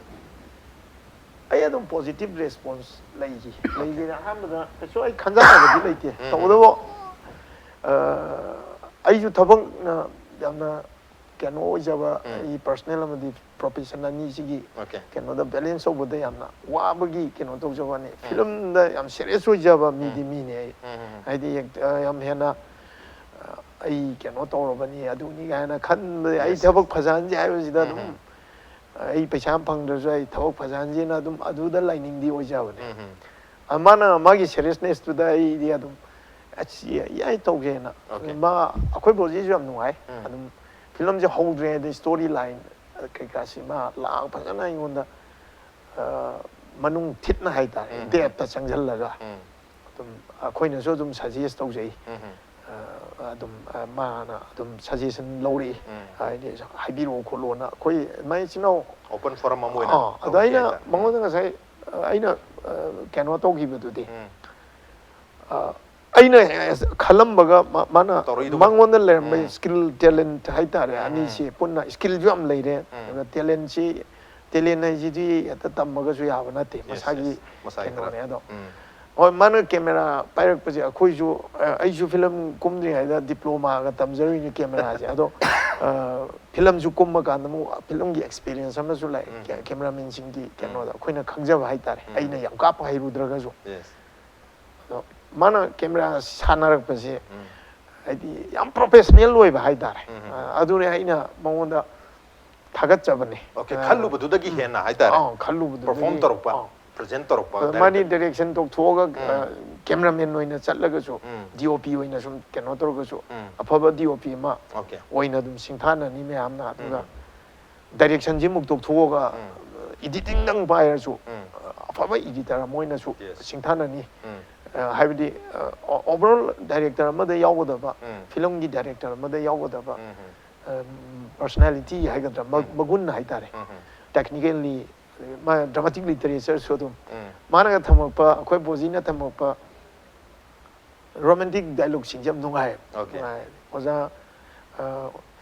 ꯑꯩ ꯑꯗꯨꯝ positive response ꯂꯩꯈꯤ꯫ ꯂꯩꯈꯤ꯫ ꯑꯍꯥꯟꯕꯗ ꯀꯩꯁꯨ ꯑꯩ ꯈꯟꯖꯅꯕꯗꯤ ꯂꯩꯇꯦ꯫ ꯎꯝ, ꯎꯝ꯫ ꯇꯧꯕꯇꯕꯨ, ꯑ, ꯑꯩꯁꯨ ꯊꯕꯛꯅ ꯌꯥꯝꯅ ꯀꯩꯅꯣ ꯑꯣꯏꯖꯕ, ꯎꯝ꯫ ꯑꯩ personal ꯑꯃꯗꯤ profession ꯑꯅꯤꯁꯤꯒꯤ Okay. ꯀꯩꯅꯣꯗ balance ꯇꯧꯕꯗ ꯌꯥꯝꯅ ꯋꯥꯕꯒꯤ ꯀꯩꯅꯣ ꯇꯧꯖꯕꯅꯤ꯫ ꯎꯝ꯫ Film-ꯗ ꯌꯥꯝ serious ꯑꯣꯏꯖꯕ ꯃꯤꯗꯤ ꯎꯝ꯫ ꯃꯤꯅꯦ ꯑꯩ꯫ ꯎꯝ, ꯎꯝ, ꯎꯝ꯫ ꯍꯥꯏꯗꯤ ꯍꯦꯛꯇ ꯌꯥꯝ ꯍꯦꯟꯅ, ꯑ, ꯑꯩ ꯀꯩꯅꯣ ꯇꯧꯔꯕꯅꯤ, ꯑꯗꯨꯅꯤ ꯀꯥꯏꯅ ꯈꯟꯕꯗ ꯑꯩ Yes. ꯊꯕꯛ ꯐꯖꯍꯟꯁꯦ ꯍꯥꯏꯕꯁꯤꯗ ꯎꯝ, ꯑꯗꯨꯝ ꯎꯝ꯫ ꯑꯩ ꯄꯩꯁꯥ ꯌꯥꯝ ꯐꯪꯗ꯭ꯔꯁꯨ ꯑꯩ ꯊꯕꯛ ꯐꯖꯍꯟꯁꯦꯅ ꯑꯗꯨꯝ ꯑꯗꯨꯗ ꯂꯥꯏꯅꯤꯡꯗꯤ ꯑꯣꯏꯖꯕꯅꯦ꯫ ꯎꯝ, ꯎꯝ꯫ ꯑ, ꯃꯥꯅ ꯃꯥꯒꯤ seriousness-ꯇꯨꯗ ꯑꯩꯗꯤ ꯑꯗꯨꯝ, "ꯑꯁ, ꯌꯥꯏ, ꯇꯧꯒꯦꯅ"꯫ Okay. ꯃꯥ, ꯑꯩꯈꯣꯏ ꯕ꯭ꯔꯣꯖꯤꯁꯨ ꯌꯥꯝ ꯅꯨꯡꯉꯥꯏ꯫ ꯎꯝ꯫ ꯑꯗꯨꯝ film-ꯁꯦ ꯍꯧꯗ꯭ꯔꯤꯉꯩꯗ story line ꯀꯩꯀꯥꯁꯤ ꯃꯥ ꯂꯥꯡ ꯐꯖꯅ ꯑꯩꯉꯣꯟꯗ, ꯑ, ꯃꯅꯨꯡ ꯊꯤꯠꯅ ꯍꯥꯏꯇꯥꯔꯦ, ꯎꯝ꯫ Depth-ꯇ ꯆꯪꯁꯤꯜꯂꯒ ꯎꯝ꯫ ꯑꯗꯨꯝ ꯑꯩꯈꯣꯏꯅꯁꯨ ꯑꯗꯨꯝ suggest ꯇꯧꯖꯩ꯫ ꯎꯝ꯫ ꯑ, ꯑꯗꯨꯝ, ꯑ, ꯃꯥꯅ ꯑꯗꯨꯝ suggestion ꯂꯧꯔꯛꯏ꯫ ꯎꯝ꯫ ꯍꯥꯏꯗꯤ ꯍꯥꯏꯕꯤꯔꯛꯑꯣ ꯈꯣꯠꯂꯣꯅ꯫ ꯑꯩꯈꯣꯏ ꯏꯃꯥ ꯏꯆꯤꯟ ꯏꯅꯥꯎ Open forum ꯑꯃ ꯑꯣꯏꯅ ꯑꯥ, ꯑꯗꯣ ꯇꯧꯁꯤ ꯑꯩꯅ ꯍꯥꯏꯇꯥꯔꯦ꯫ ꯃꯉꯣꯟꯗ ꯉꯁꯥꯏ, ꯑ, ꯑꯩꯅ, ꯑ, ꯀꯩꯅꯣ ꯇꯧꯈꯤꯕꯗꯨꯗꯤ, ꯎꯝ꯫ ꯑ, ꯑꯩꯅ ꯈꯜꯂꯝꯕꯒ ꯃꯥ- ꯃꯥꯅ ꯇꯧꯔꯛꯏꯗꯨꯒ꯫ ꯃꯉꯣꯟꯗ ꯂꯩꯔꯝꯕ ꯎꯝ꯫ ꯁ꯭ꯀꯤꯜ ꯇꯦꯂꯦꯟꯠ ꯍꯥꯏꯇꯥꯔꯦ ꯎꯝ, ꯎꯝ꯫ ꯑꯅꯤꯁꯤ ꯄꯨꯟꯅ ꯁ꯭ꯀꯤꯜꯁꯨ ꯌꯥꯝ ꯂꯩꯔꯦ꯫ ꯎꯝ꯫ ꯑꯗꯨꯒ ꯇꯦꯂꯦꯟꯁꯤ ꯇꯦꯂꯦꯟ ꯍꯥꯏꯁꯤꯗꯤ ꯍꯦꯛꯇ ꯇꯝꯃꯒꯁꯨ ꯌꯥꯕ ꯅꯠꯇꯦ, Yes, ꯃꯁꯥꯒꯤ yes. ꯃꯁꯥꯒꯤ ꯀꯩꯅꯣꯅꯦ꯫ ꯈꯔ꯫ ꯑꯗꯣ ꯎꯝ꯫ ꯍꯣꯏ, ꯃꯥꯅ ꯀꯦꯃꯦꯔꯥ ꯄꯥꯏꯔꯛꯄꯁꯦ ꯑꯩꯈꯣꯏꯁꯨ ꯑ, ꯑꯩꯁꯨ ꯐꯤꯂꯝ ꯀꯨꯝꯗ꯭ꯔꯤꯉꯩꯗ ꯗꯤꯄ꯭ꯂꯣꯃꯥꯒ ꯇꯝꯖꯔꯨꯏꯅꯤ ꯀꯦꯃꯦꯔꯥꯁꯦ꯫ ꯑꯗꯣ ꯑ, ꯐꯤꯂꯝꯁꯨ ꯀꯨꯝꯕ ꯀꯥꯟꯗ ꯑꯃꯨꯛ ꯐꯤꯂꯝꯒꯤ ꯑꯦꯛꯁꯄꯤꯔꯤꯌꯟꯁ ꯑꯃꯁꯨ ꯂꯥꯛꯑꯦ꯫ ꯎꯝ꯫ ꯀꯦ- ꯀꯦꯃꯦꯔꯥꯃꯦꯟꯁꯤꯡꯒꯤ ꯀꯩꯅꯣꯗ ꯎꯝ꯫ ꯑꯩꯈꯣꯏꯅ ꯈꯪꯖꯕ ꯍꯥꯏꯇꯥꯔꯦ꯫ ꯎꯝ꯫ ꯑꯩꯅ ꯌꯥꯝ ꯀꯥꯞꯄ ꯍꯩꯔꯨꯗ꯭ꯔꯒꯁꯨ꯫ Yes. ꯑꯗꯣ ꯃꯥꯅ ꯀꯦꯃꯦꯔꯥ ꯁꯥꯟꯅꯔꯛꯄꯁꯦ ꯎꯝ꯫ ꯍꯥꯏꯗꯤ ꯌꯥꯝ ꯄ꯭ꯔꯣꯐꯦꯁꯅꯦꯜ ꯑꯣꯏꯕ ꯍꯥꯏꯇꯥꯔꯦ꯫ ꯎꯝ, ꯎꯝ, ꯑ, ꯑꯗꯨꯅꯦ ꯑꯩꯅ ꯃꯉꯣꯟꯗ ꯊꯥꯒꯠꯆꯕꯅꯦ꯫ Okay, ꯑ, ꯈꯜꯂꯨꯕꯗꯨꯗꯒꯤ ꯍꯦꯟꯅ ꯍꯥꯏꯇꯥꯔꯦ꯫ ꯑꯥ, ꯈꯜꯂꯨꯕꯗꯨꯗꯒꯤ꯫ Perform ꯇꯧꯔꯛꯄ, ꯑꯥ꯫ present ꯇꯧꯔꯛꯄ, ꯑꯗꯣ ꯃꯥꯗꯤ director. ꯗꯥꯏꯔꯦꯛꯁꯟ ꯇꯧꯊꯣꯛꯑꯒ ꯎꯝ꯫ ꯑ, ꯀꯦꯃꯦꯔꯥꯃꯦꯟ ꯑꯣꯏꯅ ꯆꯠꯂꯒꯁꯨ ꯎꯝ꯫ ꯗꯤ ꯑꯣ ꯄꯤ ꯑꯣꯏꯅ ꯁꯨꯝ ꯀꯩꯅꯣ ꯇꯧꯔꯒꯁꯨ ꯎꯝ꯫ ꯑꯐꯕ ꯗꯤ ꯑꯣ ꯄꯤ ꯑꯃ Okay. ꯑꯣꯏꯅ ꯑꯗꯨꯝ ꯁꯤꯡꯊꯥꯅꯅꯤ ꯃꯌꯥꯝꯅ꯫ ꯑꯗꯨꯒ ꯎꯝ꯫ ꯗꯥꯏꯔꯦꯛꯁꯟꯁꯤꯃꯨꯛ ꯇꯣꯛꯊꯣꯛꯑꯒ ꯎꯝ꯫ ꯏꯗꯤꯇꯤꯡꯗꯪ ꯄꯥꯏꯔꯁꯨ ꯎꯝ꯫ ꯑꯐꯕ ꯏꯗꯤꯇꯔ ꯑꯃ ꯑꯣꯏꯅꯁꯨ Yes. ꯁꯤꯡꯊꯥꯅꯅꯤ꯫ ꯎꯝ꯫ ꯑ, ꯍꯥꯏꯕꯗꯤ ꯑꯣꯚꯔꯑꯣꯜ ꯗꯥꯏꯔꯦꯛꯇꯔ ꯑꯃꯗ ꯌꯥꯎꯒꯗꯕ ꯎꯝ꯫ ꯐꯤꯂꯝꯒꯤ ꯗꯥꯏꯔꯦꯛꯇꯔ ꯑꯃꯗ ꯌꯥꯎꯒꯗꯕ ꯎꯝ, ꯎꯝ꯫ ꯄꯔꯁꯣꯅꯥꯂꯤꯇꯤ ꯍꯥꯏꯒꯗ꯭ꯔꯥ ꯃ- ꯎꯝ꯫ ꯃꯒꯨꯟ ꯍꯥꯏꯇꯥꯔꯦ꯫ ꯎꯝ, ꯎꯝ꯫ ꯇꯦꯛꯅꯤꯀꯦꯜꯂꯤ ꯃꯥ ꯗ꯭ꯔꯃꯥꯇꯤꯛ ꯂꯤꯇꯔꯦꯆꯔꯁꯨ ꯑꯗꯨꯝ ꯎꯝ꯫ ꯃꯥꯅꯒ ꯊꯝꯃꯛꯄ ꯑꯩꯈꯣꯏ ꯕꯣꯖꯤꯅ ꯊꯝꯃꯛꯄ ꯔꯣꯃꯦꯟꯇꯤꯛ ꯗꯥꯏꯂꯣꯛꯁꯤꯡꯁꯦ ꯌꯥꯝ ꯅꯨꯡꯉꯥꯏ꯫ Okay. ꯅꯨꯡꯉꯥꯏ꯫ ꯑꯣꯖꯥ ꯑ,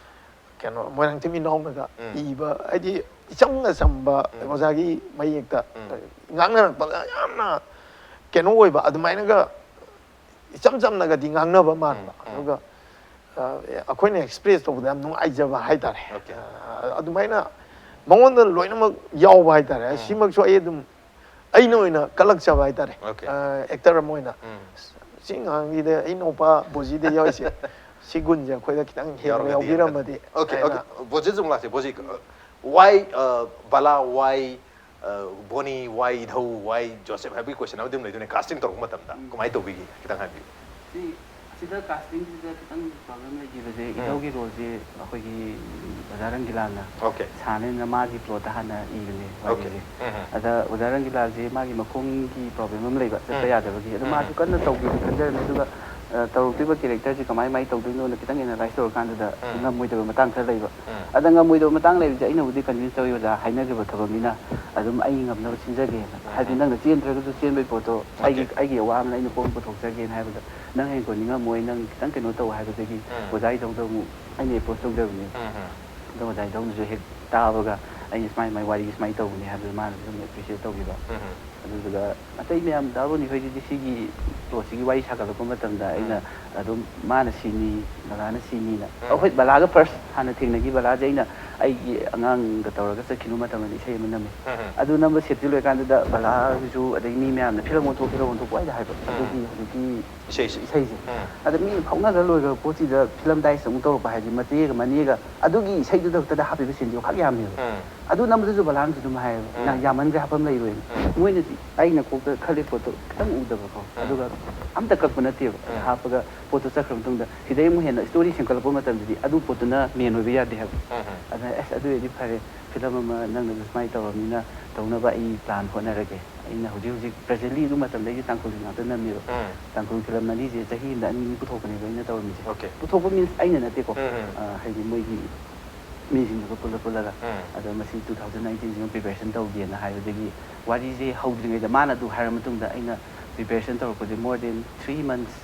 ꯀꯩꯅꯣ ꯃꯣꯏꯔꯥꯡꯊꯦꯝ ꯏꯅꯥꯎꯅꯒ ꯎꯝ꯫ ꯏꯕ ꯍꯥꯏꯗꯤ ꯏꯆꯝꯒ ꯆꯝꯕ ꯎꯝ꯫ ꯑꯣꯖꯥꯒꯤ ꯃꯌꯦꯛꯇ ꯎꯝ꯫ ꯉꯥꯡꯅꯔꯛꯄꯗ ꯌꯥꯝꯅ ꯀꯩꯅꯣ ꯑꯣꯏꯕ ꯑꯗꯨꯃꯥꯏꯅꯒ ꯏꯆꯝ ꯆꯝꯅꯒꯗꯤ ꯉꯥꯡꯅꯕ ꯃꯥꯟꯕ꯫ ꯎꯝ, ꯎꯝ꯫ ꯑꯗꯨꯒ ꯑ, ꯑꯩꯈꯣꯏꯅ ꯑꯦꯛꯁꯄ꯭ꯔꯦꯁ ꯇꯧꯕꯗ ꯌꯥꯝ ꯅꯨꯡꯉꯥꯏꯖꯕ ꯍꯥꯏꯇꯥꯔꯦ꯫ Okay. ꯑ, ꯑꯗꯨꯃꯥꯏꯅ ꯃꯉꯣꯟꯗ ꯂꯣꯏꯅꯃꯛ ꯌꯥꯎꯕ ꯍꯥꯏꯇꯥꯔꯦ꯫ ꯎꯝ꯫ ꯁꯤꯃꯛꯁꯨ ꯑꯩ ꯑꯗꯨꯝ ꯑꯩꯅ ꯑꯣꯏꯅ ꯀꯜꯂꯛꯆꯕ ꯍꯥꯏꯇꯥꯔꯦ꯫ Okay. ꯑ, ꯑꯦꯛꯇꯔ ꯑꯃ ꯑꯣꯏꯅ ꯎꯝ꯫ ꯁꯤ ꯑꯉꯥꯡꯒꯤꯗ ꯑꯩ ꯏꯅꯥꯎꯄꯥ ꯕꯣꯖꯤꯗ ꯌꯥꯎꯔꯤꯁꯦ ꯁꯤ ꯒꯨꯟꯁꯦ ꯑꯩꯈꯣꯏꯗ ꯈꯤꯇꯪ ꯍꯦꯟꯅ ꯌꯥꯎꯔꯒꯗꯤ ꯌꯥꯎꯕꯤꯔꯝꯃꯗꯤ Okay, ꯍꯥꯏꯅ꯫ okay. ꯕꯣꯖꯦꯁꯨ ꯑꯃꯨꯛ ꯂꯥꯛꯁꯦ꯫ ꯕꯣꯖꯦ, uh, why, uh, Bala, why, uh, ꯕꯣꯅꯤ, why ꯏꯙꯧ, why Joseph ꯍꯥꯏꯕꯒꯤ question ꯑꯃꯗꯤ ꯑꯗꯨꯝ ꯂꯩꯗꯣꯏꯅꯦ꯫ Casting ꯇꯧꯔꯛꯄ ꯃꯇꯝꯗ ꯀꯃꯥꯏꯅ ꯇꯧꯕꯤꯒꯦ? ꯈꯤꯇꯪ ꯍꯥꯏꯕꯤꯌꯨ꯫ ꯁꯤ ꯑꯁꯤꯗ casting ꯁꯤꯗ ꯈꯤꯇꯪ problem ꯂꯩꯈꯤꯕꯁꯦ ꯎꯝ꯫ ꯏꯙꯧꯒꯤ role ꯁꯦ ꯑꯩꯈꯣꯏꯒꯤ ꯑꯣꯖꯥ ꯔꯪꯒꯤꯂꯥꯜꯅ Okay. ꯁꯥꯅꯦꯅ ꯃꯥꯒꯤ plot ꯇ ꯍꯥꯟꯅ ꯏꯕꯅꯦ Okay. ꯋꯥꯔꯤꯁꯦ꯫ ꯎꯝ, ꯎꯝ꯫ ꯑꯗ ꯑꯣꯖꯥ ꯔꯪꯒꯤꯂꯥꯜꯁꯦ ꯃꯥꯒꯤ ꯃꯈꯣꯡꯒꯤ problem ꯑꯃ ꯂꯩꯕ ꯆꯠꯄ ꯎꯝ꯫ ꯌꯥꯗꯕꯒꯤ ꯑꯗꯣ ꯎꯝ, ꯃꯥꯁꯨ ꯎꯝ꯫ ꯀꯟꯅ ꯇꯧꯒꯦꯅ ꯈꯟꯖꯔꯝꯃꯦ꯫ ꯑꯗꯨꯒ ꯇꯧꯔꯛꯇꯣꯏꯕ ꯀꯦꯔꯦꯛꯇꯔꯁꯦ ꯀꯃꯥꯏ ꯀꯃꯥꯏꯅ ꯇꯧꯗꯣꯏꯅꯣꯅ ꯈꯤꯇꯪ ꯑꯦꯅꯥꯂꯥꯏꯁ ꯇꯧꯔꯀꯥꯟꯗꯨꯗ ꯎꯝ꯫ ꯉꯝꯃꯣꯏꯗꯕ ꯃꯇꯥꯡ ꯈꯔ ꯂꯩꯕ꯫ ꯎꯝ꯫ ꯑꯗ ꯉꯝꯃꯣꯏꯗꯕ ꯃꯇꯥꯡ ꯂꯩꯕꯁꯦ ꯑꯩꯅꯕꯨꯗꯤ ꯀꯟꯚꯤꯟꯁ ꯇꯧꯋꯤ, "ꯑꯣꯖꯥ, ꯍꯥꯏꯅꯈꯤꯕ ꯊꯕꯛꯅꯤꯅ ꯑꯗꯨꯝ ꯑꯩ ꯉꯝꯅꯕ ꯁꯤꯟꯖꯒꯦꯅ꯫ ꯎꯝ꯫ ꯍꯥꯏꯗꯤ ꯅꯪꯅ ꯆꯦꯟꯗ꯭ꯔꯒꯁꯨ ꯆꯦꯟꯕꯒꯤ ꯄꯣꯠꯇꯣ ꯑꯩꯒꯤ, ꯑꯣꯀꯦ꯫ ꯑꯩꯒꯤ ꯑꯋꯥꯕꯅ ꯑꯩꯅ ꯀꯣꯟ ꯄꯨꯊꯣꯛꯆꯒꯦꯅ" ꯍꯥꯏꯕꯗ, "ꯅꯪ ꯍꯌꯦꯡ ꯀꯣꯟ ꯅꯤꯡꯉꯝꯃꯣꯏ, ꯅꯪ ꯈꯤꯇꯪ ꯀꯩꯅꯣ ꯇꯧ" ꯍꯥꯏꯕꯗꯒꯤ ꯎꯝ꯫ ꯑꯣꯖꯥ ꯏꯗꯧꯗ ꯑꯃꯨꯛ ꯑꯩꯅ ꯑꯦꯄ꯭ꯔꯣꯁ ꯇꯧꯖꯕꯅꯦꯕ꯫ ꯎꯝ, ꯎꯝ꯫ ꯑꯗꯣ ꯑꯣꯖꯥ ꯏꯗꯧꯅꯁꯨ ꯍꯦꯛ ꯇꯥꯕꯒ ꯑꯩꯅ ꯁꯨꯃꯥꯏ, ꯁꯨꯃꯥꯏ ꯋꯥꯔꯤ ꯁꯨꯃꯥꯏꯅ ꯇꯧꯕꯅꯦ ꯍꯥꯏꯕꯗꯨ ꯃꯥꯅꯁꯨ ꯑꯗꯨꯝ ꯑꯦꯄ꯭ꯔꯤꯁꯤꯌꯦꯠ ꯇꯧꯈꯤꯕ꯫ ꯎꯝ, ꯎꯝ꯫ ꯑꯗꯨꯗꯨꯒ ꯑꯇꯩ ꯃꯌꯥꯝ ꯗꯥ ꯔꯣꯅꯤ ꯍꯣꯏꯒꯤꯗꯤ ꯁꯤꯒꯤ ꯄ꯭ꯂꯣꯠꯁꯤꯒꯤ ꯋꯥꯔꯤ ꯁꯥꯒꯠꯂꯛꯄ ꯃꯇꯝꯗ ꯑꯩꯅ ꯎꯝ꯫ ꯑꯗꯨꯝ ꯃꯥꯅ ꯁꯤꯅꯤ, ꯕꯂꯥꯅ ꯁꯤꯅꯤꯅ꯫ ꯎꯝ꯫ ꯑꯩꯈꯣꯏ ꯕꯂꯥꯒ ꯐꯥꯔꯁ ꯍꯥꯟꯅ ꯊꯦꯡꯅꯈꯤ꯫ ꯕꯂꯥꯁꯦ ꯑꯩꯅ ꯑꯩꯒꯤ ꯑꯉꯥꯡꯒ ꯇꯧꯔꯒ ꯆꯠꯈꯤꯕ ꯃꯇꯝꯗ ꯏꯁꯩ ꯑꯃ ꯅꯝꯃꯤ꯫ ꯎꯝ, ꯎꯝ꯫ ꯑꯗꯨ ꯅꯝꯕ ꯁꯦꯠꯁꯤ ꯂꯣꯏꯀꯥꯟꯗꯨꯗ ꯕꯂꯥꯒꯤꯁꯨ ꯑꯗꯩ ꯃꯤ ꯃꯌꯥꯝꯅ "ꯐꯤꯂꯝ ꯑꯣꯟꯊꯣꯛ, ꯐꯤꯂꯝ ꯑꯣꯟꯊꯣꯛꯄ" ꯍꯥꯏꯗ ꯍꯥꯏꯕ꯫ ꯎꯝ꯫ ꯑꯗꯨꯒꯤ ꯍꯧꯖꯤꯛꯀꯤ ꯏꯁꯩꯁꯦ꯫ ꯏꯁꯩꯁꯦ꯫ ꯎꯝ꯫ ꯑꯗ ꯃꯤ ꯐꯥꯎꯅꯈ꯭ꯔ ꯂꯣꯏꯈ꯭ꯔꯕ ꯄꯣꯠꯁꯤꯗ ꯐꯤꯂꯝ ꯗꯥꯏꯁ ꯑꯃꯨꯛ ꯇꯧꯔꯛꯄ ꯍꯥꯏꯁꯦ ꯃꯆꯦꯒ ꯃꯅꯦꯒ ꯑꯗꯨꯒꯤ ꯏꯁꯩꯗꯨꯗ ꯈꯛꯇꯗ ꯍꯥꯞꯄꯤꯕ ꯁꯤꯟꯁꯦ ꯈꯛ ꯌꯥꯝꯃꯦꯕ꯫ ꯎꯝ꯫ ꯑꯗꯨ ꯅꯝꯕꯗꯁꯨ ꯕꯂꯥꯅꯁꯨ ꯑꯗꯨꯝ ꯍꯥꯏꯌꯦꯕ, ꯎꯝ꯫ "ꯌꯥꯝꯃꯟꯈ꯭ꯔꯦ, ꯍꯥꯞꯐꯝ ꯂꯩꯔꯣꯏꯅ"꯫ ꯎꯝ꯫ ꯃꯣꯏꯅꯗꯤ ꯑꯩꯅ ꯀꯣꯛꯇ ꯈꯜꯂꯤ ꯄꯣꯠꯇꯣ ꯈꯤꯇꯪ ꯎꯗꯕꯀꯣ꯫ ꯎꯝ꯫ ꯑꯗꯨꯒ ꯑꯝꯇ ꯀꯛꯄ ꯅꯠꯇꯦꯕ꯫ ꯎꯝ꯫ ꯍꯥꯞꯄꯒ ꯄꯣꯠꯇꯣ ꯆꯠꯈ꯭ꯔ ꯃꯇꯨꯡꯗ ꯁꯤꯗꯩ ꯑꯃꯨꯛ ꯍꯦꯟꯅ ꯁ꯭ꯇꯣꯔꯤ ꯁꯦꯝꯒꯠꯂꯛꯄ ꯃꯇꯝꯗꯗꯤ ꯑꯗꯨ ꯄꯣꯠꯇꯨꯅ ꯃꯦꯟ ꯑꯣꯏꯕ ꯌꯥꯗꯦ ꯍꯥꯏꯕ꯫ ꯎꯝ, ꯎꯝ꯫ ꯑꯗ "ꯑꯁ, ꯑꯗꯨ ꯑꯣꯏꯔꯗꯤ ꯐꯔꯦ, ꯐꯤꯂꯝ ꯑꯃ ꯅꯪꯅꯁꯨ ꯁꯨꯃꯥꯏꯅ ꯇꯧꯔꯕꯅꯤꯅ ꯇꯧꯅꯕ ꯑꯩ ꯄ꯭ꯂꯥꯟ ꯍꯣꯠꯅꯔꯒꯦ꯫ ꯑꯩꯅ ꯍꯧꯖꯤꯛ ꯍꯧꯖꯤꯛ ꯄ꯭ꯔꯖꯦꯟꯂꯤ ꯑꯗꯨ ꯃꯇꯝꯗ ꯑꯩꯁꯦ ꯇꯥꯡꯈꯨꯜꯒꯤ ꯉꯥꯛꯇ ꯅꯝꯃꯦꯕ꯫ ꯎꯝ꯫ ꯇꯥꯡꯈꯨꯜ ꯐꯤꯂꯝ ꯃꯔꯤꯁꯦ ꯆꯍꯤ ꯑꯃꯗ ꯑꯅꯤ ꯑꯅꯤ ꯄꯨꯊꯣꯛꯄꯅꯦꯕ ꯑꯩꯅ ꯇꯧꯔꯝꯃꯤꯁꯦ"꯫ ꯑꯣꯀꯦ꯫ ꯄꯨꯊꯣꯛꯄ ꯃꯤꯟꯁ ꯑꯩꯅ ꯅꯠꯇꯦꯀꯣ꯫ ꯎꯝ, ꯎꯝ꯫ ꯑ, ꯍꯥꯏꯗꯤ ꯃꯣꯏꯒꯤ ꯃꯤꯁꯤꯡꯗꯨꯒ ꯄꯨꯜꯂ ꯄꯨꯜꯂꯒ꯫ ꯎꯝ꯫ ꯑꯗꯣ ꯃꯁꯤ two thousand nineteen ꯁꯤꯃ ꯄ꯭ꯔꯤꯄꯦꯔꯦꯁꯟ ꯇꯧꯒꯦꯅ ꯍꯥꯏꯕꯗꯒꯤ ꯋꯥꯔꯤꯁꯦ ꯍꯧꯗ꯭ꯔꯤꯉꯩꯗ ꯃꯥꯅ ꯑꯗꯨ ꯍꯥꯏꯔ ꯃꯇꯨꯡꯗ ꯑꯩꯅ preparation ꯇꯧꯔꯛꯄꯁꯦ more than three months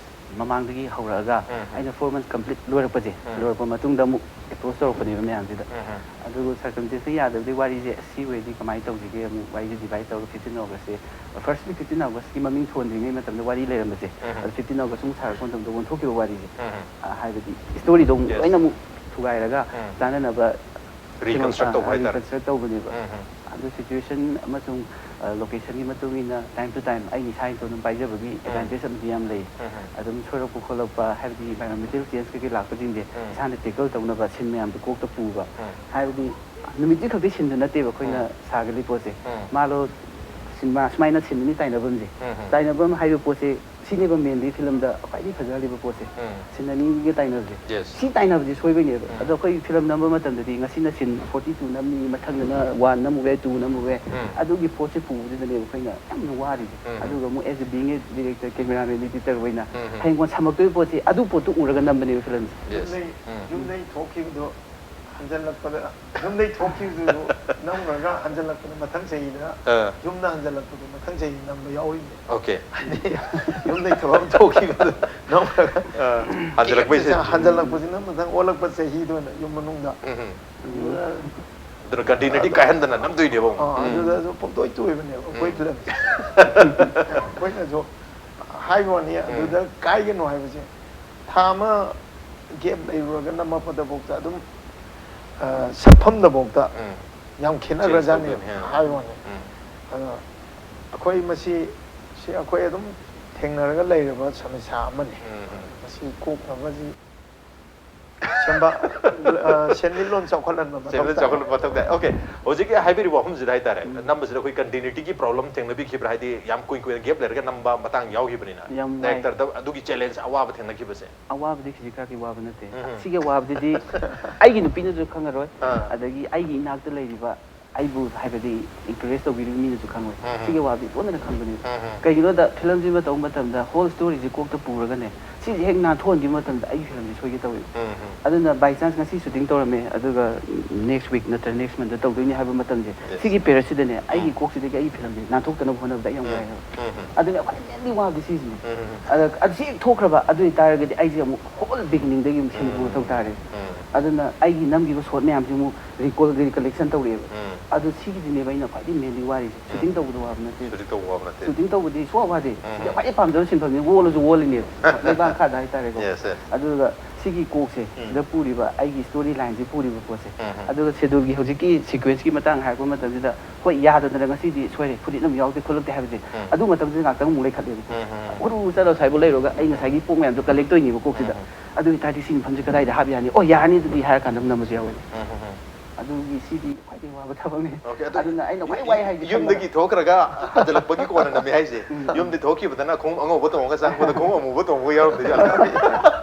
ꯃꯃꯥꯡꯗꯒꯤ ꯍꯧꯔꯛꯑꯒ ꯎꯝ, ꯎꯝ꯫ ꯑꯩꯅ four months complete ꯂꯣꯏꯔꯛꯄꯁꯦ, ꯎꯝ꯫ ꯂꯣꯏꯔꯛꯄ ꯃꯇꯨꯡꯗ ꯑꯃꯨꯛ ꯑꯦꯄ꯭ꯔꯣꯁ ꯇꯧꯔꯛꯄꯅꯦꯕ ꯃꯌꯥꯝꯁꯤꯗ꯫ ꯎꯝ, ꯎꯝ꯫ ꯑꯗꯨꯒ ꯁꯔꯀꯝꯁꯇꯦꯟꯁꯇ ꯌꯥꯗꯕꯗꯒꯤ ꯋꯥꯔꯤꯁꯦ "ꯑꯁ, ꯁꯤ ꯑꯣꯏꯔꯗꯤ ꯀꯃꯥꯏꯅ ꯇꯧꯁꯤꯒꯦ?" ꯑꯃꯨꯛ ꯋꯥꯔꯤꯁꯦ ꯗꯤꯚꯥꯏꯠ ꯇꯧꯔꯒ fifteen August ꯁꯦ, firstly fifteen August ꯀꯤ ꯃꯃꯤꯡ ꯊꯣꯟꯗ꯭ꯔꯤꯉꯩ ꯃꯇꯝꯗ ꯋꯥꯔꯤ ꯂꯩꯔꯝꯕꯁꯦ, ꯎꯝ, ꯎꯝ꯫ ꯑꯗꯣ fifteen August ꯑꯃꯨꯛ ꯁꯥꯔꯛꯄ ꯃꯇꯝꯗ ꯑꯣꯟꯊꯣꯛꯈꯤꯕ ꯋꯥꯔꯤꯁꯦ꯫ ꯎꯝ, ꯎꯝ꯫ ꯑ, ꯍꯥꯏꯕꯗꯤ ꯁ꯭ꯇꯣꯔꯤꯗꯣ ꯑꯃꯨꯛ Yes. ꯂꯣꯏꯅ ꯑꯃꯨꯛ ꯊꯨꯒꯥꯏꯔꯒ ꯎꯝ꯫ ꯆꯥꯅꯅꯕ ꯔꯤꯀꯟꯁꯇ꯭ꯔꯛ ꯇꯧꯕ ꯑ, ꯍꯥꯏꯇꯥꯔꯦ꯫ ꯔꯤꯀꯟꯁꯇ꯭ꯔꯛ ꯇꯧꯕꯅꯦꯕ꯫ ꯎꯝ, ꯎꯝ꯫ ꯑꯗꯨ ꯁꯤꯆꯨꯋꯦꯁꯟ ꯑꯃꯁꯨꯡ, ꯑ, ꯂꯣꯀꯦꯁꯟꯒꯤ ꯃꯇꯨꯡ ꯏꯟꯅ time to time ꯑꯩꯅ ꯏꯁꯥ ꯏꯇꯣꯝ ꯑꯗꯨꯝ ꯄꯥꯏꯖꯕꯒꯤ ꯎꯝ꯫ ꯑꯦꯗꯚꯥꯟꯇꯦꯖ ꯑꯃꯗꯤ ꯌꯥꯝ ꯂꯩ꯫ ꯎꯝ, ꯎꯝ꯫ ꯑꯗꯨꯝ ꯁꯣꯏꯔꯛꯄ ꯈꯣꯠꯂꯛꯄ, ꯍꯥꯏꯕꯗꯤ environmental change ꯀꯩꯀꯩ ꯂꯥꯛꯄꯁꯤꯡꯁꯦ ꯎꯝ꯫ ꯏꯁꯥꯅ ꯇꯦꯀꯜ ꯇꯧꯅꯕ ꯁꯤꯟ ꯃꯌꯥꯝꯗꯣ ꯀꯣꯛꯇ ꯄꯨꯕ꯫ ꯎꯝ꯫ ꯍꯥꯏꯕꯗꯤ ꯅꯨꯃꯤꯠꯇꯨ ꯈꯛꯇꯤ ꯁꯤꯟꯗꯨ ꯅꯠꯇꯦꯕ ꯑꯩꯈꯣꯏꯅ ꯎꯝ꯫ ꯁꯥꯒꯠꯂꯤ ꯄꯣꯠꯁꯦ꯫ ꯎꯝ꯫ ꯃꯥꯂꯣ ꯁꯤꯟ-, ꯃꯥ ꯁꯨꯃꯥꯏꯅ ꯁꯤꯟ ꯑꯅꯤ ꯇꯥꯏꯅꯐꯝꯁꯦ꯫ ꯎꯝ, ꯎꯝ꯫ ꯇꯥꯏꯅꯐꯝ ꯍꯥꯏꯕ ꯄꯣꯠꯁꯦ ꯁꯤꯅꯦꯕ ꯃꯦꯟꯗꯤ ꯐꯤꯂꯝꯗ ꯈ꯭ꯋꯥꯏꯗꯒꯤ ꯐꯖꯍꯜꯂꯤꯕ ꯄꯣꯠꯁꯦ꯫ ꯎꯝ. ꯁꯤꯟ ꯑꯅꯤꯒ ꯇꯥꯏꯅꯕꯁꯦ꯫ Yes. ꯁꯤ ꯇꯥꯏꯅꯕꯁꯦ ꯁꯣꯏꯕꯩꯅꯦꯕ꯫ ꯎꯝ. ꯑꯗꯣ ꯑꯩꯈꯣꯏ ꯐꯤꯂꯝ ꯅꯝꯕ ꯃꯇꯝꯗꯗꯤ ꯉꯁꯤꯅ ꯁꯤꯟ ꯐꯣꯔꯇꯤ ꯇꯨ ꯅꯝꯅꯤ, ꯃꯊꯪꯗꯅ ꯋꯥꯟ ꯅꯝꯃꯨꯕ ꯌꯥꯏ, ꯇꯨ ꯅꯝꯃꯨꯕ ꯌꯥꯏ꯫ ꯎꯝ. ꯑꯗꯨꯒꯤ ꯄꯣꯠꯁꯦ ꯄꯨꯕꯗꯨꯗꯅꯦꯕ ꯑꯩꯈꯣꯏꯅ ꯌꯥꯝꯅ ꯋꯥꯔꯤꯁꯦ꯫ ꯎꯝ. ꯑꯗꯨꯒ ꯑꯃꯨꯛ as a being a director, cameraman, editor ꯑꯣꯏꯅ ꯎꯝ. ꯍꯌꯦꯡ ꯁꯝꯃꯛꯇꯣꯏꯕ ꯄꯣꯠꯁꯦ ꯑꯗꯨ ꯄꯣꯠꯇꯨ ꯎꯔꯒ ꯅꯝꯕꯅꯦꯕ ꯐꯤꯂꯝꯁꯦ꯫ Yes. ꯌꯨꯝꯗꯩ ꯎꯝ. ꯌꯨꯝꯗꯩ ꯊꯣꯛꯈꯤꯕꯗꯣ ꯍꯟꯖꯜꯂꯛꯄꯗ, ꯌꯨꯝꯗꯩ ꯊꯣꯛꯈꯤꯕꯗꯨꯁꯨ ꯅꯝꯈ꯭ꯔꯒ ꯍꯟꯖꯜꯂꯛꯄꯗ ꯃꯊꯪ ꯆꯍꯤꯗ ꯑꯥ. ꯌꯨꯝꯗ ꯍꯟꯖꯜꯂꯛꯄꯗꯣ ꯃꯊꯪ ꯆꯍꯤ ꯅꯝꯕ ꯌꯥꯎꯔꯤꯅꯦ꯫ Okay. ꯍꯥꯏꯗꯤ ꯌꯨꯝꯗꯩ ꯊꯕꯛ ꯑꯃ ꯊꯣꯛꯈꯤꯕꯗꯣ ꯅꯝꯈ꯭ꯔꯒ ꯑꯥ. ꯍꯟꯖꯜꯂꯛꯄꯩ ꯆꯍꯤ. ꯍꯟꯖꯜꯂꯛꯄꯁꯤꯅ ꯃꯊꯪ ꯑꯣꯜꯂꯛꯄ ꯆꯍꯤꯗ ꯑꯣꯏꯅ ꯌꯨꯝ ꯃꯅꯨꯡꯗ꯫ ꯎꯝ. ꯑꯗꯨꯗ ꯑꯗꯨꯅ continuity ꯀꯥꯏꯍꯟꯗꯅ ꯅꯝꯗꯣꯏꯅꯦꯕ ꯑꯃꯨꯛ. ꯑꯥ, ꯎꯝ. ꯑꯗꯨꯗꯁꯨ ꯄꯨꯡꯇꯣꯏ ꯇꯣꯏꯕꯅꯦꯕ ꯑꯩꯈꯣꯏ ꯎꯝ. ꯐꯤꯂꯝꯁꯦ꯫ ꯑꯩꯈꯣꯏꯅꯁꯨ ꯍꯥꯏꯕ ꯋꯥꯅꯤ, ꯑꯗꯨꯗ ꯀꯥꯏꯒꯅꯨ ꯍꯥꯏꯕꯁꯦ, ꯊꯥ ꯑꯃ gap ꯂꯩꯔꯨꯔꯒ ꯅꯝꯃꯛꯄꯗꯐꯥꯎꯗ ꯑꯗꯨꯝ, ꯑ, ꯁꯛꯐꯝꯗꯐꯥꯎꯗ ꯎꯝ. ꯌꯥꯝ ꯈꯦꯠꯅꯈ꯭ꯔꯖꯥꯠꯅꯦꯕ ꯇꯧꯗꯣꯏꯅꯦ, ꯑꯥ. ꯍꯥꯏꯕ ꯋꯥꯅꯤ꯫ ꯎꯝ. ꯑꯗꯣ ꯑꯩꯈꯣꯏ ꯃꯁꯤ, ꯁꯤ ꯑꯩꯈꯣꯏ ꯑꯗꯨꯝ ꯊꯦꯡꯅꯔꯒ ꯂꯩꯔꯕ ꯁꯃꯁ꯭ꯌꯥ ꯑꯃꯅꯤ꯫ ꯎꯝ, ꯎꯝ. ꯃꯁꯤ ꯀꯣꯛꯅꯕꯁꯤ ꯁꯦꯝꯕ-, ꯑ, ꯁꯦꯟꯃꯤꯠꯂꯣꯟ ꯆꯥꯎꯈꯠꯍꯟꯕ ꯃꯊꯧ ꯁꯦꯟꯃꯤꯠꯂꯣꯟ ꯇꯥꯏ꯫ ꯆꯥꯎꯈꯠꯍꯟꯕ ꯃꯊꯧ ꯇꯥꯏ꯫ Okay, ꯍꯧꯖꯤꯛꯀꯤ ꯍꯥꯏꯕꯤꯔꯤꯕ ꯋꯥꯐꯝꯁꯤꯗ ꯍꯥꯏꯇꯥꯔꯦ, ꯎꯝ. ꯅꯝꯕꯁꯤꯗ ꯑꯩꯈꯣꯏ continuity ꯒꯤ problem ꯊꯦꯡꯅꯕꯤꯈꯤꯕ꯭ꯔꯥ? ꯍꯥꯏꯗꯤ ꯌꯥꯝ ꯀꯨꯏ ꯀꯨꯏꯅ gap ꯂꯩꯔꯒ ꯅꯝꯕ ꯃꯇꯥꯡ ꯌꯥꯎꯈꯤꯕꯅꯤꯅ꯫ ꯌꯥꯝ ꯋꯥꯏ꯫ Director ꯗ ꯑꯗꯨꯒꯤ challenge, ꯑꯋꯥꯕ ꯊꯦꯡꯅꯈꯤꯕꯁꯦ꯫ ꯑꯋꯥꯕꯗꯤ ꯈꯖꯤꯛ ꯈꯔꯥꯛꯀꯤ ꯋꯥꯕ ꯅꯠꯇꯦ꯫ ꯎꯝ. ꯁꯤꯒꯤ ꯑꯋꯥꯕꯗꯨꯗꯤ ꯑꯩꯒꯤ ꯅꯨꯄꯤꯅꯁꯨ ꯈꯪꯉꯔꯣꯏ, ꯑꯥ. ꯑꯗꯒꯤ ꯑꯩꯒꯤ ꯏꯅꯥꯛꯇ ꯂꯩꯔꯤꯕ ꯑꯩꯕꯨ ꯍꯥꯏꯕꯗꯤ encourage ꯇꯧꯕꯤꯔꯤꯕ ꯃꯤꯅꯁꯨ ꯈꯪꯉꯣꯏ꯫ ꯎꯝ. ꯁꯤꯒꯤ ꯑꯋꯥꯕꯗꯤ ꯂꯣꯏꯅ ꯈꯪꯕꯅꯦꯕ꯫ ꯎꯝ. ꯀꯩꯒꯤꯅꯣꯗ ꯐꯤꯂꯝꯁꯤꯃ ꯇꯧꯕ ꯃꯇꯝꯗ whole story ꯁꯦ ꯀꯣꯛꯇ ꯄꯨꯔꯒꯅꯦ, ꯁꯤꯁꯦ ꯍꯦꯛ ꯅꯥꯟꯊꯣꯛꯍꯟꯈꯤꯕ ꯃꯇꯝꯗ ꯑꯩꯒꯤ ꯐꯤꯂꯝꯁꯦ ꯁꯣꯏꯒꯦ ꯇꯧꯋꯦꯕ꯫ ꯎꯝ. ꯑꯗꯨꯅ by chance ꯉꯁꯤ shooting ꯇꯧꯔꯝꯃꯦ, ꯑꯗꯨꯒ next week ꯅꯠꯇ꯭ꯔ next month ꯇ ꯇꯧꯗꯣꯏꯅꯤ ꯍꯥꯏꯕ ꯃꯇꯝꯁꯦ, Yes. ꯁꯤꯒꯤ period ꯁꯤꯗꯅꯦ ꯑꯩꯒꯤ ꯎꯝ. ꯀꯣꯛꯁꯤꯗꯒꯤ ꯑꯩꯒꯤ ꯐꯤꯂꯝꯁꯦ ꯅꯥꯟꯊꯣꯛꯇꯅꯕ ꯍꯣꯠꯅꯕꯗ ꯑꯩ ꯌꯥꯝ ꯎꯝ. ꯋꯥꯏ ꯍꯥꯏꯕ꯫ ꯎꯝ. ꯑꯗꯨꯅ ꯈ꯭ꯋꯥꯏ mainly ꯋꯥꯕꯗꯤ ꯁꯤꯁꯤꯅꯦ꯫ ꯎꯝ. ꯑꯗ ꯑꯗꯨ ꯁꯤ ꯍꯦꯛ ꯊꯣꯛꯈ꯭ꯔꯕ ꯑꯗꯨ ꯑꯣꯏꯇꯥꯔꯒꯗꯤ ꯑꯩꯁꯦ ꯑꯃꯨꯛ whole beginning ꯗꯒꯤ ꯑꯃꯨꯛ ꯁꯦꯝꯗꯣꯛꯄ ꯃꯊꯧ ꯇꯥꯔꯦ꯫ ꯎꯝ. ꯑꯗꯨꯅ ꯑꯩꯒꯤ ꯅꯝꯈꯤꯕ shot ꯃꯌꯥꯝꯁꯦ ꯑꯃꯨꯛ recall, recollection ꯇꯧꯔꯛꯑꯦꯕ꯫ ꯎꯝ. ꯑꯗꯨ ꯁꯤꯒꯤꯁꯤꯅꯦꯕ ꯑꯩꯅ ꯈ꯭ꯋꯥꯏꯗꯒꯤ mainly ꯋꯥꯔꯤꯁꯦ꯫ Shooting ꯇꯧꯕꯗ ꯋꯥꯕ ꯅꯠꯇꯦ꯫ Shooting ꯇꯧꯕ ꯋꯥꯕ ꯅꯠꯇꯦ꯫ Shooting ꯇꯧꯕꯗꯤ ꯁꯨꯡꯋꯥ ꯋꯥꯗꯦ꯫ ꯎꯝ. ꯁꯤꯗ ꯈ꯭ꯋꯥꯏꯗꯒꯤ ꯄꯥꯝꯖꯕ ꯁꯤꯟꯐꯝꯅꯤ, ꯑꯣꯜꯂꯁꯨ ꯑꯣꯜꯂꯤꯅꯦꯕ꯫ ꯂꯩꯕꯥꯛ ꯃꯈꯥꯗ ꯍꯥꯏꯇꯥꯔꯦꯀꯣ꯫ Yes, yes. ꯑꯗꯨꯒ ꯁꯤꯒꯤ ꯀꯣꯛꯁꯦ, ꯎꯝ. ꯁꯤꯗ ꯄꯨꯔꯤꯕ ꯑꯩꯒꯤ story line ꯁꯦ ꯄꯨꯔꯤꯕ ꯄꯣꯠꯁꯦ꯫ ꯎꯝ. ꯑꯗꯨꯒ schedule ꯒꯤ ꯍꯧꯖꯤꯛꯀꯤ sequence ꯀꯤ ꯃꯇꯥꯡ ꯍꯥꯏꯔꯛꯄ ꯃꯇꯝꯁꯤꯗ, ꯍꯣꯏ, ꯌꯥꯗꯗꯅ ꯉꯁꯤꯗꯤ ꯁꯣꯏꯔꯦ, ꯐꯨꯔꯤꯠ ꯑꯃ ꯌꯥꯎꯗꯦ ꯈꯣꯠꯂꯛꯇꯦ ꯍꯥꯏꯕꯁꯦ, ꯎꯝ. ꯑꯗꯨ ꯃꯇꯝꯗꯨꯗ ꯉꯥꯛꯇꯪ ꯑꯃꯨꯛ ꯂꯩꯈꯠꯂꯦꯕꯀꯣ꯫ ꯎꯝ, ꯎꯝ, ꯎꯝ. ꯎꯔꯨ ꯆꯠꯂꯣ ꯁ꯭ꯋꯥꯏꯐꯥꯎ ꯂꯩꯔꯨꯔꯒ ꯑꯩ ꯉꯁꯥꯏꯒꯤ ꯄꯣꯛ ꯃꯌꯥꯝꯗꯣ collect ꯇꯧꯔꯤꯅꯦꯕ ꯀꯣꯛꯁꯤꯗ꯫ ꯎꯝ. ꯑꯗꯨ ꯑꯣꯏꯇꯥꯔꯗꯤ ꯁꯤ ꯃꯐꯝꯁꯦ ꯀꯗꯥꯏꯗ ꯍꯥꯞ ꯌꯥꯅꯤ? ꯑꯣ, ꯌꯥꯔꯅꯤ ꯑꯗꯨꯗꯤ ꯍꯥꯏꯔ ꯀꯥꯟꯗ ꯑꯃꯨꯛ ꯅꯝꯕꯁꯨ ꯌꯥꯎꯋꯦꯕ꯫ ꯎꯝ, ꯎꯝ, ꯎꯝ. ꯑꯗꯨꯒꯤ ꯁꯤꯗꯤ ꯈ꯭ꯋꯥꯏꯗꯒꯤ ꯋꯥꯕ ꯊꯕꯛꯅꯤ꯫ Okay, ꯑꯗꯣ ꯑꯗꯨꯅ ꯑꯩꯅ ꯈ꯭ꯋꯥꯏ ꯌꯨ- ꯋꯥꯏ ꯍꯥꯏꯁꯦ ꯌꯨꯝꯗꯒꯤ ꯊꯣꯛꯈ꯭ꯔꯒ ꯍꯟꯖꯤꯜꯂꯛꯄꯒꯤ ꯀꯣꯟꯅ ꯅꯝꯃꯦ ꯍꯥꯏꯁꯦ꯫ ꯌꯨꯝꯗꯒꯤ ꯊꯣꯛꯈꯤꯕꯗꯅ ꯈꯣꯡꯎꯞ ꯑꯉꯧꯕ ꯇꯣꯡꯉꯒ ꯆꯪꯉꯛꯄꯗ ꯈꯣꯡꯎꯞ ꯑꯃꯨꯕ ꯇꯣꯡꯕ ꯌꯥꯎꯔꯝꯗꯣꯏꯅꯦ ꯑꯜꯀꯥꯗꯤ꯫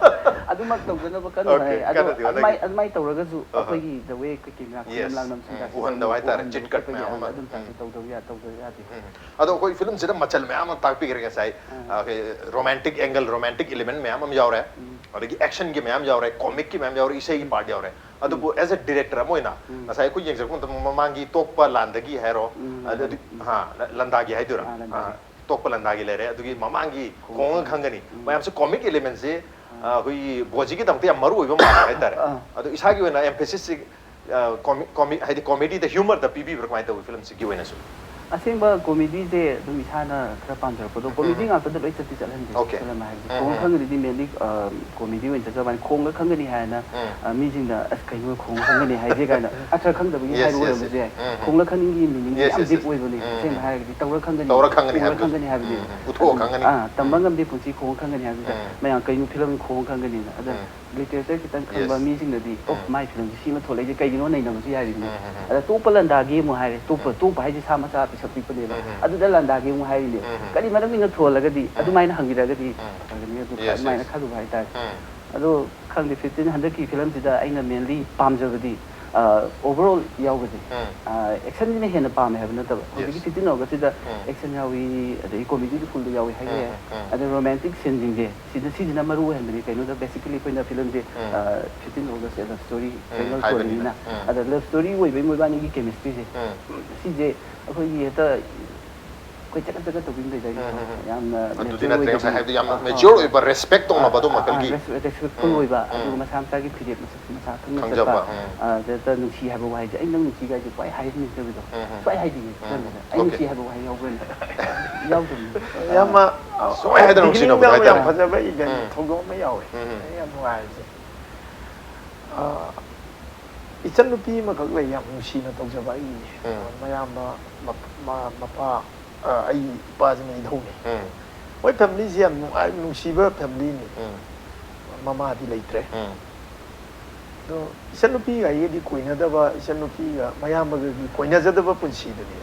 ꯑꯗꯨꯃꯛ ꯇꯧꯗꯅꯕ Okay, ꯀꯟꯅ ꯑꯗꯣ ꯀꯟꯅꯗꯤ ꯍꯣꯠꯅꯒꯦ꯫ ꯑꯗꯨꯃꯥꯏ- ꯑꯗꯨꯃꯥꯏꯅ ꯇꯧꯔꯒꯁꯨ ꯑꯍ꯫ ꯑꯩꯈꯣꯏꯒꯤ the way ꯑꯩꯈꯣꯏ ꯀꯦꯃꯦꯔꯥ Yes. ꯂꯥꯡꯅꯕꯁꯤꯡꯗ ꯎꯝ, ꯎꯍꯟꯗꯕ ꯍꯥꯏꯇꯥꯔꯦ, ꯎꯍꯟꯗꯕ ꯆꯤꯠ ꯀꯠ ꯈꯣꯠꯄꯒꯤ ꯃꯌꯥꯝ ꯑꯃ꯫ ꯑꯗꯨꯝ ꯇꯥꯛꯁꯨ ꯇꯧꯗꯕ ꯌꯥ- ꯇꯧꯗꯕ ꯌꯥꯗꯦ꯫ ꯎꯝ꯫ ꯑꯗꯣ ꯑꯩꯈꯣꯏ ꯐꯤꯂꯝꯁꯤꯗ ꯃꯆꯜ ꯃꯌꯥꯝ ꯑꯃ ꯇꯥꯛꯄꯤꯈ꯭ꯔꯦ ꯉꯁꯥꯏ꯫ ꯎꯝ꯫ ꯑꯩꯈꯣꯏ romantic angle, romantic element ꯃꯌꯥꯝ ꯑꯃ ꯌꯥꯎꯔꯦ, ꯎꯝ꯫ ꯑꯗꯒꯤ actionꯒꯤ ꯃꯌꯥꯝ ꯌꯥꯎꯔꯦ, comicꯀꯤ ꯃꯌꯥꯝ ꯌꯥꯎꯔꯦ, ꯏꯁꯩꯒꯤ part ꯌꯥꯎꯔꯦ꯫ ꯑꯗꯨꯕꯨ as a director ꯑꯃ ꯑꯣꯏꯅ ꯎꯝ꯫ ꯉꯁꯥꯏ ꯑꯩꯈꯣꯏ ꯌꯦꯡꯖꯔꯛꯄ ꯃꯇꯝꯗ ꯃꯃꯥꯡꯒꯤ ꯇꯣꯛꯄ ꯂꯥꯟꯗꯒꯤ ꯍꯥꯏꯔꯣ, ꯎꯝ, ꯑꯗꯨ ꯎꯝ꯫ ꯍꯥ, ꯂ- ꯂꯟꯗꯥꯒꯤ ꯍꯥꯏꯗꯣꯏꯔꯥ? ꯑꯥ, ꯂꯟꯗꯥꯒꯤ꯫ ꯑꯥ, ꯇꯣꯛꯄ ꯂꯟꯗꯥꯒꯤ ꯂꯩꯔꯦ, ꯑꯗꯨꯒꯤ ꯃꯃꯥꯡꯒꯤ ꯈꯣꯡ- ꯈꯣꯡꯉ ꯈꯪꯒꯅꯤ ꯎꯝ꯫ ꯃꯌꯥꯝꯁꯦ comic elementꯁꯦ ꯑꯩꯈꯣꯏꯒꯤ ꯕꯣꯖꯤꯒꯤꯗꯃꯛꯇ ꯌꯥꯝ ꯃꯔꯨ ꯑꯣꯏꯕ ꯃꯥꯜꯂꯦ ꯍꯥꯏꯇꯥꯔꯦ꯫ ꯑꯥ꯫ ꯑꯗꯣ ꯏꯁꯥꯒꯤ ꯑꯣꯏꯅ emphasis ꯁꯤ ꯀꯣꯃꯤ ꯍꯥꯏꯗꯤ ꯀꯣꯃꯦꯗꯤꯗ ꯍ꯭ꯌꯨꯃꯔꯗ ꯄꯤꯕꯤꯕ꯭ꯔꯥ ꯀꯃꯥꯏꯅ ꯇꯧꯋꯤ ꯐꯤꯂꯝꯁꯤꯒꯤ ꯑꯣꯏꯅꯁꯨ? ꯑꯁꯦꯡꯕ ꯀꯣꯃꯦꯗꯤꯁꯦ ꯑꯗꯨꯝ ꯏꯁꯥꯅ ꯈꯔ ꯄꯥꯝꯖꯔꯛꯄꯗꯣ ꯀꯣꯃꯦꯗꯤ ꯉꯥꯛꯇꯗ ꯂꯣꯏ ꯆꯠꯇꯤ ꯆꯠꯍꯟꯗꯦ Okay. ꯐꯤꯂꯝ ꯍꯥꯏꯕꯁꯦ꯫ ꯎꯝ, ꯈꯣꯡ ꯎꯝ꯫ ꯈꯪꯒꯅꯤꯗꯤ mainly comedy ꯑꯣꯏꯅ ꯆꯠꯆꯕꯅꯤ꯫ ꯈꯣꯡꯒ ꯈꯪꯒꯅꯤ ꯍꯥꯏꯅ ꯎꯝ꯫ ꯑ, ꯃꯤꯁꯤꯡꯅ ꯑꯁ ꯀꯩꯅꯣ ꯈꯣꯡꯒ ꯈꯪꯒꯅꯤ ꯍꯥꯏꯁꯦ ꯀꯥꯏꯅ ꯑꯊꯔ ꯈꯪꯗꯕꯒꯤ Yes, ꯍꯥꯏꯕ yes, ꯑꯣꯏꯔꯝꯕꯁꯨ yes. ꯌꯥꯏ꯫ ꯎꯝ, ꯎꯝ꯫ ꯈꯣꯡꯒ ꯈꯪꯅꯤꯡꯒꯤ meaning Yes, ꯌꯥꯝ yes, deep yes. ꯑꯣꯏꯕꯅꯦ꯫ ꯎꯝ, ꯑꯁꯦꯡꯕ ꯎꯝ꯫ ꯍꯥꯏꯔꯒꯗꯤ ꯇꯧꯔ ꯈꯪꯒꯅꯤ ꯇꯧꯔ ꯍꯥꯏꯕꯗꯣ꯫ ꯈꯪꯒꯅꯤ ꯈꯣꯡꯒ ꯍꯥꯏꯕꯗꯣ꯫ ꯈꯪꯒꯅꯤ ꯍꯥꯏꯕꯗꯨꯗ ꯎꯝ, ꯎꯝ꯫ ꯎꯊꯣꯛꯑ ꯈꯪꯒꯅꯤ ꯑ, ꯍꯥꯏꯕꯗꯣ꯫ ꯇꯝꯕ ꯎꯝ꯫ ꯉꯝꯗꯦ ꯄꯨꯟꯁꯤ ꯈꯣꯡꯒ ꯈꯪꯒꯅꯤ ꯍꯥꯏꯕꯗꯨꯗ ꯎꯝ꯫ ꯃꯌꯥꯝ ꯀꯩꯅꯣ ꯐꯤꯂꯝ ꯈꯣꯡꯒ ꯈꯪꯒꯅꯤꯅ꯫ ꯑꯗ ꯎꯝ꯫ literature ꯈꯤꯇꯪ ꯈꯪꯕ Yes. ꯃꯤꯁꯤꯡꯅꯗꯤ ꯑꯣ ꯎꯝ꯫ ꯃꯥꯏ ꯐꯤꯂꯝꯁꯦ ꯁꯤꯃ ꯊꯣꯛꯂꯛꯏꯁꯦ ꯀꯩꯒꯤꯅꯣ ꯅꯩꯅꯕꯁꯨ ꯌꯥꯔꯤꯕꯅꯦ꯫ ꯎꯝ, ꯎꯝ, ꯎꯝ꯫ ꯑꯗ ꯇꯣꯛꯄ ꯂꯟꯗꯥꯒꯤ ꯑꯃꯨꯛ ꯍꯥꯏꯔꯦ꯫ ꯇꯣꯛꯄ ꯎꯝ꯫ ꯇꯣꯛꯄ ꯍꯥꯏꯁꯦ ꯁꯥ ꯃꯆꯥ ꯄꯤꯁꯛ ꯄꯤꯛꯄꯅꯦꯕ꯫ ꯎꯝ, ꯎꯝ꯫ ꯑꯗꯨꯗ ꯂꯟꯗꯥꯒꯤ ꯑꯃꯨꯛ ꯍꯥꯏꯔꯤꯅꯦ꯫ ꯎꯝ, ꯎꯝ꯫ ꯀꯔꯤ ꯃꯔꯝꯒꯤꯅꯣ ꯊꯣꯜꯂꯒꯗꯤ ꯑꯗꯨꯃꯥꯏꯅ ꯍꯪꯈꯤꯗ꯭ꯔꯒꯗꯤ ꯎꯝ꯫ ꯐꯒꯅꯤ ꯑꯗꯨ Yes, ꯑꯗꯨꯃꯥꯏꯅ yes. ꯈꯜꯂꯨꯕ ꯍꯥꯏꯇꯥꯔꯦ꯫ ꯎꯝ꯫ ꯑꯗꯣ ꯈꯪꯗꯦ ꯐꯤꯐꯇꯤꯟ ꯍꯟꯗꯛꯀꯤ ꯐꯤꯂꯝꯁꯤꯗ ꯑꯩꯅ mainly ꯄꯥꯝꯖꯕꯗꯤ overall ꯌꯥꯎꯕꯁꯦ꯫ ꯎꯝ꯫ Actionꯁꯤꯅ ꯍꯦꯟꯅ ꯄꯥꯝꯃꯦ ꯍꯥꯏꯕ ꯅꯠꯇꯕ ꯍꯧꯖꯤꯛꯀꯤ Yes. ꯐꯤꯐꯇꯤꯟ Augustꯁꯤꯗ ꯎꯝ꯫ action ꯌꯥꯎꯏ, ꯑꯗꯒꯤ comedyꯗꯤ fullꯗ ꯌꯥꯎꯏ ꯍꯥꯏꯕ ꯎꯝ, ꯌꯥꯏ꯫ ꯎꯝ, ꯎꯝ꯫ ꯑꯗ romantic sceneꯁꯤꯡꯁꯦ ꯁꯤꯗ ꯁꯤꯁꯤꯅ ꯃꯔꯨ ꯑꯣꯏꯍꯟꯕꯅꯤ꯫ ꯀꯩꯅꯣꯗ basically ꯑꯩꯈꯣꯏꯅ ꯐꯤꯂꯝꯁꯦ ꯎꯝ꯫ ꯐꯤꯐꯇꯤꯟ Augustꯁꯦ love story ꯎꯝ, triangle ꯍꯥꯏꯕꯅꯤꯅ꯫ storyꯅꯤꯅ ꯎꯝ꯫ ꯑꯗ love story ꯑꯣꯏꯕꯒꯤ ꯃꯣꯏꯕꯥꯅꯤꯒꯤ chemistryꯁꯦ ꯎꯝ꯫ ꯁꯤꯁꯦ ꯑꯩꯈꯣꯏꯒꯤ ꯍꯦꯛꯇ ꯑꯩꯈꯣꯏ ꯆꯒꯠ ꯆꯒꯠ ꯇꯧꯕꯤ ꯑꯃ ꯂꯩꯗꯥꯏꯅꯦ꯫ ꯎꯝ, ꯎꯝ, ꯎꯝ꯫ ꯌꯥꯝꯅ ꯑꯗꯨꯗꯤ mature ꯅꯠꯇ꯭ꯔꯦ, ꯑꯣꯏꯗꯕꯤ꯫ ꯉꯁꯥꯏ ꯍꯥꯏꯕꯗꯤ ꯌꯥꯝ ꯑꯥ, ꯑꯥ, mature ꯑꯥ꯫ ꯑꯣꯏꯕ, respect ꯇꯧꯅꯕ ꯑꯗꯨꯝꯕ ꯑꯥ, ꯈꯜꯒꯤ꯫ res- respectful ꯎꯝ, ꯑꯣꯏꯕ ꯎꯝ꯫ ꯑꯗꯨꯒ ꯃꯁꯥ ꯃꯁꯥꯒꯤ ꯐꯤꯔꯦꯞ ꯃꯁꯛ ꯃꯁꯥ ꯈꯪꯅ ꯈꯪꯖꯕ, ꯆꯠꯄ꯫ ꯎꯝ꯫ ꯑꯗꯨꯗ ꯅꯨꯡꯁꯤ ꯍꯥꯏꯕ ꯋꯥꯍꯩꯁꯦ ꯑꯩ ꯅꯪ ꯅꯨꯡꯁꯤ ꯍꯥꯏꯁꯦ ꯁꯨꯡꯍꯥꯏ ꯍꯥꯏꯍꯟꯅꯤꯡꯗꯕꯗꯣ꯫ ꯎꯝ, ꯎꯝ꯫ ꯁꯨꯡꯍꯥꯏ ꯍꯥꯏꯗꯤꯌꯦ ꯎꯝ, ꯐꯤꯂꯝꯁꯤꯗ꯫ ꯎꯝ꯫ ꯑꯩ Okay. ꯅꯨꯡꯁꯤ ꯍꯥꯏꯕ ꯋꯥꯍꯩ ꯌꯥꯎꯕ꯭ꯔꯅꯦ? ꯌꯥꯎꯗꯕꯅꯤ꯫ ꯌꯥꯝꯅ ꯁꯨꯡꯍꯥꯏ ꯍꯥꯏꯗꯅ ꯅꯨꯡꯁꯤꯅꯕ beginningꯗ ꯍꯥꯏꯇꯥꯔꯦ꯫ ꯌꯥꯝ ꯐꯖꯕ ꯏꯚꯦꯟ ꯎꯝ꯫ ꯊꯧꯗꯣꯛ ꯑꯃ ꯌꯥꯎꯋꯦ꯫ ꯎꯝ꯫ ꯑꯩ ꯌꯥꯝ ꯅꯨꯡꯉꯥꯏꯔꯤꯁꯦ꯫ ꯑꯥ, ꯏꯆꯟꯅꯨꯄꯤ ꯑꯃꯈꯛ ꯂꯩ ꯌꯥꯝ ꯅꯨꯡꯁꯤꯅ ꯇꯧꯖꯕ ꯑꯩꯒꯤ꯫ ꯎꯝ꯫ ꯃꯌꯥꯝꯕ ꯃꯞ- ꯃ- ꯃꯄꯥ ꯑꯥ, ꯑꯩ ꯏꯄꯥꯁꯤꯅ ꯏꯙꯧꯅꯦ꯫ ꯎꯝ꯫ ꯃꯣꯏ familyꯁꯤ ꯌꯥꯝ ꯅꯨꯡꯉꯥꯏ ꯅꯨꯡꯁꯤꯕ familyꯅꯤ꯫ ꯎꯝ꯫ ꯃꯃꯥꯗꯤ ꯂꯩꯇ꯭ꯔꯦ꯫ ꯎꯝ꯫ ꯑꯗꯣ ꯏꯆꯟꯅꯨꯄꯤꯒ ꯑꯩꯒꯗꯤ ꯀꯣꯏꯅꯗꯕ, ꯏꯆꯟꯅꯨꯄꯤꯒ ꯃꯌꯥꯝꯕꯒꯗꯤ ꯀꯣꯏꯅꯖꯗꯕ ꯄꯨꯟꯁꯤꯗꯨꯅꯤ꯫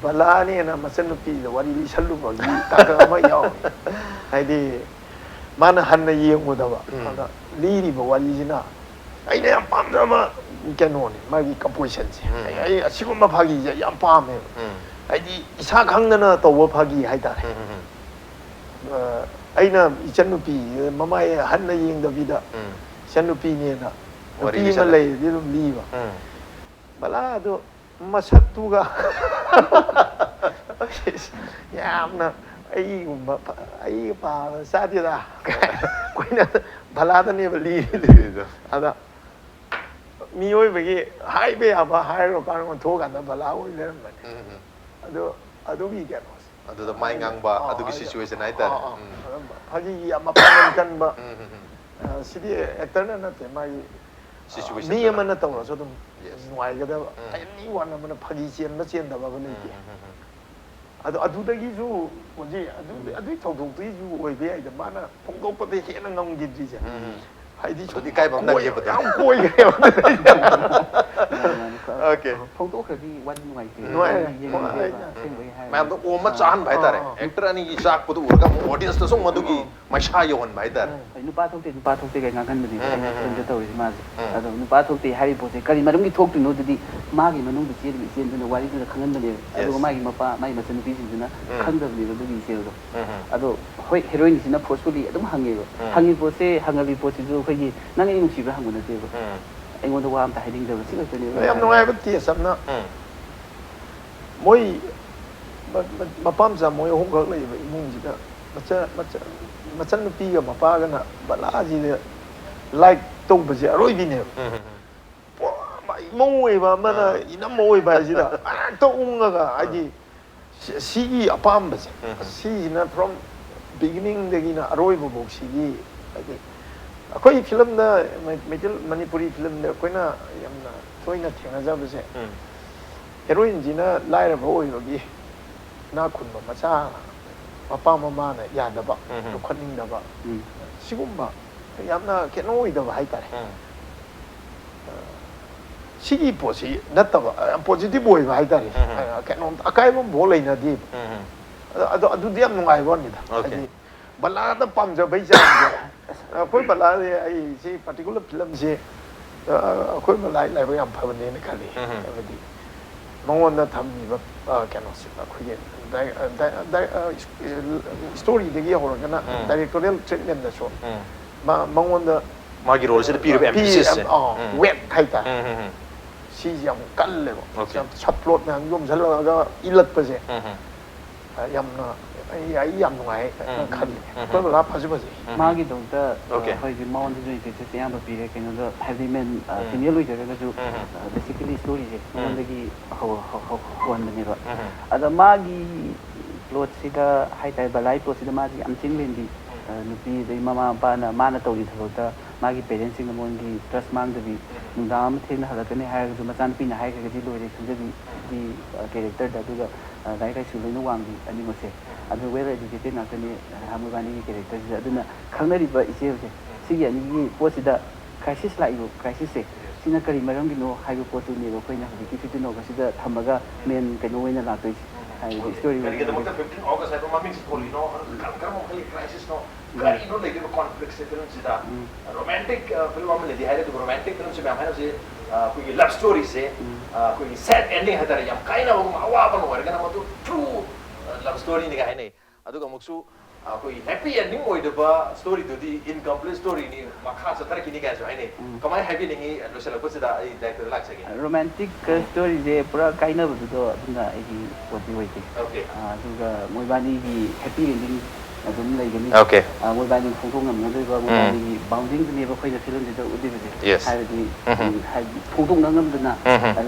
ꯕꯂꯥꯅꯦꯅ ꯃꯆꯟꯅꯨꯄꯤꯗ ꯋꯥꯔꯤ ꯂꯤꯁꯜꯂꯨꯕꯒꯤ ꯇꯥꯡꯀꯛ ꯑꯃ ꯌꯥꯎꯔꯤ꯫ ꯍꯥꯏꯗꯤ ꯃꯥꯅ ꯍꯟꯅ ꯌꯦꯡꯉꯨꯗꯕ꯫ ꯎꯝ꯫ ꯑꯗ ꯂꯤꯔꯤꯕ ꯋꯥꯔꯤꯁꯤꯅ ꯑꯩꯅ ꯌꯥꯝ ꯄꯥꯝꯖꯕ ꯀꯩꯅꯣꯅꯤ, ꯃꯥꯒꯤ ꯀꯝꯄꯣꯖꯤꯁꯟꯁꯦ꯫ ꯎꯝ꯫ ꯑꯩ, ꯑꯩ ꯑꯁꯤꯒꯨꯝꯕ ꯐꯥꯒꯤꯁꯦ ꯌꯥꯝ ꯄꯥꯝꯃꯦꯕ꯫ ꯎꯝ꯫ ꯍꯥꯏꯗꯤ ꯏꯁꯥ ꯈꯪꯗꯅ ꯇꯧꯕ ꯐꯥꯒꯤ ꯍꯥꯏꯇꯥꯔꯦ꯫ ꯎꯝ, ꯎꯝ, ꯎꯝ꯫ ꯑ, ꯑꯩꯅ ꯏꯆꯟꯅꯨꯄꯤ ꯃꯃꯥꯏ ꯍꯟꯅ ꯌꯦꯡꯗꯕꯤꯗ ꯎꯝ꯫ ꯏꯆꯟꯅꯨꯄꯤꯅꯦꯅ ꯋꯥꯔꯤ ꯅꯨꯄꯤ ꯑꯃ ꯂꯤꯁꯜꯂꯦ꯫ ꯂꯩꯔꯗꯤ ꯑꯗꯨꯝ ꯂꯤꯕ꯫ ꯎꯝ꯫ ꯕꯂꯥ ꯑꯗꯨ ꯃꯁꯛꯇꯨꯒ ꯌꯥꯝꯅ ꯑꯩꯒꯨꯝꯕ ꯐ-, ꯑꯩꯒ ꯄꯥꯕ ꯆꯥꯗꯦꯗ꯫ ꯑꯩꯈꯣꯏꯅ ꯕꯂꯥꯗꯅꯦꯕ ꯂꯤꯔꯤꯗꯣ꯫ ꯂꯤꯔꯤꯗꯣ꯫ ꯑꯗ ꯃꯤꯑꯣꯏꯕꯒꯤ ꯍꯥꯏꯕ ꯌꯥꯕ ꯍꯥꯏꯔꯨꯔꯀꯥꯟꯗ ꯑꯣꯟꯊꯣꯛꯑꯀꯥꯟꯗ ꯕꯂꯥ ꯑꯣꯏ ꯂꯩꯔꯝꯕꯅꯤ꯫ ꯎꯝ, ꯎꯝ꯫ ꯑꯗꯨ, ꯑꯗꯨꯒꯤ ꯀꯩꯅꯣꯁꯦ꯫ ꯑꯗꯨꯗ ꯃꯥꯏ ꯉꯥꯡꯕ, ꯑꯥ, ꯑꯗꯨꯒꯤ ꯑꯥ, situation ꯍꯥꯏꯇꯥꯔꯦ꯫ ꯑꯥ, ꯑꯥ꯫ ꯎꯝ꯫ ꯑꯗꯨꯝ ꯐꯥꯒꯤꯒꯤ ꯌꯥꯝ ꯃꯄꯥꯡꯒꯜ ꯀꯟꯕ꯫ ꯎꯝ, ꯎꯝ, ꯎꯝ꯫ ꯑ, ꯁꯤꯗꯤ actorꯅ ꯅꯠꯇꯦ, ꯃꯥꯒꯤ, ꯑ, situation ꯃꯤ ꯑꯃꯅ ꯇꯧꯔꯁꯨ ꯑꯗꯨꯝ Yes. ꯅꯨꯡꯉꯥꯏꯒꯗꯕ꯫ ꯎꯝ꯫ Anyone ꯑꯃꯅ ꯐꯥꯒꯤ ꯆꯦꯟꯕ ꯆꯦꯟꯗꯕ ꯑꯃ ꯂꯩꯇꯦ꯫ ꯎꯝ, ꯎꯝ, ꯎꯝ, ꯎꯝ꯫ ꯑꯗꯣ ꯑꯗꯨꯗꯒꯤꯁꯨ ꯍꯧꯖꯤꯛ ꯑꯗꯨ, ꯎꯝ꯫ ꯑꯗꯨꯒꯤ ꯊꯧꯗꯣꯛꯇꯨꯒꯤꯁꯨ ꯑꯣꯏꯕ ꯌꯥꯏꯗ, ꯃꯥꯅ ꯐꯣꯡꯗꯣꯛꯄꯗ ꯍꯦꯟꯅ ꯉꯝꯈꯤꯗ꯭ꯔꯤꯁꯦ꯫ ꯎꯝ, ꯎꯝ꯫ ꯍꯥꯏꯗꯤ ꯁꯨꯝ ꯑꯗꯨꯗꯤ ꯏꯀꯥꯏꯕ ꯑꯃ ꯀꯣꯏ-, ꯅꯪꯈꯤꯕꯗꯣ꯫ ꯌꯥꯝ ꯀꯣꯏꯈ꯭ꯔꯦꯕ꯫ ꯃꯥꯅꯤ, ꯃꯥꯅꯤ꯫ ꯑꯣꯀꯦ꯫ ꯐꯣꯡꯗꯣꯛꯈ꯭ꯔꯗꯤ ꯋꯥꯗꯤ ꯅꯨꯡꯉꯥꯏꯇꯦ꯫ ꯅꯨꯡꯉꯥꯏꯔꯦ꯫ ꯌꯦꯡꯅꯤꯡꯗꯦꯕ ꯅꯨꯡꯉꯥꯏꯔꯦ꯫ ꯑꯁꯦꯡꯕꯩ ꯍꯥꯏꯔꯗꯤ꯫ ꯃꯌꯥꯝꯗꯣ ꯑꯣꯝ ꯑꯃ ꯑꯥ꯫ ꯆꯥꯍꯟꯕ ꯍꯥꯏꯇꯥꯔꯦ꯫ ꯑꯥ, ꯑꯥ꯫ Actor ꯑꯅꯤꯒꯤ ꯆꯥꯛꯄꯗꯨ ꯎꯔꯒ ꯑꯃꯨꯛ audienceꯇꯁꯨ ꯑꯃꯨꯛ ꯑꯗꯨꯒꯤ ꯑꯥ꯫ ꯃꯩꯁꯥ ꯌꯧꯍꯟꯕ ꯍꯥꯏꯇꯥꯔꯦ꯫ ꯎꯝ꯫ ꯍꯣꯏ, ꯅꯨꯄꯥ ꯊꯣꯛꯇꯦ, ꯅꯨꯄꯥ ꯊꯣꯛꯇꯦ ꯀꯥꯏ ꯉꯥꯡꯍꯟꯕꯅꯦꯕ ꯎꯝ, ꯎꯝ, ꯎꯝ, ꯐꯤꯂꯝꯗ ꯎꯝ꯫ ꯇꯧꯔꯤꯁꯦ ꯃꯥꯁꯦ꯫ ꯎꯝ꯫ ꯑꯗꯣ ꯅꯨꯄꯥ ꯊꯣꯛꯇꯦ ꯍꯥꯏꯔꯤꯕ ꯄꯣꯠꯁꯦ ꯀꯔꯤ ꯃꯔꯝꯒꯤ ꯊꯣꯛꯇ꯭ꯔꯤꯅꯣ ꯑꯗꯨꯗꯤ ꯃꯥꯒꯤ ꯃꯅꯨꯡꯗ ꯆꯦꯜꯂꯤꯕ ꯏꯆꯦꯜꯗꯨꯅ ꯋꯥꯔꯤꯗꯨꯗ ꯈꯪꯍꯟꯕꯅꯦꯕ꯫ ꯑꯗꯨꯒ Yes. ꯃꯥꯒꯤ ꯃꯄꯥ, ꯃꯥꯒꯤ ꯃꯆꯟꯅꯨꯄꯤꯁꯤꯡꯗꯨꯅ ꯎꯝ꯫ ꯈꯪꯗꯕꯅꯦꯕ ꯑꯗꯨꯒꯤ ꯏꯆꯦꯜꯗꯣ꯫ ꯎꯝ, ꯎꯝ꯫ ꯑꯗꯣ ꯍꯣꯏ, heroineꯁꯤꯅ forcefully ꯑꯗꯨꯝ ꯍꯪꯉꯦꯕ꯫ ꯎꯝ꯫ ꯍꯪꯉꯤ ꯄꯣꯠꯁꯦ, ꯍꯪꯍꯜꯂꯤ ꯄꯣꯠꯁꯤꯁꯨ ꯑꯩꯈꯣꯏꯒꯤ "ꯅꯪ ꯑꯩ ꯅꯨꯡꯁꯤꯕ꯭ꯔꯥ?" ꯍꯪꯕ ꯅꯠꯇꯦꯕ꯫ ꯎꯝ꯫ ꯑꯩꯉꯣꯟꯗ ꯋꯥ ꯑꯝꯇ ꯍꯥꯏꯅꯤꯡꯗꯕ ꯁꯤ ꯈꯛꯇꯅꯦꯕ꯫ ꯌꯥꯝ ꯅꯨꯡꯉꯥꯏꯕ ꯇꯦꯁ ꯑꯃꯅ ꯎꯝ꯫ ꯃꯣꯏ ꯃ-, ꯃ-, ꯃꯄꯥ ꯃꯆꯥ ꯃꯣꯏ ꯑꯍꯨꯝꯈꯛ ꯂꯩꯕ ꯏꯃꯨꯡꯁꯤꯗ ꯃꯆ-, ꯃꯆ-, ꯃꯆꯟꯅꯨꯄꯤꯒ ꯃꯄꯥꯒꯅ ꯕꯂꯥꯁꯤꯗ like ꯇꯧꯕꯁꯦ ꯑꯔꯣꯏꯕꯤꯅꯦꯕ꯫ ꯎꯝ, ꯎꯝ, ꯎꯝ꯫ ꯄꯨꯔꯥ ꯃ-, ꯏꯃꯧ ꯑꯣꯏꯕ ꯑꯃꯅ ꯑꯥ꯫ ꯏꯅꯝꯃ ꯑꯣꯏꯕ ꯍꯥꯏꯁꯤꯗ ꯍꯦꯛꯇ ꯎꯪꯉꯒ, ꯑꯥ꯫ ꯍꯥꯏꯗꯤ ꯁꯤ-, ꯁꯤꯒꯤ ꯑꯄꯥꯝꯕꯁꯦ, ꯎꯝ, ꯎꯝ꯫ ꯁꯤꯁꯤꯅ from beginningꯗꯒꯤꯅ ꯑꯔꯣꯏꯕꯐꯧ ꯁꯤꯒꯤ, ꯍꯥꯏꯗꯤ ꯑꯩꯈꯣꯏ ꯐꯤꯂꯝꯗ, ꯃꯩ-, ꯃꯩꯇꯩ, ꯃꯅꯤꯄꯨꯔꯤ ꯐꯤꯂꯝꯗ ꯑꯩꯈꯣꯏꯅ ꯌꯥꯝꯅ ꯇꯣꯏꯅ ꯊꯦꯡꯅꯖꯕꯁꯦ, ꯎꯝ꯫ heroineꯁꯤꯅ ꯂꯥꯏꯔꯕ ꯑꯣꯏꯕꯒꯤ ꯏꯅꯥꯛ ꯈꯨꯟꯕ ꯃꯆꯥ ꯃꯄꯥ ꯃꯃꯥꯅ ꯌꯥꯗꯕ, ꯎꯝ, ꯎꯝ꯫ ꯌꯣꯛꯈꯠꯅꯤꯡꯗꯕ, ꯎꯝ꯫ ꯁꯤꯒꯨꯝꯕ ꯌꯥꯝꯅ ꯀꯩꯅꯣ ꯑꯣꯏꯗꯕ ꯍꯥꯏꯇꯥꯔꯦ꯫ ꯁꯤꯒꯤ ꯄꯣꯠꯁꯤ ꯅꯠꯇꯕ, ꯌꯥꯝ ꯄꯣꯖꯤꯇꯤꯚ ꯑꯣꯏꯕ ꯍꯥꯏꯇꯥꯔꯦ꯫ ꯀꯩꯅꯣꯝꯇ ꯑꯀꯥꯏꯕ ꯑꯃꯐꯥꯎ ꯂꯩꯅꯗꯦꯕ꯫ ꯑꯗꯣ ꯑꯗꯣ ꯑꯗꯨꯗꯤ ꯌꯥꯝ ꯅꯨꯡꯉꯥꯏꯕ ꯋꯥꯅꯤꯗ꯫ ꯍꯥꯏꯗꯤ ꯕꯂꯥꯗ ꯄꯥꯝꯖꯕꯩ ꯆꯥꯡꯁꯦ, ꯑꯩꯈꯣꯏ ꯕꯂꯥꯁꯦ, ꯑꯩ ꯁꯤ ꯄꯥꯔꯇꯤꯀꯨꯂꯔ ꯐꯤꯂꯝꯁꯦ, ꯑꯩꯈꯣꯏ ꯕꯂꯥ ꯂꯥꯏꯕꯛ ꯌꯥꯝ ꯐꯕꯅꯦꯅ ꯈꯜꯂꯤ꯫ ꯍꯥꯏꯕꯗꯤ ꯃꯉꯣꯟꯗ ꯊꯝꯃꯤꯕ ꯀꯩꯅꯣꯁꯦ, ꯑꯩꯈꯣꯏꯒꯤ ꯏꯁꯇꯣꯔꯤꯗꯒꯤ ꯍꯧꯔꯒꯅ ꯗꯥꯏꯔꯦꯛꯇꯣꯔꯤꯌꯦꯜ ꯇ꯭ꯔꯤꯠꯃꯦꯟꯗꯁꯨ ꯃꯉꯣꯟꯗ ꯃꯥꯒꯤ ꯔꯣꯜꯁꯤꯗ ꯄꯤꯔꯤꯕ ꯑꯦꯝꯐꯦꯁꯤꯁꯁꯦ꯫ ꯋꯦꯠ ꯍꯥꯏꯇꯥꯔꯦ꯫ ꯁꯤꯁꯦ ꯌꯥꯝ ꯀꯜꯂꯦꯕ꯫ ꯁꯕ ꯄ꯭ꯂꯣꯠ ꯃꯌꯥꯝ ꯌꯣꯝꯁꯤꯜꯂꯛꯑꯒ ꯏꯜꯂꯛꯄꯁꯦ ꯌꯥꯝꯅ ꯑꯩ ꯑꯩ ꯌꯥꯝ ꯅꯨꯡꯉꯥꯏ ꯈꯜꯂꯤ꯫ ꯑꯩꯈꯣꯏ ꯕꯂꯥ ꯐꯁꯨ ꯐꯖꯩ꯫ ꯃꯥꯒꯤꯗꯃꯛꯇ ꯑꯩꯈꯣꯏꯒꯤ ꯃꯉꯣꯟꯗꯁꯨ ꯏꯝꯄꯦꯁꯤꯁ ꯑꯌꯥꯝꯕ ꯄꯤꯔꯦ꯫ ꯀꯩꯅꯣꯗ ꯍꯦꯚꯤ ꯃꯦꯟ ꯐꯤꯃꯦꯜ ꯑꯣꯏꯖꯔꯒꯁꯨ ꯕꯦꯁꯤꯀꯦꯂꯤ ꯏꯁꯇꯣꯔꯤꯁꯦ ꯃꯉꯣꯟꯗꯒꯤ ꯍꯧꯍꯟꯕꯅꯦꯕ꯫ ꯑꯗ ꯃꯥꯒꯤ ꯄ꯭ꯂꯣꯠꯁꯤꯗ ꯍꯥꯏꯇꯥꯔꯦ, ꯕꯂꯥꯒꯤ ꯄ꯭ꯂꯣꯠꯁꯤꯗ ꯃꯥꯁꯤ ꯌꯥꯝ ꯊꯤꯅ ꯂꯦꯝꯕꯤ꯫ ꯅꯨꯄꯤ ꯑꯗꯩ ꯃꯃꯥ ꯃꯄꯥꯅ ꯃꯥꯅ ꯇꯧꯔꯤ ꯊꯕꯛꯇ ꯃꯥꯒꯤ ꯄꯦꯔꯦꯟꯁꯁꯤꯡꯅ ꯃꯉꯣꯟꯒꯤ ꯇ꯭ꯔꯁ ꯃꯥꯡꯗꯕꯤ, ꯅꯨꯡꯗꯥꯡ ꯑꯃ ꯊꯦꯡꯅ ꯍꯜꯂꯛꯀꯅꯤ ꯍꯥꯏꯔꯒꯁꯨ ꯃꯆꯥꯅꯨꯄꯤꯅ ꯍꯥꯏꯈ꯭ꯔꯒꯗꯤ ꯂꯣꯏꯔꯦ ꯈꯟꯖꯕꯤ ꯀꯦꯔꯦꯛꯇꯔꯗ, ꯑꯗꯨꯒ ꯂꯥꯏꯔꯤꯛ ꯂꯥꯏꯁꯨ ꯂꯣꯏꯅ ꯋꯥꯡꯕꯤ ꯑꯅꯤꯃꯛꯁꯦ꯫ ꯑꯗꯨ ꯋꯦꯜ ꯑꯦꯖꯨꯀꯦꯇꯦꯠ ꯉꯥꯛꯇꯅꯤ ꯃꯣꯏꯕꯥꯅꯤꯒꯤ ꯀꯦꯔꯦꯛꯇꯔꯁꯤꯗ꯫ ꯑꯗꯨꯅ ꯈꯪꯅꯔꯤꯕ ꯏꯆꯦꯁꯦ, ꯁꯤꯒꯤ ꯑꯅꯤꯒꯤ ꯄꯣꯠꯁꯤꯗ ꯀ꯭ꯔꯥꯏꯁꯤꯁ ꯂꯥꯛꯏꯕ ꯀ꯭ꯔꯥꯏꯁꯤꯁꯁꯦ ꯁꯤꯅ ꯀꯔꯤ ꯃꯔꯝꯒꯤꯅꯣ ꯍꯥꯏꯕ ꯄꯣꯠꯇꯨꯅꯦꯕ ꯑꯩꯈꯣꯏꯅ ꯍꯧꯖꯤꯛꯀꯤ ꯐꯤꯐꯇꯤꯟ ꯑꯣꯒꯁꯁꯤꯗ ꯊꯝꯃꯒ ꯃꯦꯟ ꯀꯩꯅꯣ ꯑꯣꯏꯅ ꯂꯥꯛꯇꯣꯏꯁꯦ꯫ ꯍꯥꯏꯕꯗꯤ ꯏꯁꯇꯣꯔꯤ ꯑꯣꯏꯅ ꯀꯔꯤꯒꯤꯗꯃꯛꯇ ꯐꯤꯐꯇꯤꯟ ꯑꯣꯒꯁ ꯍꯥꯏꯕ ꯃꯃꯤꯡꯁꯤ ꯊꯣꯜꯂꯤꯅꯣ? ꯑꯗꯨꯒ ꯀꯔꯝ ꯀꯔꯝꯕ ꯃꯈꯜꯒꯤ ꯀ꯭ꯔꯥꯏꯁꯤꯁꯅꯣ? ꯀꯔꯤꯅꯣ ꯂꯩꯔꯤꯕ ꯀꯣꯟꯐ꯭ꯂꯤꯛꯁꯦ ꯐꯤꯂꯝꯁꯤꯗ? ꯔꯣꯃꯥꯟꯇꯤꯛ ꯐꯤꯂꯝ ꯑꯃ ꯂꯩꯗꯤ ꯍꯥꯏꯔꯦ, ꯑꯗꯨꯕꯨ ꯔꯣꯃꯥꯟꯇꯤꯛ ꯐꯤꯂꯝꯁꯤ ꯃꯌꯥꯝ ꯍꯥꯏꯅꯕꯁꯤ ꯑꯩꯈꯣꯏꯒꯤ ꯂꯞ ꯁ꯭ꯇꯣꯔꯤꯁꯦ, ꯑꯩꯈꯣꯏꯒꯤ ꯁꯦꯗ ꯑꯦꯟꯗꯤꯡ ꯍꯥꯏꯇꯥꯔꯦ, ꯌꯥꯝ ꯀꯥꯏꯅꯕꯒꯨꯝꯕ ꯑꯋꯥꯕ ꯑꯃ ꯑꯣꯏꯔꯒꯅ ꯃꯗꯨ ꯇ꯭ꯔꯨ ꯂꯞ ꯁ꯭ꯇꯣꯔꯤꯅꯤꯒ ꯍꯥꯏꯅꯩ꯫ ꯑꯗꯨꯒ ꯑꯃꯨꯛꯁꯨ ꯑꯩꯈꯣꯏꯒꯤ ꯍꯦꯄꯤ ꯑꯦꯟꯗꯤꯡ ꯑꯣꯏꯗꯕ ꯁ꯭ꯇꯣꯔꯤꯗꯨꯗꯤ ꯏꯟꯀꯝꯄ꯭ꯂꯤꯠ ꯁ꯭ꯇꯣꯔꯤꯅꯤ, ꯃꯈꯥ ꯆꯠꯊꯔꯛꯈꯤꯅꯤ ꯀꯥꯏꯅꯁꯨ ꯍꯥꯏꯅꯩ꯫ ꯀꯃꯥꯏꯅ ꯍꯥꯏꯕꯤꯅꯤꯡꯉꯤ? ꯂꯣꯏꯁꯤꯜꯂꯛꯄꯁꯤꯗ ꯑꯩ ꯗꯥꯏꯔꯦꯛꯇꯔꯗ ꯂꯥꯛꯆꯒꯦ꯫ ꯔꯣꯃꯥꯟꯇꯤꯛ ꯁ꯭ꯇꯣꯔꯤꯁꯦ ꯄꯨꯔꯥ ꯀꯥꯏꯅꯕꯗꯨꯗꯣ ꯑꯗꯨꯅ ꯑꯩꯒꯤ ꯄꯣꯠꯇꯤ ꯑꯣꯏꯗꯦ꯫ ꯑꯣꯀꯦ꯫ ꯑꯗꯨꯒ ꯃꯣꯏꯕꯥꯅꯤꯒꯤ ꯍꯦꯄꯤ ꯑꯦꯟꯗꯤꯡ ꯑꯗꯨꯝ ꯂꯩꯒꯅꯤ꯫ ꯑꯣꯀꯦ꯫ ꯃꯣꯏꯕꯥꯅꯤ ꯐꯣꯡꯗꯣꯛꯅꯔꯝꯒꯗꯣꯏꯕ ꯃꯣꯏꯕꯥꯅꯤꯒꯤ ꯕꯣꯟꯗꯤꯡꯗꯨꯅꯦꯕ ꯑꯩꯈꯣꯏꯅ ꯐꯤꯂꯝꯁꯤꯗ ꯎꯠꯂꯤꯕꯁꯦ꯫ Yes. ꯍꯥꯏꯕꯗꯤ ꯍꯥꯏꯗꯤ ꯐꯣꯡꯗꯣꯛꯅ ꯉꯝꯗꯅ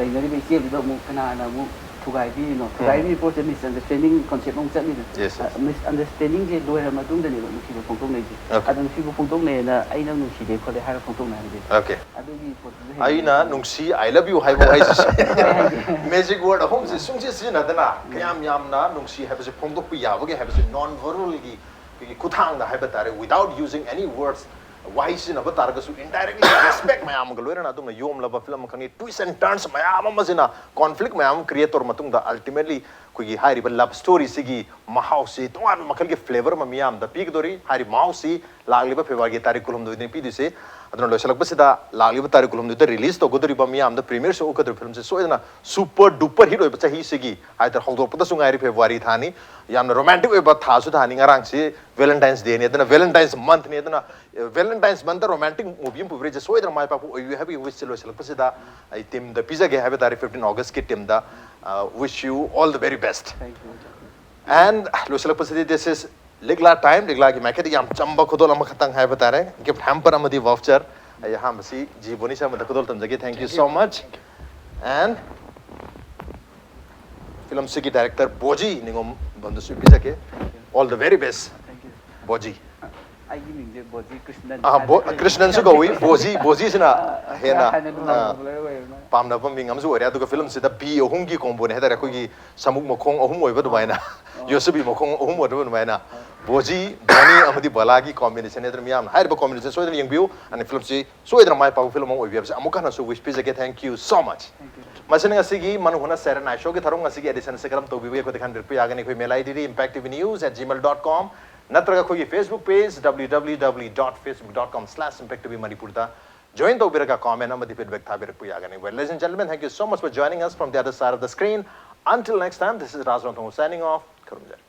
ꯂꯩꯅꯔꯤꯕ ꯏꯆꯦꯗꯨꯗ ꯑꯃꯨꯛ ꯀꯅꯥꯅ ꯑꯃꯨꯛ ꯊꯨꯒꯥꯏꯕꯤꯔꯤꯅꯣ? ꯊꯨꯒꯥꯏꯕꯤꯔꯤ ꯄꯣꯠꯁꯦ ꯃꯤꯁꯑꯟꯗꯔꯁꯇꯦꯟꯗꯤꯡ ꯀꯣꯟꯁꯦꯞ ꯑꯃꯨꯛ ꯆꯠꯂꯤꯗꯅ꯫ Yes, yes. ꯃꯤꯁꯑꯟꯗꯔꯁꯇꯦꯟꯗꯤꯡꯁꯦ ꯂꯣꯏꯔ ꯃꯇꯨꯡꯗꯅꯦꯕ ꯅꯨꯡꯁꯤꯕ ꯐꯣꯡꯗꯣꯛꯅꯩꯁꯦ꯫ Okay. ꯑꯗꯣ ꯅꯨꯡꯁꯤꯕ ꯐꯣꯡꯗꯣꯛꯅꯩꯌꯦꯅ ꯑꯩ ꯅꯪ ꯅꯨꯡꯁꯤꯗꯦ ꯈꯣꯠꯂꯦ ꯍꯥꯏꯔ ꯐꯣꯡꯗꯣꯛꯅꯩ ꯍꯥꯏꯕꯗꯤ ꯑꯣꯀꯦ꯫ ꯑꯗꯨꯒꯤ ꯄꯣꯠꯇꯨꯁꯨ ꯍꯦꯟꯅ ꯑꯩꯅ ꯅꯨꯡꯁꯤ, I love you ꯍꯥꯏꯕ ꯍꯥꯏꯁꯤꯁꯨ ꯃꯦꯖꯤꯛ ꯋꯥꯔꯗ ꯑꯍꯨꯝꯁꯤ ꯁꯨꯡꯁꯤ ꯁꯤꯖꯤꯟꯅꯗꯅ ꯀꯌꯥꯝ ꯌꯥꯝꯅ ꯅꯨꯡꯁꯤ ꯍꯥꯏꯕꯁꯤ ꯐꯣꯡꯗꯣꯛꯄ ꯌꯥꯕꯒꯦ ꯍꯥꯏꯕꯁꯤ ꯅꯣꯟ ꯚꯔꯕꯦꯜꯒꯤ ꯑꯩꯈꯣꯏꯒꯤ ꯈꯨꯠꯊꯥꯡꯗ ꯍꯥꯏꯕ ꯇꯥꯔꯦ, without using any words, ꯋꯥꯍꯩ ꯁꯤꯖꯤꯟꯅꯕ ꯇꯥꯔꯒꯁꯨ indirectly respect ꯃꯌꯥꯝ ꯑꯃꯒ ꯂꯣꯏꯅꯅ ꯑꯗꯨꯝꯅ ꯌꯣꯝꯂꯕ ꯐꯤꯂꯝ ꯑꯃꯈꯛꯅꯤ꯫ Twist and turns ꯃꯌꯥꯝ ꯑꯃꯁꯤꯅ, conflict ꯃꯌꯥꯝ ꯑꯃ create ꯇꯧꯔ ꯃꯇꯨꯡꯗ ultimately ꯑꯩꯈꯣꯏꯒꯤ ꯍꯥꯏꯔꯤꯕ love storyꯁꯤꯒꯤ ꯃꯍꯥꯎꯁꯤ ꯇꯣꯉꯥꯟꯕ ꯃꯈꯜꯒꯤ flavour ꯑꯃ ꯃꯤꯌꯥꯝꯗ ꯄꯤꯒꯗꯧꯔꯤ꯫ ꯍꯥꯏꯔꯤꯕ ꯃꯍꯥꯎꯁꯤ ꯂꯥꯛꯂꯤꯕ Februaryꯒꯤ ꯇꯥꯔꯤꯛ ꯀꯨꯟꯍꯨꯝꯗꯣꯏꯗꯅꯤ ꯄꯤꯗꯣꯏꯁꯦ꯫ ꯑꯗꯨꯅ ꯂꯣꯏꯁꯤꯜꯂꯛꯄꯁꯤꯗ, ꯂꯥꯛꯂꯤꯕ ꯇꯥꯔꯤꯛ ꯀꯨꯟꯍꯨꯝꯗꯣꯏꯗ release ꯇꯧꯒꯗꯧꯔꯤꯕ, ꯃꯤꯌꯥꯝꯗ premiere show ꯎꯠꯀꯗꯧꯔꯤꯕ ꯐꯤꯂꯝꯁꯦ ꯁꯣꯏꯗꯅ super duper hit ꯑꯣꯏꯕ, ꯆꯍꯤꯁꯤꯒꯤ ꯍꯥꯏꯇꯥꯔꯦ, ꯍꯧꯗꯣꯔꯛꯄꯗꯁꯨ ꯉꯥꯏꯔꯤ꯫ February ꯊꯥꯅꯤ, ꯌꯥꯝꯅ romantic ꯑꯣꯏꯕ ꯊꯥꯁꯨ ꯊꯥꯅꯤ꯫ ꯉꯔꯥꯡꯁꯤ Valentine's Dayꯅꯤ, ꯑꯗꯨꯅ Valentine's Monthꯅꯤ꯫ ꯑꯗꯨꯅ Valentine's Monthꯇ romantic movie ꯑꯃ ꯄꯨꯕꯤꯔꯛꯏꯁꯦ ꯁꯣꯏꯗꯅ ꯃꯥꯏ ꯄꯥꯛꯄ ꯑꯣꯏꯕꯤꯌꯨ ꯍꯥꯏꯕꯒꯤ wishꯁꯦ ꯂꯣꯏꯁꯤꯜꯂꯛꯄꯁꯤꯗ ꯑꯩ teamꯗ ꯄꯤꯖꯒꯦ ꯍꯥꯏꯕ ꯇꯥꯔꯦ꯫ Fifteen Augustꯀꯤ teamꯗ, uh, wish you all the very best. Thank you. And ꯂꯣꯏꯁꯤꯜꯂꯛꯄꯁꯤꯗꯤ, this is ꯂꯤꯛꯂꯥ time. ꯂꯤꯛꯂꯥꯒꯤ ꯃꯥꯏꯀꯩꯗꯒꯤ ꯌꯥꯝ ꯆꯝꯕ ꯈꯨꯗꯣꯜ ꯑꯃꯈꯛꯇꯪ ꯍꯥꯏꯕ ꯇꯥꯔꯦ, gift hamper ꯑꯃꯗꯤ voucher꯫ ꯑꯩ ꯑꯍꯥꯟꯕꯁꯤ ꯖꯤ ꯕꯣꯅꯤ ꯁꯔꯃꯗ ꯈꯨꯗꯣꯜ ꯇꯝꯖꯒꯦ꯫ Thank you so much. And ꯐꯤꯂꯝꯁꯤꯒꯤ director ꯕꯣꯖꯤ ꯅꯤꯉꯣꯝꯕꯝꯗꯁꯨ ꯄꯤꯖꯒꯦ꯫ All the very best, Thank you. ꯕꯣꯖꯤ꯫ ꯑꯩꯒꯤ ꯃꯤꯡꯁꯦ ꯕꯣꯖꯤ ꯀ꯭ꯔꯤꯁꯅꯟ ꯑꯥ, ꯕꯣ- ꯀ꯭ꯔꯤꯁꯅꯟꯁꯨ ꯀꯧꯏ꯫ ꯕꯣꯖꯤ, ꯕꯣꯖꯤꯁꯤꯅ ꯍꯦꯟꯅ, ꯍꯥꯏꯅ ꯑꯗꯨꯝ ꯑꯥ, popular ꯑꯣꯏꯌꯦꯕ꯫ ꯄꯥꯝꯅꯕ ꯃꯤꯡ ꯑꯃꯁꯨ ꯑꯣꯏꯔꯦ꯫ ꯑꯗꯨꯒ ꯐꯤꯂꯝꯁꯤꯗ ꯕꯤ ꯑꯍꯨꯝꯒꯤ comboꯅꯦ ꯍꯥꯏꯇꯥꯔꯦ, ꯑꯩꯈꯣꯏꯒꯤ ꯁꯃꯨꯛ ꯃꯈꯣꯡ ꯑꯍꯨꯝ ꯑꯣꯏꯕ ꯑꯗꯨꯃꯥꯏꯅ, ꯌꯣꯁꯕꯤ ꯃꯈꯣꯡ ꯑꯍꯨꯝ ꯑꯣꯏꯕ ꯑꯗꯨꯃꯥꯏꯅ꯫ ꯕꯣꯖꯤ, ꯕꯣꯅꯤ ꯑꯃꯗꯤ ꯕꯂꯥꯒꯤ combinationꯅꯦ꯫ ꯑꯗꯨꯅ ꯃꯤꯌꯥꯝꯅ ꯍꯥꯏꯔꯤꯕ combination ꯁꯣꯏꯗꯅ ꯌꯦꯡꯕꯤꯌꯨ꯫ And ꯐꯤꯂꯝꯁꯤ ꯁꯣꯏꯗꯅ ꯃꯥꯏ ꯄꯥꯛꯄ ꯐꯤꯂꯝ ꯑꯃ ꯑꯣꯏꯕꯤꯌꯨ ꯍꯥꯏꯕꯁꯦ ꯑꯃꯨꯛ ꯍꯟꯅꯁꯨ wish ꯄꯤꯖꯒꯦ꯫ Thank you so much. Thank you. ꯃꯁꯤꯅ ꯉꯁꯤꯒꯤ ꯃꯅꯨꯡ ꯍꯨꯠꯅ ꯁꯦꯔꯦ ꯅꯥꯏ ꯁꯣꯒꯤ ꯊꯧꯔꯝ ꯉꯁꯤꯒꯤ editionꯁꯦ ꯀꯔꯝ ꯇꯧꯕꯤꯕꯒꯦ ꯑꯩꯈꯣꯏꯗ ꯈꯪꯍꯟꯕꯤꯔꯛꯄ ꯌꯥꯒꯅꯤ꯫ ꯑꯩꯈꯣꯏ mail IDꯗꯤ impacttvnews at gmail dot com ꯅꯠꯇ꯭ꯔꯒ ꯑꯩꯈꯣꯏꯒꯤ Facebook page www.facebook.com/impacttvmanipurꯗ join ꯇꯧꯕꯤꯔꯒ comment ꯑꯃꯗꯤ feedback ꯊꯥꯕꯤꯔꯛꯄ ꯌꯥꯒꯅꯤ꯫ Well, ladies and gentlemen, thank you so much for joining us from the other side of the screen. Until next time, this is Raj Ranthambore signing off. ꯈꯨꯔꯨꯝꯖꯔꯤ꯫